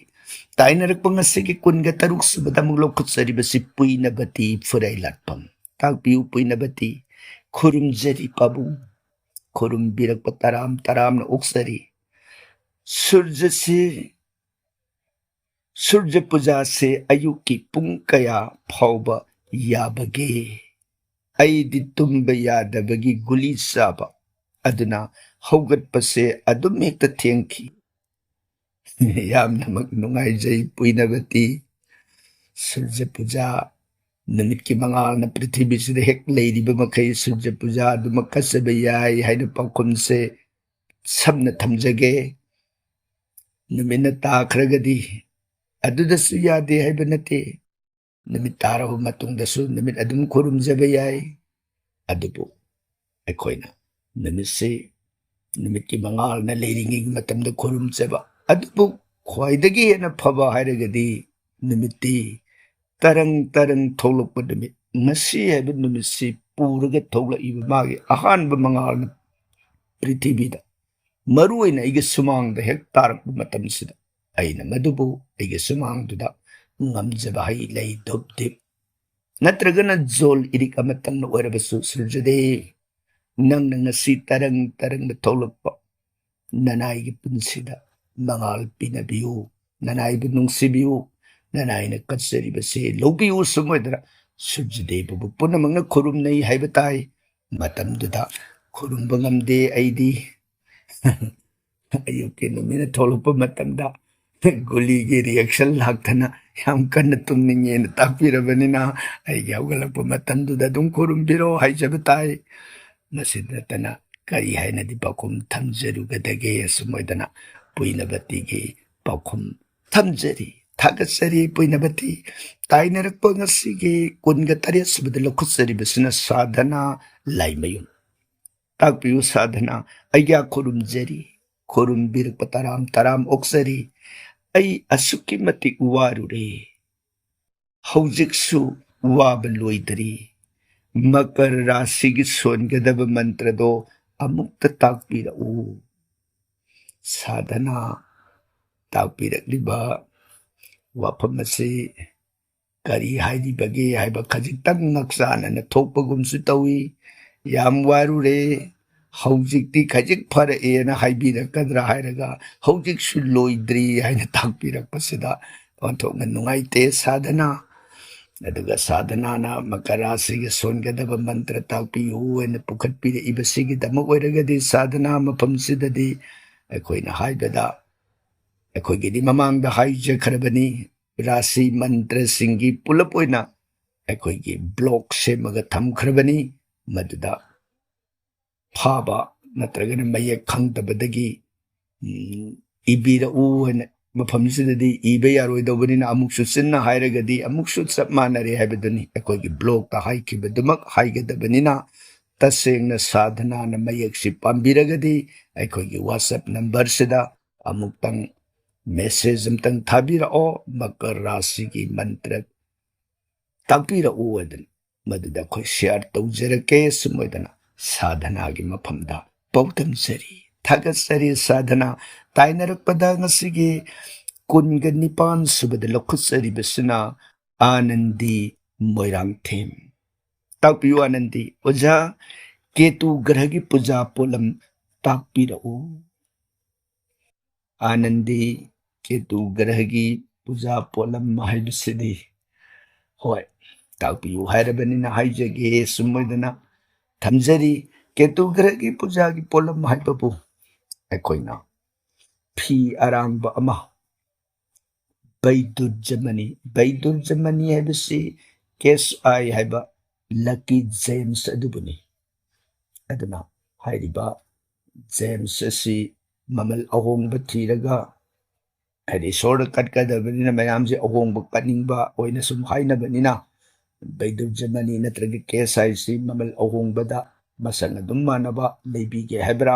ꯇꯥꯏꯅꯔꯛꯄ ꯉꯁꯤꯒꯤ ꯀꯨꯟꯒ ꯇꯔꯨꯛ ꯁꯨꯕꯗ ꯑꯃꯨꯛ ꯂꯧꯈꯠꯆꯔꯤꯕꯁꯤ ꯄꯨꯏꯅꯕꯇꯤ ꯐꯨꯔꯩ ꯂꯥꯠꯐꯝ꯫ ꯇꯥꯛꯄꯤꯌꯨ ꯄꯨꯏꯅꯕꯇꯤ꯫ ꯈꯨꯔꯨꯝꯖꯔꯤ ꯄꯥꯕꯨꯡ꯫ ꯈꯨꯔꯨꯝꯕꯤꯔꯛꯄ ꯇꯔꯥꯝ ꯇꯔꯥꯝꯅ ꯑꯣꯛꯆꯔꯤ꯫ ꯁꯨꯔꯖꯁꯤ, ꯁꯨꯔꯖ ꯄꯨꯖꯥꯁꯦ ꯑꯌꯨꯛꯀꯤ ꯄꯨꯡ ꯀꯌꯥ ꯐꯥꯎꯕ ꯌꯥꯕꯒꯦ? ꯑꯩꯗꯤ ꯇꯨꯝꯕ ꯌꯥꯗꯕꯒꯤ ꯒꯨꯂꯤ ꯆꯥꯕ ꯑꯗꯨꯅ ꯍꯧꯒꯠꯄꯁꯦ ꯑꯗꯨꯝ ꯍꯦꯛꯇ ꯊꯦꯡꯈꯤ꯫ ꯌꯥꯝꯅꯃꯛ ꯅꯨꯡꯉꯥꯏꯖꯩ ꯄꯨꯏꯅꯕꯇꯤ꯫ ꯁꯨꯔꯖ ꯄꯨꯖꯥ, ꯅꯨꯃꯤꯠꯀꯤ ꯃꯉꯥꯜꯅ ꯄ꯭ꯔꯤꯊꯤꯕꯤꯁꯤꯗ ꯍꯦꯛ ꯂꯩꯔꯤꯕ ꯃꯈꯩ ꯁꯨꯔꯖ ꯄꯨꯖꯥ ꯑꯗꯨꯃꯛ ꯀꯠꯆꯕ ꯌꯥꯏ ꯍꯥꯏꯅ ꯄꯥꯎꯈꯨꯝꯁꯦ ꯁꯝꯅ ꯊꯝꯖꯒꯦ꯫ ꯅꯨꯃꯤꯠꯅ ꯇꯥꯈ꯭ꯔꯒꯗꯤ ꯑꯗꯨꯗꯁꯨ ꯌꯥꯗꯦ ꯍꯥꯏꯕ ꯅꯠꯇꯦ꯫ ꯅꯨꯃꯤꯠ ꯇꯥꯔꯕ ꯃꯇꯨꯡꯗꯁꯨ ꯅꯨꯃꯤꯠ ꯑꯗꯨꯝ ꯈꯨꯔꯨꯝꯖꯕ ꯌꯥꯏ꯫ ꯑꯗꯨꯕꯨ ꯑꯩꯈꯣꯏꯅ ꯅꯨꯃꯤꯠꯁꯤ, ꯅꯨꯃꯤꯠꯀꯤ ꯃꯉꯥꯜꯅ ꯂꯩꯔꯤꯉꯩꯒꯤ ꯃꯇꯝꯗ ꯈꯨꯔꯨꯝꯖꯕ꯫ ꯑꯗꯨꯕꯨ ꯈ꯭ꯋꯥꯏꯗꯒꯤ ꯍꯦꯟꯅ ꯐꯕ ꯍꯥꯏꯔꯒꯗꯤ ꯅꯨꯃꯤꯠꯇꯤ ꯇꯔꯪ ꯇꯔꯪ ꯊꯣꯛꯂꯛꯄ ꯅꯨꯃꯤꯠ, ꯉꯁꯤ ꯍꯥꯏꯕ ꯅꯨꯃꯤꯠꯁꯤ ꯄꯨꯔꯒ ꯊꯣꯛꯂꯛꯏꯕ ꯃꯥꯒꯤ ꯑꯍꯥꯟꯕ ꯃꯉꯥꯜꯅ ꯄ꯭ꯔꯤꯊꯤꯕꯤꯗ, ꯃꯔꯨ ꯑꯣꯏꯅ ꯑꯩꯒꯤ ꯁꯨꯃꯥꯡꯗ ꯍꯦꯛ ꯇꯥꯔꯛꯄ ꯃꯇꯝꯁꯤꯗ, ꯑꯩꯅ ꯃꯗꯨꯕꯨ ꯑꯩꯒꯤ ꯁꯨꯃꯥꯡꯗꯨꯗ ꯉꯝꯖꯕ ꯍꯩ ꯂꯩ, ꯙꯨꯞ ꯗꯤꯞ ꯅꯠꯇ꯭ꯔꯒꯅ ꯖꯣꯜ ꯏꯔꯤꯛ ꯑꯃꯇꯪꯅ ꯑꯣꯏꯔꯕꯁꯨ, ꯁꯨꯔꯖꯗꯦꯕ, ꯅꯪꯅ ꯉꯁꯤ ꯇꯔꯪ ꯇꯔꯪꯅ ꯊꯣꯛꯂꯛꯄ ꯅꯅꯥꯏꯒꯤ ꯄꯨꯟꯁꯤꯗ ꯃꯉꯥꯜ ꯄꯤꯅꯕꯤꯌꯨ, ꯅꯅꯥꯏꯕꯨ ꯅꯨꯡꯁꯤꯕꯤꯌꯨ, ꯅꯅꯥꯏꯅ ꯀꯠꯆꯔꯤꯕꯁꯦ ꯂꯧꯕꯤꯌꯨ, ꯁꯨꯝ ꯑꯣꯏꯗꯅ ꯁꯨꯔꯖꯗꯦꯕꯕꯨ ꯄꯨꯝꯅꯃꯛꯅ ꯈꯨꯔꯨꯝꯅꯩ ꯍꯥꯏꯕ ꯇꯥꯏ꯫ ꯃꯇꯝꯗꯨꯗ ꯈꯨꯔꯨꯝꯕ ꯉꯝꯗꯦ ꯑꯩꯗꯤ꯫ ꯑꯌꯨꯛꯀꯤ ꯅꯨꯃꯤꯠꯅ ꯊꯣꯛꯂꯛꯄ ꯃꯇꯝꯗ ꯒꯨꯂꯤꯒꯤ reaction ꯂꯥꯛꯇꯅ ꯌꯥꯝ ꯀꯟꯅ ꯇꯨꯝꯅꯤꯡꯉꯦꯅ ꯇꯥꯛꯄꯤꯔꯕꯅꯤꯅ, ꯑꯩꯒꯤ ꯍꯧꯒꯠꯂꯛꯄ ꯃꯇꯝꯗꯨꯗ ꯑꯗꯨꯝ ꯈꯨꯔꯨꯝꯕꯤꯔꯣ ꯍꯥꯏꯖꯕ ꯇꯥꯏ꯫ ꯃꯁꯤꯗ ꯅꯠꯇꯅ ꯀꯔꯤ ꯍꯥꯏꯅꯗꯤ ꯄꯥꯎꯈꯨꯝ ꯊꯝꯖꯔꯨꯒꯗꯒꯦ? ꯑꯁꯨꯝ ꯑꯣꯏꯗꯅ ꯄꯨꯏꯅꯕꯇꯤꯒꯤ ꯄꯥꯎꯈꯨꯝ ꯊꯝꯖꯔꯤ, ꯊꯥꯒꯠꯆꯔꯤ꯫ ꯄꯨꯏꯅꯕꯇꯤ ꯇꯥꯏꯅꯔꯛꯄ ꯉꯁꯤꯒꯤ ꯀꯨꯟꯒ ꯇꯔꯦꯠ ꯁꯨꯕꯗ ꯂꯧꯈꯠꯆꯔꯤꯕꯁꯤꯅ ꯁꯥꯙꯅꯥ ꯂꯥꯏꯃꯌꯨꯝ꯫ ꯇꯥꯛꯄꯤꯌꯨ ꯁꯥꯙꯅꯥ, ꯑꯩꯒ꯭ꯌꯥ ꯈꯨꯔꯨꯝꯖꯔꯤ, ꯈꯨꯔꯨꯝꯕꯤꯔꯛꯄ ꯇꯔꯥꯝ ꯇꯔꯥꯝ ꯑꯣꯛꯆꯔꯤ꯫ ꯑꯩ ꯑꯁꯨꯛꯀꯤ ꯃꯇꯤꯛ ꯋꯥꯔꯨꯔꯦ, ꯍꯧꯖꯤꯛꯁꯨ ꯋꯥꯕ ꯂꯣꯏꯗ꯭ꯔꯤ꯫ ꯃꯀꯔ ꯔꯥꯁꯤꯒꯤ ꯁꯣꯟꯒꯗꯕ ꯃꯟꯇ꯭ꯔꯗꯣ ꯑꯃꯨꯛꯇ ꯇꯥꯛꯄꯤꯔꯛꯎ꯫ ꯁꯥꯙꯅꯥ ꯇꯥꯛꯄꯤꯔꯛꯂꯤꯕ ꯋꯥꯐꯝ ꯑꯁꯤ ꯀꯔꯤ ꯍꯥꯏꯔꯤꯕꯒꯦ ꯍꯥꯏꯕ ꯈꯖꯤꯛꯇꯪ ꯉꯛꯆꯥꯟꯅꯅ ꯊꯣꯛꯄꯒꯨꯝꯁꯨ ꯇꯧꯏ꯫ ꯌꯥꯝ ꯋꯥꯔꯨꯔꯦ, ꯍꯧꯖꯤꯛꯇꯤ ꯈꯖꯤꯛ ꯐꯔꯛꯑꯦꯅ ꯍꯥꯏꯕꯤꯔꯛꯀꯗ꯭ꯔꯥ ꯍꯥꯏꯔꯒ ꯍꯧꯖꯤꯛꯁꯨ ꯂꯣꯏꯗ꯭ꯔꯤ ꯍꯥꯏꯅ ꯇꯥꯛꯄꯤꯔꯛꯄꯁꯤꯗ ꯑꯣꯟꯊꯣꯛꯅ ꯅꯨꯡꯉꯥꯏꯇꯦ ꯁꯥꯙꯅꯥ꯫ ꯑꯗꯨꯒ ꯁꯥꯙꯅꯥꯅ ꯃꯀꯔ ꯔꯥꯁꯤꯒꯤ ꯁꯣꯟꯒꯗꯕ ꯃꯟꯇ꯭ꯔ ꯇꯥꯛꯄꯤꯌꯨ ꯍꯥꯏꯅ ꯄꯨꯈꯠꯄꯤꯔꯛꯏꯕꯁꯤꯒꯤꯗꯃꯛ ꯑꯣꯏꯔꯒꯗꯤ ꯁꯥꯙꯅꯥ ꯃꯐꯝꯁꯤꯗꯗꯤ ꯑꯩꯈꯣꯏꯅ ꯍꯥꯏꯕꯗ, ꯑꯩꯈꯣꯏꯒꯤꯗꯤ ꯃꯃꯥꯡꯗ ꯍꯥꯏꯖꯈ꯭ꯔꯕꯅꯤ, ꯔꯥꯁꯤ ꯃꯟꯇ꯭ꯔꯁꯤꯡꯒꯤ ꯄꯨꯂꯞ ꯑꯣꯏꯅ ꯑꯩꯈꯣꯏꯒꯤ ꯕ꯭ꯂꯣꯛ ꯁꯦꯝꯃꯒ ꯊꯝꯈ꯭ꯔꯕꯅꯤ꯫ ꯃꯗꯨꯗ ꯐꯥꯕ ꯅꯠꯇ꯭ꯔꯒꯅ ꯃꯌꯦꯛ ꯈꯪꯗꯕꯗꯒꯤ, ꯎꯝ, ꯏꯕꯤꯔꯛꯎ ꯍꯥꯏꯅ ꯃꯐꯝꯁꯤꯗꯗꯤ ꯏꯕ ꯌꯥꯔꯣꯏꯗꯧꯕꯅꯤꯅ ꯑꯃꯨꯛꯁꯨ ꯆꯤꯟꯅ ꯍꯥꯏꯔꯒꯗꯤ ꯑꯃꯨꯛꯁꯨ ꯆꯞ ꯃꯥꯟꯅꯔꯦ ꯍꯥꯏꯕꯗꯨꯅꯤ꯫ ꯑꯩꯈꯣꯏꯒꯤ ꯕ꯭ꯂꯣꯛꯇ ꯍꯥꯏꯈꯤꯕꯗꯨꯃꯛ ꯍꯥꯏꯒꯗꯕꯅꯤꯅ ꯇꯁꯦꯡꯅ ꯁꯥꯙꯅꯥꯅ ꯃꯌꯦꯛꯁꯤ ꯄꯥꯝꯕꯤꯔꯒꯗꯤ ꯑꯩꯈꯣꯏꯒꯤ WhatsApp ꯅꯝꯕꯔꯁꯤꯗ ꯑꯃꯨꯛꯇꯪ ꯃꯦꯁꯦꯖ ꯑꯃꯇꯪ ꯊꯥꯕꯤꯔꯛꯑꯣ, ꯃꯀꯔ ꯔꯥꯁꯤꯒꯤ ꯃꯟꯇ꯭ꯔ ꯇꯥꯛꯄꯤꯔꯛꯎ ꯍꯥꯏꯗꯅ꯫ ꯃꯗꯨꯗ ꯑꯩꯈꯣꯏ ꯁꯤꯌꯥꯔ ꯇꯧꯖꯔꯛꯀꯦ꯫ ꯁꯨꯝ ꯑꯣꯏꯗꯅ ꯁꯥꯙꯅꯥꯒꯤ ꯃꯐꯝꯗ ꯄꯥꯎꯗꯝꯖꯔꯤ꯫ ꯊꯥꯒꯠꯆꯔꯤ ꯁꯥꯙꯅꯥ꯫ ꯇꯥꯏꯅꯔꯛꯄꯗ ꯉꯁꯤꯒꯤ ꯀꯨꯟꯒ ꯅꯤꯄꯥꯟ ꯁꯨꯕꯗ ꯂꯧꯈꯠꯆꯔꯤꯕꯁꯤꯅ ꯑꯥꯅꯟꯗꯤ ꯃꯣꯏꯔꯥꯡꯊꯦꯝ꯫ ꯇꯥꯛꯄꯤꯌꯨ ꯑꯥꯅꯟꯗꯤ꯫ ꯑꯣꯖꯥ, ꯀꯦꯇꯨ ꯒ꯭ꯔꯍꯒꯤ ꯄꯨꯖꯥ ꯄꯣꯠꯂꯝ ꯇꯥꯛꯄꯤꯔꯛꯎ꯫ ꯑꯥꯅꯟꯗꯤ, ꯀꯦꯇꯨ ꯒ꯭ꯔꯍꯒꯤ ꯄꯨꯖꯥ ꯄꯣꯠꯂꯝ ꯍꯥꯏꯕꯁꯤꯗꯤ, ꯍꯣꯏ, ꯇꯥꯛꯄꯤꯌꯨ ꯍꯥꯏꯔꯕꯅꯤꯅ ꯍꯥꯏꯖꯒꯦ꯫ ꯁꯨꯝ ꯑꯣꯏꯗꯅ ꯊꯝꯖꯔꯤ, ꯀꯦꯇꯨ ꯒ꯭ꯔꯍꯒꯤ ꯄꯨꯖꯥꯒꯤ ꯄꯣꯠꯂꯝ ꯍꯥꯏꯕꯕꯨ ꯑꯩꯈꯣꯏꯅ ꯐꯤ ꯑꯔꯥꯡꯕ ꯑꯃ, ꯕꯩꯗꯨꯔꯖꯃꯅꯤ, ꯕꯩꯗꯨꯔꯖꯃꯅꯤ ꯍꯥꯏꯕꯁꯤ ꯀꯦꯁ ꯑꯥꯏ ꯍꯥꯏꯕ ꯂꯛꯀꯤ ꯖꯦꯝꯁ ꯑꯗꯨꯕꯨꯅꯤ꯫ ꯑꯗꯨꯅ ꯍꯥꯏꯔꯤꯕ ꯖꯦꯝꯁ ꯑꯁꯤ ꯃꯃꯜ ꯑꯍꯣꯡꯕ ꯊꯤꯔꯒ ꯍꯥꯏꯗꯤ ꯏꯁꯣꯔꯗ ꯀꯠꯀꯗꯕꯅꯤꯅ ꯃꯌꯥꯝꯁꯦ ꯑꯍꯣꯡꯕ ꯀꯠꯅꯤꯡꯕ ꯑꯣꯏꯅ ꯁꯨꯝ ꯍꯥꯏꯅꯕꯅꯤꯅ, ꯕꯩꯗꯨꯖꯃꯅꯤ ꯅꯠꯇ꯭ꯔꯒ ꯀꯦꯁ ꯍꯥꯏꯁꯤ ꯃꯃꯜ ꯑꯍꯣꯡꯕꯗ ꯃꯁꯛ ꯑꯗꯨꯝ ꯃꯥꯟꯅꯕ ꯂꯩꯕꯤꯒꯦ ꯍꯥꯏꯕ꯭ꯔꯥ?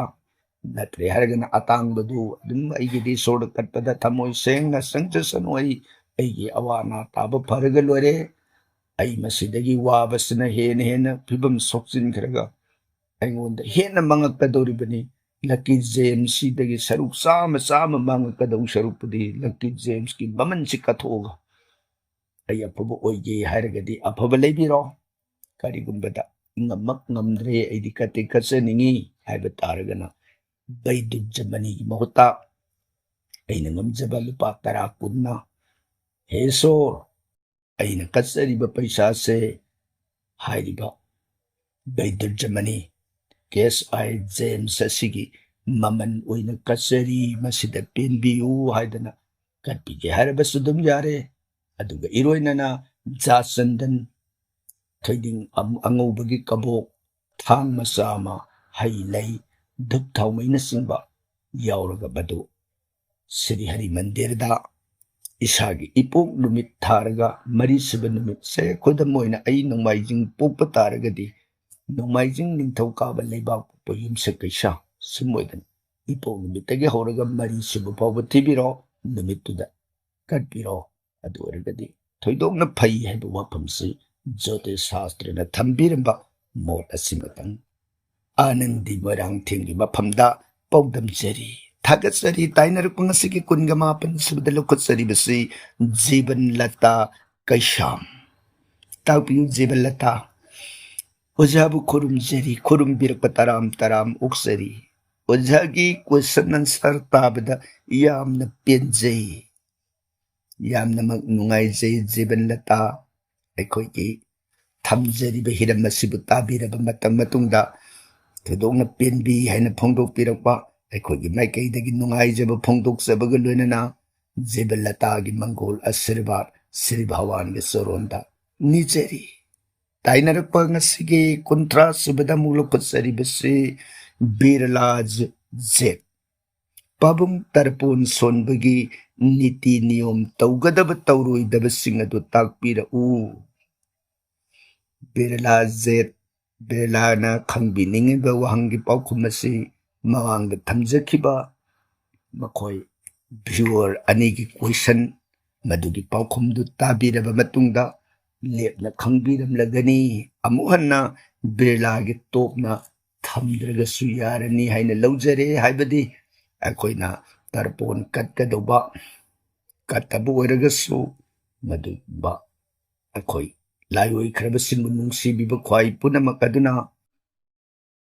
ꯅꯠꯇ꯭ꯔꯦ ꯍꯥꯏꯔꯒꯅ ꯑꯇꯥꯡꯕꯗꯨ ꯑꯗꯨꯝ ꯑꯩꯒꯤꯗꯤ ꯏꯁꯣꯔꯗ ꯀꯠꯄꯗ ꯊꯃꯣꯏ ꯁꯦꯡꯅ ꯆꯪꯖꯁꯅꯨ, ꯑꯩ, ꯑꯩꯒꯤ ꯑꯋꯥ ꯑꯅꯥ ꯇꯥꯕ ꯐꯔꯒ ꯂꯣꯏꯔꯦ꯫ ꯑꯩ ꯃꯁꯤꯗꯒꯤ ꯋꯥꯕꯁꯤꯅ ꯍꯦꯟꯅ ꯍꯦꯟꯅ ꯐꯤꯕꯝ ꯁꯣꯛꯆꯤꯟꯈ꯭ꯔꯒ ꯑꯩꯉꯣꯟꯗ ꯍꯦꯟꯅ ꯃꯥꯡꯉꯛꯀꯗꯧꯔꯤꯕꯅꯤ꯫ ꯂꯛꯀꯤ ꯖꯦꯝꯁꯤꯗꯒꯤ ꯁꯔꯨꯛ ꯆꯥꯝꯃ, ꯆꯥꯝꯃ ꯃꯥꯡꯉꯛꯀꯗꯧ ꯁꯔꯨꯛꯄꯨꯗꯤ ꯂꯛꯀꯤ ꯖꯦꯝꯁꯀꯤ ꯃꯃꯜꯁꯤ ꯀꯠꯊꯣꯛꯑꯒ ꯑꯩ ꯑꯐꯕ ꯑꯣꯏꯒꯦ ꯍꯥꯏꯔꯒꯗꯤ ꯑꯐꯕ ꯂꯩꯕꯤꯔꯣ꯫ ꯀꯔꯤꯒꯨꯝꯕꯗ ꯉꯝꯃꯛ ꯉꯝꯗ꯭ꯔꯦ, ꯑꯩꯗꯤ ꯀꯠꯇꯤ ꯀꯠꯆꯅꯤꯡꯉꯤ ꯍꯥꯏꯕ ꯇꯥꯔꯒꯅ, ꯕꯩꯗꯨꯖꯃꯅꯤꯒꯤ ꯃꯍꯨꯠꯇ ꯑꯩꯅ ꯉꯝꯖꯕ ꯂꯨꯄꯥ ꯇꯔꯥ ꯀꯨꯟꯅ, ꯍꯦ ꯏꯁꯣꯔ, ꯑꯩꯅ ꯀꯠꯆꯔꯤꯕ ꯄꯩꯁꯥꯁꯦ ꯍꯥꯏꯔꯤꯕ ꯕꯩꯗꯨꯖꯃꯅꯤ ꯀꯦꯁ ꯑꯥꯏ ꯖꯦꯝꯁ ꯑꯁꯤꯒꯤ ꯃꯃꯜ ꯑꯣꯏꯅ ꯀꯠꯆꯔꯤ, ꯃꯁꯤꯗ ꯄꯦꯟꯕꯤꯌꯨ ꯍꯥꯏꯗꯅ ꯀꯠꯄꯤꯒꯦ ꯍꯥꯏꯔꯕꯁꯨ ꯑꯗꯨꯝ ꯌꯥꯔꯦ꯫ ꯑꯗꯨꯒ ꯏꯔꯣꯏꯅꯅ ꯖꯥꯆꯟꯗꯟ, ꯊꯣꯏꯗꯤꯡ ꯑꯝ-, ꯑꯉꯧꯕꯒꯤ ꯀꯕꯣꯛ, ꯊꯥꯡ ꯃꯆꯥ ꯑꯃ, ꯍꯩ ꯂꯩ, ꯙꯨꯞ ꯊꯥꯎꯃꯩꯅꯆꯤꯡꯕ ꯌꯥꯎꯔꯒ ꯃꯗꯨ ꯁ꯭ꯔꯤ ꯍꯔꯤ ꯃꯟꯗꯤꯔꯗ ꯏꯁꯥꯒꯤ ꯏꯄꯣꯛ ꯅꯨꯃꯤꯠ ꯊꯥꯔꯒ, ꯃꯔꯤꯁꯨꯕ ꯅꯨꯃꯤꯠꯁꯦ ꯈꯨꯗꯝ ꯑꯣꯏꯅ ꯑꯩ ꯅꯣꯡꯃꯥꯏꯖꯤꯡ ꯄꯣꯛꯄ ꯇꯥꯔꯒꯗꯤ, ꯅꯣꯡꯃꯥꯏꯖꯤꯡ ꯅꯤꯡꯊꯧꯀꯥꯕ ꯂꯩꯕꯥꯛꯄꯣꯛꯄ ꯌꯨꯝꯁꯀꯩꯁ ꯁꯨꯝ ꯑꯣꯏꯗꯅ ꯏꯄꯣꯛ ꯅꯨꯃꯤꯠꯇꯒꯤ ꯍꯧꯔꯒ ꯃꯔꯤꯁꯨꯕ ꯐꯥꯎꯕ ꯊꯤꯕꯤꯔꯣ꯫ ꯅꯨꯃꯤꯠꯇꯨꯗ ꯀꯠꯄꯤꯔꯣ꯫ ꯑꯗꯨ ꯑꯣꯏꯔꯒꯗꯤ ꯊꯣꯏꯗꯣꯛꯅ ꯐꯩ ꯍꯥꯏꯕ ꯋꯥꯐꯝꯁꯤ ꯖ꯭ꯌꯣꯇꯤꯁ ꯁꯥꯁꯇ꯭ꯔꯅ ꯊꯝꯕꯤꯔꯝꯕ ꯃꯣꯠ ꯑꯁꯤꯃꯇꯪ ꯑꯥꯅꯟꯗꯤ ꯃꯣꯏꯔꯥꯡꯊꯦꯝꯒꯤ ꯃꯐꯝꯗ ꯄꯥꯎꯗꯝꯖꯔꯤ꯫ ꯊꯥꯒꯠꯆꯔꯤ꯫ ꯇꯥꯏꯅꯔꯛꯄ ꯉꯁꯤꯒꯤ ꯀꯨꯟꯒ ꯃꯥꯄꯟ ꯁꯨꯕꯗ ꯂꯧꯈꯠꯆꯔꯤꯕꯁꯤ ꯖꯤꯕꯟ ꯂꯇꯥ ꯀꯩꯁꯥꯝ꯫ ꯇꯥꯛꯄꯤꯌꯨ ꯖꯤꯕꯟ ꯂꯇꯥ꯫ ꯑꯣꯖꯥꯕꯨ ꯈꯨꯔꯨꯝꯖꯔꯤ, ꯈꯨꯔꯨꯝꯕꯤꯔꯛꯄ ꯇꯔꯥꯝ ꯇꯔꯥꯝ ꯑꯣꯛꯆꯔꯤ꯫ ꯑꯣꯖꯥꯒꯤ question answer ꯇꯥꯕꯗ ꯌꯥꯝꯅ ꯄꯦꯟꯖꯩ, ꯌꯥꯝꯅꯃꯛ ꯅꯨꯡꯉꯥꯏꯖꯩ ꯖꯤꯕꯟ ꯂꯇꯥ꯫ ꯑꯩꯈꯣꯏꯒꯤ ꯊꯝꯖꯔꯤꯕ ꯍꯤꯔꯝ ꯑꯁꯤꯕꯨ ꯇꯥꯕꯤꯔꯕ ꯃꯇꯝ ꯃꯇꯨꯡꯗ ꯊꯣꯏꯗꯣꯛꯅ ꯄꯦꯟꯕꯤ ꯍꯥꯏꯅ ꯐꯣꯡꯗꯣꯛꯄꯤꯔꯛꯄ ꯑꯩꯈꯣꯏꯒꯤ ꯃꯥꯏꯀꯩꯗꯒꯤ ꯅꯨꯡꯉꯥꯏꯖꯕ ꯐꯣꯡꯗꯣꯛꯆꯕꯒ ꯂꯣꯏꯅꯅ ꯖꯤꯕꯟ ꯂꯇꯥꯒꯤ ꯃꯪꯒꯣꯜ ꯑꯁꯤꯔꯕꯥꯗ ꯁ꯭ꯔꯤ ꯚꯒꯋꯥꯟꯒꯤ ꯆꯔꯣꯟꯗ ꯅꯤꯖꯔꯤ꯫ ꯇꯥꯏꯅꯔꯛꯄ ꯉꯁꯤꯒꯤ ꯀꯨꯟꯊ꯭ꯔꯥ ꯁꯨꯕꯗ ꯑꯃꯨꯛ ꯂꯧꯈꯠꯆꯔꯤꯕꯁꯤ ꯕꯤꯔꯂꯥꯖ ꯖꯦꯠ꯫ ꯄꯥꯕꯨꯡ ꯇꯔꯄꯣꯟ ꯁꯣꯟꯕꯒꯤ ꯅꯤꯇꯤ ꯅꯤꯌꯣꯝ ꯇꯧꯒꯗꯕ ꯇꯧꯔꯣꯏꯗꯕꯁꯤꯡ ꯑꯗꯨ ꯇꯥꯛꯄꯤꯔꯛꯎ꯫ ꯕꯤꯔꯂꯥ ꯖꯦꯠ, ꯕꯤꯔꯂꯥꯅ ꯈꯪꯕꯤꯅꯤꯡꯉꯤꯕ ꯋꯥꯍꯪꯒꯤ ꯄꯥꯎꯈꯨꯝ ꯑꯁꯤ ꯃꯃꯥꯡꯗ ꯊꯝꯖꯈꯤꯕ ꯃꯈꯣꯏ viewer ꯑꯅꯤꯒꯤ question, ꯃꯗꯨꯒꯤ ꯄꯥꯎꯈꯨꯝꯗꯨ ꯇꯥꯕꯤꯔꯕ ꯃꯇꯨꯡꯗ ꯂꯦꯞꯅ ꯈꯪꯕꯤꯔꯝꯂꯒꯅꯤ꯫ ꯑꯃꯨꯛ ꯍꯟꯅ ꯕꯤꯔꯂꯥꯒꯤ ꯇꯣꯞꯅ ꯊꯝꯗ꯭ꯔꯒꯁꯨ ꯌꯥꯔꯅꯤ ꯍꯥꯏꯅ ꯂꯧꯖꯔꯦ꯫ ꯍꯥꯏꯕꯗꯤ ꯑꯩꯈꯣꯏꯅ ꯇꯔꯄꯣꯟ ꯀꯠꯀꯗꯧꯕ, ꯀꯠꯇꯕ ꯑꯣꯏꯔꯒꯁꯨ ꯃꯗꯨꯒꯨꯝꯕ ꯑꯩꯈꯣꯏ ꯂꯥꯏꯑꯣꯏꯈ꯭ꯔꯕꯁꯤꯡꯕꯨ ꯅꯨꯡꯁꯤꯕꯤꯕ ꯈ꯭ꯋꯥꯏ ꯄꯨꯝꯅꯃꯛ ꯑꯗꯨꯅ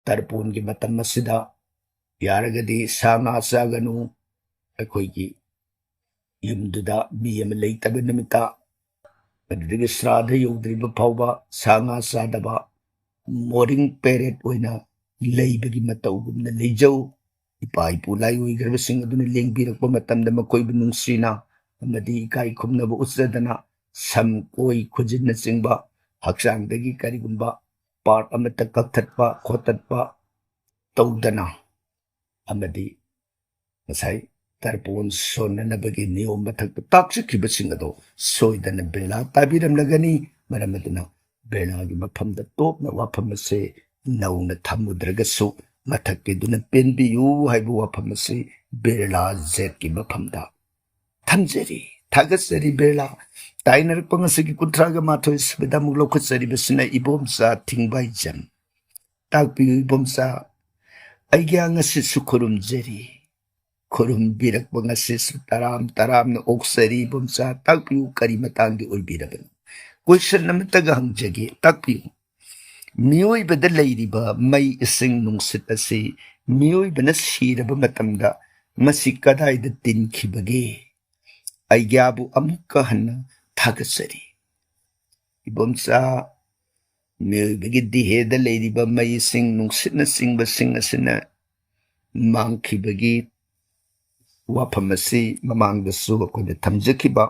ꯇꯔꯄꯣꯟꯒꯤ ꯃꯇꯝ ꯑꯁꯤꯗ ꯌꯥꯔꯒꯗꯤ ꯁꯥ ꯉꯥ ꯆꯥꯒꯅꯨ꯫ ꯑꯩꯈꯣꯏꯒꯤ ꯌꯨꯝꯗꯨꯗ ꯃꯤ ꯑꯃ ꯂꯩꯇꯕ ꯅꯨꯃꯤꯠꯇ, ꯑꯗꯨꯗꯒꯤ ꯁ꯭ꯔꯥꯗ ꯌꯧꯗ꯭ꯔꯤꯕ ꯐꯥꯎꯕ ꯁꯥ ꯉꯥ ꯆꯥꯗꯕ, mourning period ꯑꯣꯏꯅ ꯂꯩꯕꯒꯤ ꯃꯇꯧꯒꯨꯝꯅ ꯂꯩꯖꯧ꯫ ꯏꯄꯥ ꯏꯄꯨ ꯂꯥꯏꯑꯣꯏꯈ꯭ꯔꯕꯁꯤꯡ ꯑꯗꯨꯅ ꯂꯦꯡꯕꯤꯔꯛꯄ ꯃꯇꯝꯗ ꯃꯈꯣꯏꯕꯨ ꯅꯨꯡꯁꯤꯅ ꯑꯃꯗꯤ ꯏꯀꯥꯏ ꯈꯨꯝꯅꯕ ꯎꯠꯆꯗꯅ ꯁꯝ, ꯀꯣꯏ, ꯈꯨꯖꯤꯟꯅꯆꯤꯡꯕ ꯍꯛꯆꯥꯡꯗꯒꯤ ꯀꯔꯤꯒꯨꯝꯕ part ꯑꯃꯠꯇ ꯀꯛꯊꯠꯄ ꯈꯣꯠꯇꯠꯄ ꯇꯧꯗꯅ ꯑꯃꯗꯤ ꯉꯁꯥꯏ ꯇꯔꯄꯣꯟ ꯁꯣꯟꯅꯅꯕꯒꯤ ꯅꯤꯌꯣꯝ ꯃꯊꯛꯇ ꯇꯥꯛꯆꯈꯤꯕꯁꯤꯡ ꯑꯗꯣ ꯁꯣꯏꯗꯅ ꯕꯤꯔꯂꯥ ꯇꯥꯕꯤꯔꯝꯂꯒꯅꯤ꯫ ꯃꯔꯝ ꯑꯗꯨꯅ ꯕꯤꯔꯂꯥꯒꯤ ꯃꯐꯝꯗ ꯇꯣꯞꯅ ꯋꯥꯐꯝ ꯑꯁꯦ ꯅꯧꯅ ꯊꯝꯃꯨꯗ꯭ꯔꯒꯁꯨ ꯃꯊꯛꯀꯤꯗꯨꯅ ꯄꯦꯟꯕꯤꯌꯨ ꯍꯥꯏꯕ ꯋꯥꯐꯝ ꯑꯁꯤ ꯕꯤꯔꯂꯥ ꯖꯦꯠꯀꯤ ꯃꯐꯝꯗ ꯊꯝꯖꯔꯤ꯫ ꯊꯥꯒꯠꯆꯔꯤ ꯕꯤꯔꯂꯥ꯫ ꯇꯥꯏꯅꯔꯛꯄ ꯉꯁꯤꯒꯤ ꯀꯨꯟꯊ꯭ꯔꯥꯒ ꯃꯥꯊꯣꯏ ꯁꯨꯕꯗ ꯑꯃꯨꯛ ꯂꯧꯈꯠꯆꯔꯤꯕꯁꯤꯅ ꯏꯕꯣꯝꯆꯥ ꯊꯤꯡꯕꯥꯏꯖꯝ꯫ ꯇꯥꯛꯄꯤꯌꯨ ꯏꯕꯣꯝꯆꯥ, ꯑꯩꯒꯤ ꯉꯁꯤꯁꯨ ꯈꯨꯔꯨꯝꯖꯔꯤ꯫ ꯈꯨꯔꯨꯝꯕꯤꯔꯛꯄ ꯉꯁꯤꯁꯨ ꯇꯔꯥꯝ ꯇꯔꯥꯝꯅ ꯑꯣꯛꯆꯔꯤ ꯏꯕꯣꯝꯆꯥ꯫ ꯇꯥꯛꯄꯤꯌꯨ, ꯀꯔꯤ ꯃꯇꯥꯡꯒꯤ ꯑꯣꯏꯕꯤꯔꯕꯅꯣ? Question ꯑꯃꯠꯇꯒ ꯍꯪꯖꯒꯦ, ꯇꯥꯛꯄꯤꯌꯨ꯫ ꯃꯤꯑꯣꯏꯕꯗ ꯂꯩꯔꯤꯕ ꯃꯩ, ꯏꯁꯤꯡ, ꯅꯨꯡꯁꯤꯠ ꯑꯁꯤ ꯃꯤꯑꯣꯏꯕꯅ ꯁꯤꯔꯕ ꯃꯇꯝꯗ ꯃꯁꯤ ꯀꯗꯥꯏꯗ ꯇꯤꯟꯈꯤꯕꯒꯦ? ꯑꯩꯒ꯭ꯌꯥꯕꯨ ꯑꯃꯨꯛꯀ ꯍꯟꯅ ꯊꯥꯒꯠꯆꯔꯤ꯫ ꯏꯕꯣꯝꯆꯥ, ꯃꯤꯑꯣꯏꯕꯒꯤ ꯗꯤꯍꯦꯗ ꯂꯩꯔꯤꯕ ꯃꯩꯁꯤꯡ, ꯅꯨꯡꯁꯤꯠꯅꯆꯤꯡꯕꯁꯤꯡ ꯑꯁꯤꯅ ꯃꯥꯡꯈꯤꯕꯒꯤ ꯋꯥꯐꯝ ꯑꯁꯤ ꯃꯃꯥꯡꯗꯁꯨ ꯑꯩꯈꯣꯏꯅ ꯊꯝꯖꯈꯤꯕ,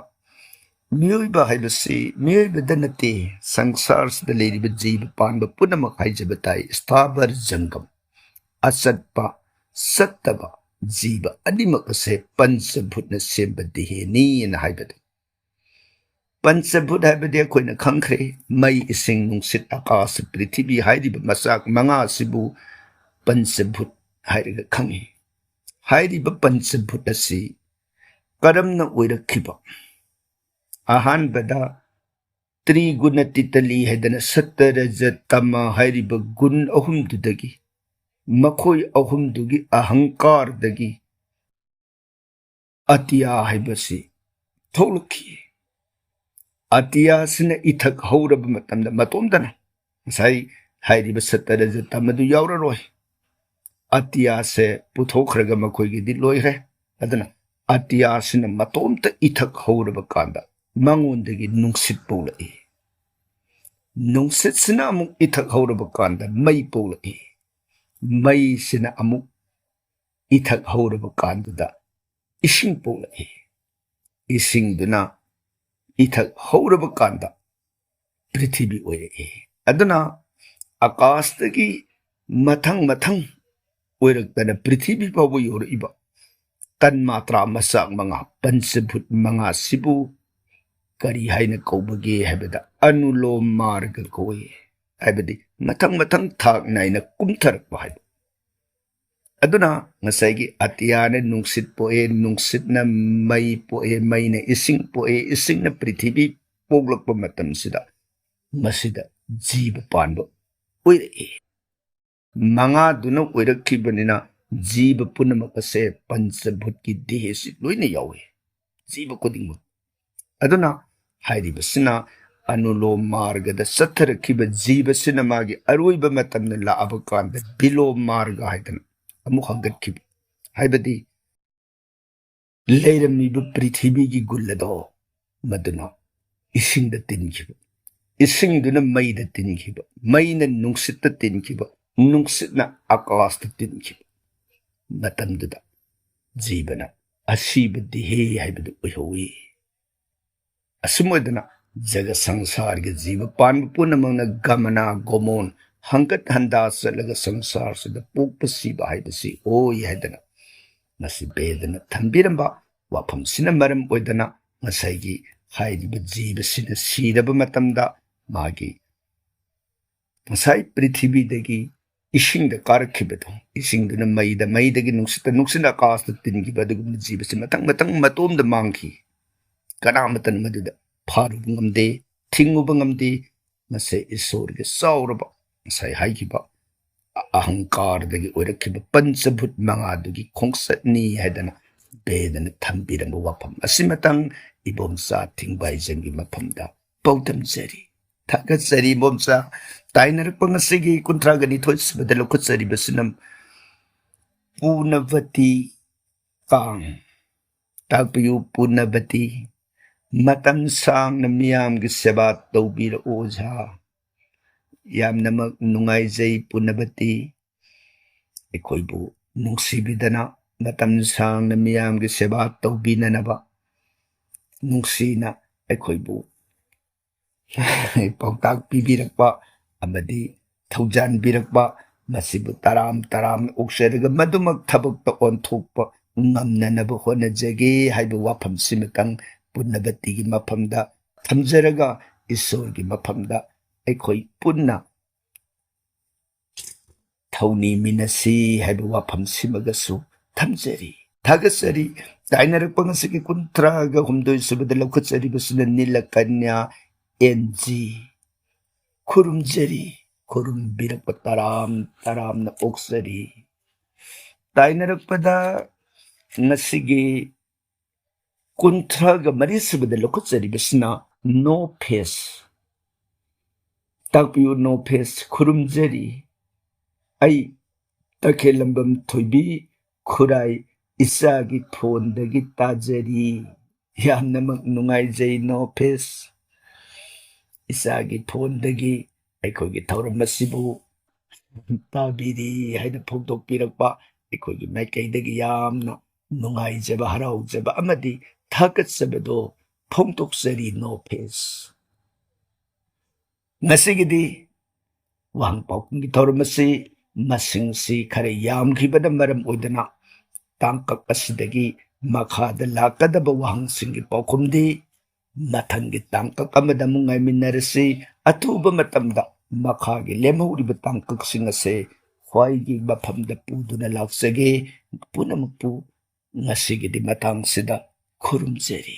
ꯃꯤꯑꯣꯏꯕ ꯍꯥꯏꯕꯁꯤ ꯃꯤꯑꯣꯏꯕꯗ ꯅꯠꯇꯦ, ꯁꯪꯁꯥꯔꯁꯤꯗ ꯂꯩꯔꯤꯕ ꯖꯤꯕ ꯄꯥꯟꯕ ꯄꯨꯝꯅꯃꯛ ꯍꯥꯏꯖꯕ ꯇꯥꯏ, ꯁ꯭ꯊꯥꯕꯔ ꯖꯪꯒꯝ, ꯑꯆꯠꯄ, ꯆꯠꯇꯕ, ꯖꯤꯕ ꯑꯅꯤꯃꯛ ꯑꯁꯦ ꯄꯟꯆꯚꯨꯠꯅ ꯁꯦꯝꯕ ꯗꯦꯍꯅꯤꯅ ꯍꯥꯏꯕꯗꯨ꯫ ꯄꯟꯆꯚꯨꯠ ꯍꯥꯏꯕꯗꯤ ꯑꯩꯈꯣꯏꯅ ꯈꯪꯈ꯭ꯔꯦ, ꯃꯩ, ꯏꯁꯤꯡ, ꯅꯨꯡꯁꯤꯠ, ꯑꯀꯥꯁ, ꯄ꯭ꯔꯤꯊꯤꯕꯤ ꯍꯥꯏꯔꯤꯕ ꯃꯆꯥꯛ ꯃꯉꯥ ꯑꯁꯤꯕꯨ ꯄꯟꯆꯚꯨꯠ ꯍꯥꯏꯔꯒ ꯈꯪꯏ꯫ ꯍꯥꯏꯔꯤꯕ ꯄꯟꯆꯚꯨꯠ ꯑꯁꯤ ꯀꯔꯝꯅ ꯑꯣꯏꯔꯛꯈꯤꯕ? ꯑꯍꯥꯟꯕꯗ ꯇ꯭ꯔꯤꯒꯨꯅ ꯇꯤꯇꯂꯤ ꯍꯥꯏꯗꯅ ꯁꯠꯇ ꯔꯖ ꯇꯃ ꯍꯥꯏꯔꯤꯕ ꯒꯨꯟ ꯑꯍꯨꯝꯗꯨꯗꯒꯤ, ꯃꯈꯣꯏ ꯑꯍꯨꯝꯗꯨꯒꯤ ꯑꯍꯪꯀꯥꯔꯗꯒꯤ ꯑꯇꯤꯌꯥ ꯍꯥꯏꯕꯁꯤ ꯊꯣꯛꯂꯛꯈꯤ꯫ ꯑꯇꯤꯌꯥꯁꯤꯅ ꯏꯊꯛ ꯍꯧꯔꯕ ꯃꯇꯝꯗ ꯃꯇꯣꯝꯇꯅ, ꯉꯁꯥꯏ ꯍꯥꯏꯔꯤꯕ ꯁꯠꯇ ꯔꯖ ꯇꯃꯗꯨ ꯌꯥꯎꯔꯔꯣꯏ꯫ ꯑꯇꯤꯌꯥꯁꯦ ꯄꯨꯊꯣꯛꯈ꯭ꯔꯒ ꯃꯈꯣꯏꯒꯤꯗꯤ ꯂꯣꯏꯈ꯭ꯔꯦ꯫ ꯑꯗꯨꯅ ꯑꯇꯤꯌꯥꯁꯤꯅ ꯃꯇꯣꯝꯇ ꯏꯊꯛ ꯍꯧꯔꯕ ꯀꯥꯟꯗ ꯃꯉꯣꯟꯗꯒꯤ ꯅꯨꯡꯁꯤꯠ ꯄꯣꯛꯂꯛꯏ꯫ ꯅꯨꯡꯁꯤꯠꯁꯤꯅ ꯑꯃꯨꯛ ꯏꯊꯛ ꯍꯧꯔꯕ ꯀꯥꯟꯗ ꯃꯩ ꯄꯣꯛꯂꯛꯏ꯫ ꯃꯩꯁꯤꯅ ꯑꯃꯨꯛ ꯏꯊꯛ ꯍꯧꯔꯕ ꯀꯥꯟꯗꯨꯗ ꯏꯁꯤꯡ ꯄꯣꯛꯂꯛꯏ꯫ ꯏꯁꯤꯡꯗꯨꯅ ꯏꯊꯛ ꯍꯧꯔꯕ ꯀꯥꯟꯗ ꯄ꯭ꯔꯤꯊꯤꯕꯤ ꯑꯣꯏꯔꯛꯏ꯫ ꯑꯗꯨꯅ ꯑꯀꯥꯁꯇꯒꯤ ꯃꯊꯪ ꯃꯊꯪ ꯑꯣꯏꯔꯛꯇꯅ ꯄ꯭ꯔꯤꯊꯤꯕꯤ ꯐꯥꯎꯕ ꯌꯧꯔꯛꯏꯕ ꯇꯟꯃꯥꯇ꯭ꯔꯥ ꯃꯆꯥꯛ ꯃꯉꯥ, ꯄꯟꯆꯚꯨꯠ ꯃꯉꯥꯁꯤꯕꯨ ꯀꯔꯤ ꯍꯥꯏꯅ ꯀꯧꯕꯒꯦ ꯍꯥꯏꯕꯗ ꯑꯅꯨꯂꯣꯝ ꯃꯥꯔꯒ ꯀꯧꯏ꯫ ꯍꯥꯏꯕꯗꯤ ꯃꯊꯪ ꯃꯊꯪ ꯊꯥꯛ ꯅꯥꯏꯅ ꯀꯨꯝꯊꯔꯛꯄ ꯍꯥꯏꯕ꯫ ꯑꯗꯨꯅ ꯉꯁꯥꯏꯒꯤ ꯑꯇꯤꯌꯥꯅ ꯅꯨꯡꯁꯤꯠ ꯄꯣꯛꯑꯦ, ꯅꯨꯡꯁꯤꯠꯅ ꯃꯩ ꯄꯣꯛꯑꯦ, ꯃꯩꯅ ꯏꯁꯤꯡ ꯄꯣꯛꯑꯦ, ꯏꯁꯤꯡꯅ ꯄ꯭ꯔꯤꯊꯤꯕꯤ ꯄꯣꯛꯂꯛꯄ ꯃꯇꯝꯁꯤꯗ ꯃꯁꯤꯗ ꯖꯤꯕ ꯄꯥꯟꯕ ꯑꯣꯏꯔꯛꯏ꯫ ꯃꯉꯥꯗꯨꯅ ꯑꯣꯏꯔꯛꯈꯤꯕꯅꯤꯅ ꯖꯤꯕ ꯄꯨꯝꯅꯃꯛ ꯑꯁꯦ ꯄꯟꯆꯚꯨꯠꯀꯤ ꯗꯦꯍꯁꯤ ꯂꯣꯏꯅ ꯌꯥꯎꯏ, ꯖꯤꯕ ꯈꯨꯗꯤꯡꯃꯛ꯫ ꯑꯗꯨꯅ ꯍꯥꯏꯔꯤꯕꯁꯤꯅ ꯑꯅꯨꯂꯣꯝ ꯃꯥꯔꯒꯗ ꯆꯠꯊꯔꯛꯈꯤꯕ ꯖꯤꯕꯁꯤꯅ ꯃꯥꯒꯤ ꯑꯔꯣꯏꯕ ꯃꯇꯝꯗ ꯂꯥꯛꯑꯕ ꯀꯥꯟꯗ ꯕꯤꯂꯣꯝ ꯃꯥꯔꯒ ꯍꯥꯏꯗꯅ ꯑꯃꯨꯛ ꯍꯪꯒꯠꯈꯤꯕ, ꯍꯥꯏꯕꯗꯤ ꯂꯩꯔꯝꯃꯤꯕ ꯄ꯭ꯔꯤꯊꯤꯕꯤꯒꯤ ꯒꯨꯜ ꯑꯗꯣ ꯃꯗꯨꯅ ꯏꯁꯤꯡꯗ ꯇꯤꯟꯈꯤꯕ, ꯏꯁꯤꯡꯗꯨꯅ ꯃꯩꯗ ꯇꯤꯟꯈꯤꯕ, ꯃꯩꯅ ꯅꯨꯡꯁꯤꯠꯇ ꯇꯤꯟꯈꯤꯕ, ꯅꯨꯡꯁꯤꯠꯅ ꯑꯀꯥꯁꯇ ꯇꯤꯟꯈꯤꯕ ꯃꯇꯝꯗꯨꯗ ꯖꯤꯕꯅ ꯑꯁꯤꯕ ꯗꯦꯍꯦ ꯍꯥꯏꯕꯗꯨ ꯑꯣꯏꯍꯧꯏ꯫ ꯑꯁꯨꯝ ꯑꯣꯏꯗꯅ ꯖꯒ ꯁꯪꯁꯥꯔꯒꯤ ꯖꯤꯕ ꯄꯥꯟꯕ ꯄꯨꯝꯅꯃꯛꯅ ꯒꯃꯅꯥ ꯒꯣꯃꯣꯟ, ꯍꯪꯒꯠ ꯍꯟꯗꯥ ꯆꯠꯂꯒ ꯁꯪꯁꯥꯔꯁꯤꯗ ꯄꯣꯛꯄ ꯁꯤꯕ ꯍꯥꯏꯕꯁꯤ ꯑꯣꯏ ꯍꯥꯏꯗꯅ ꯃꯁꯤ ꯕꯦꯗꯅ ꯊꯝꯕꯤꯔꯝꯕ ꯋꯥꯐꯝꯁꯤꯅ ꯃꯔꯝ ꯑꯣꯏꯗꯅ ꯉꯁꯥꯏꯒꯤ ꯍꯥꯏꯔꯤꯕ ꯖꯤꯕꯁꯤꯅ ꯁꯤꯔꯕ ꯃꯇꯝꯗ ꯃꯥꯒꯤ ꯉꯁꯥꯏ ꯄ꯭ꯔꯤꯊꯤꯕꯤꯗꯒꯤ ꯏꯁꯤꯡꯗ ꯀꯥꯔꯛꯈꯤꯕꯗꯣ, ꯏꯁꯤꯡꯗꯨꯅ ꯃꯩꯗ, ꯃꯩꯗꯒꯤ ꯅꯨꯡꯁꯤꯠꯇ, ꯅꯨꯡꯁꯤꯠꯅ ꯑꯀꯥꯁꯇ ꯇꯤꯟꯈꯤꯕ ꯑꯗꯨꯒꯨꯝꯕ ꯖꯤꯕꯁꯤ ꯃꯊꯪ ꯃꯊꯪ ꯃꯇꯣꯝꯗ ꯃꯥꯡꯈꯤ꯫ ꯀꯅꯥꯃꯠꯇꯅ ꯃꯗꯨꯗ ꯐꯥꯔꯨꯕ ꯉꯝꯗꯦ, ꯊꯤꯡꯉꯨꯕ ꯉꯝꯗꯦ꯫ ꯃꯁꯦ ꯏꯁꯣꯔꯒꯤ ꯆꯥꯎꯔꯕ, ꯉꯁꯥꯏ ꯍꯥꯏꯈꯤꯕ, ꯑ-, ꯑꯍꯪꯀꯥꯔꯗꯒꯤ ꯑꯣꯏꯔꯛꯈꯤꯕ ꯄꯟꯆꯚꯨꯠ ꯃꯉꯥꯗꯨꯒꯤ ꯈꯣꯡꯆꯠꯅꯤ ꯍꯥꯏꯗꯅ ꯕꯦꯗꯅ ꯊꯝꯕꯤꯔꯝꯕ ꯋꯥꯐꯝ ꯑꯁꯤꯃꯇꯪ ꯏꯕꯣꯝꯆꯥ ꯊꯤꯡꯕꯥꯏꯖꯝꯒꯤ ꯃꯐꯝꯗ ꯄꯥꯎꯗꯝꯖꯔꯤ꯫ ꯊꯥꯒꯠꯆꯔꯤ ꯏꯕꯣꯝꯆꯥ꯫ ꯇꯥꯏꯅꯔꯛꯄ ꯉꯁꯤꯒꯤ ꯀꯨꯟꯊ꯭ꯔꯥꯒ ꯅꯤꯊꯣꯏ ꯁꯨꯕꯗ ꯂꯧꯈꯠꯆꯔꯤꯕꯁꯤꯅ ꯄꯨꯅꯕꯇꯤ ꯀꯥꯡ꯫ ꯇꯥꯛꯄꯤꯌꯨ ꯄꯨꯅꯕꯇꯤ꯫ ꯃꯇꯝ ꯁꯥꯡꯅ ꯃꯤꯌꯥꯝꯒꯤ ꯁꯦꯕꯥ ꯇꯧꯕꯤꯔꯛꯎ ꯑꯣꯖꯥ꯫ ꯌꯥꯝꯅꯃꯛ ꯅꯨꯡꯉꯥꯏꯖꯩ ꯄꯨꯅꯕꯇꯤ꯫ ꯑꯩꯈꯣꯏꯕꯨ ꯅꯨꯡꯁꯤꯕꯤꯗꯅ ꯃꯇꯝ ꯁꯥꯡꯅ ꯃꯤꯌꯥꯝꯒꯤ ꯁꯦꯕꯥ ꯇꯧꯕꯤꯅꯅꯕ ꯅꯨꯡꯁꯤꯅ ꯑꯩꯈꯣꯏꯕꯨ ꯄꯥꯎꯇꯥꯛ ꯄꯤꯕꯤꯔꯛꯄ ꯑꯃꯗꯤ ꯊꯧꯖꯥꯟꯕꯤꯔꯛꯄ, ꯃꯁꯤꯕꯨ ꯇꯔꯥꯝ ꯇꯔꯥꯝꯅ ꯑꯣꯛꯆꯔꯒ ꯃꯗꯨꯃꯛ ꯊꯕꯛꯇ ꯑꯣꯟꯊꯣꯛꯄ ꯉꯝꯅꯅꯕ ꯍꯣꯠꯅꯖꯒꯦ ꯍꯥꯏꯕ ꯋꯥꯐꯝꯁꯤꯃꯇꯪ ꯄꯨꯟꯅꯕꯇꯤꯒꯤ ꯃꯐꯝꯗ ꯊꯝꯖꯔꯒ, ꯏꯁꯣꯔꯒꯤ ꯃꯐꯝꯗ ꯑꯩꯈꯣꯏ ꯄꯨꯟꯅ ꯊꯧꯅꯤꯃꯤꯟꯅꯁꯤ ꯍꯥꯏꯕ ꯋꯥꯐꯝꯁꯤꯃꯒꯁꯨ ꯊꯝꯖꯔꯤ꯫ ꯊꯥꯒꯠꯆꯔꯤ꯫ ꯇꯥꯏꯅꯔꯛꯄ ꯉꯁꯤꯒꯤ ꯀꯨꯟꯊ꯭ꯔꯥꯒ ꯍꯨꯝꯗꯣꯏ ꯁꯨꯕꯗ ꯂꯧꯈꯠꯆꯔꯤꯕꯁꯤꯅ ꯅꯤꯂꯀꯟꯌꯥ ꯑꯦꯟ ꯖꯤ꯫ ꯈꯨꯔꯨꯝꯖꯔꯤ, ꯈꯨꯔꯨꯝꯕꯤꯔꯛꯄ ꯇꯔꯥꯝ ꯇꯔꯥꯝꯅ ꯑꯣꯛꯆꯔꯤ꯫ ꯇꯥꯏꯅꯔꯛꯄꯗ ꯉꯁꯤꯒꯤ ꯀꯨꯟꯊ꯭ꯔꯥꯒ ꯃꯔꯤ ꯁꯨꯕꯗ ꯂꯧꯈꯠꯆꯔꯤꯕꯁꯤꯅ ꯅꯣ ꯐꯦꯁ꯫ ꯇꯥꯛꯄꯤꯌꯨ ꯅꯣ ꯐꯦꯁ꯫ ꯈꯨꯔꯨꯝꯖꯔꯤ꯫ ꯑꯩ ꯇꯈꯦꯜꯂꯝꯕꯝ ꯊꯣꯏꯕꯤ ꯈꯨꯔꯥꯏ ꯏꯆꯥꯒꯤ ꯐꯣꯟꯗꯒꯤ ꯇꯥꯖꯔꯤ꯫ ꯌꯥꯝꯅꯃꯛ ꯅꯨꯡꯉꯥꯏꯖꯩ ꯅꯣ ꯐꯦꯁ꯫ ꯏꯆꯥꯒꯤ ꯐꯣꯟꯗꯒꯤ ꯑꯩꯈꯣꯏꯒꯤ ꯊꯧꯔꯝ ꯑꯁꯤꯕꯨ ꯇꯥꯕꯤꯔꯤ ꯍꯥꯏꯅ ꯐꯣꯡꯗꯣꯛꯄꯤꯔꯛꯄ ꯑꯩꯈꯣꯏꯒꯤ ꯃꯥꯏꯀꯩꯗꯒꯤ ꯌꯥꯝꯅ ꯅꯨꯡꯉꯥꯏꯖꯕ, ꯍꯔꯥꯎꯖꯕ ꯑꯃꯗꯤ ꯊꯥꯒꯠꯆꯕꯗꯣ ꯐꯣꯡꯗꯣꯛꯆꯔꯤ ꯅꯣ ꯐꯦꯁ꯫ ꯉꯁꯤꯒꯤꯗꯤ ꯋꯥꯍꯪ ꯄꯥꯎꯈꯨꯝꯒꯤ ꯊꯧꯔꯝ ꯑꯁꯤ ꯃꯁꯤꯡꯁꯤ ꯈꯔ ꯌꯥꯝꯈꯤꯕꯅ ꯃꯔꯝ ꯑꯣꯏꯗꯅ ꯇꯥꯡꯀꯛ ꯑꯁꯤꯗꯒꯤ ꯃꯈꯥꯗ ꯂꯥꯛꯀꯗꯕ ꯋꯥꯍꯪꯁꯤꯡꯒꯤ ꯄꯥꯎꯈꯨꯝꯗꯤ ꯃꯊꯪꯒꯤ ꯇꯥꯡꯀꯛ ꯑꯃꯗ ꯑꯃꯨꯛ ꯉꯥꯏꯃꯤꯟꯅꯔꯁꯤ꯫ ꯑꯊꯨꯕ ꯃꯇꯝꯗ ꯃꯈꯥꯒꯤ ꯂꯦꯝꯍꯧꯔꯤꯕ ꯇꯥꯡꯀꯛꯁꯤꯡ ꯑꯁꯦ ꯈ꯭ꯋꯥꯏꯒꯤ ꯃꯐꯝꯗ ꯄꯨꯗꯨꯅ ꯂꯥꯛꯆꯒꯦ꯫ ꯄꯨꯝꯅꯃꯛꯄꯨ ꯉꯁꯤꯒꯤꯗꯤ ꯃꯇꯥꯡꯁꯤꯗ ꯈꯨꯔꯨꯝꯖꯔꯤ꯫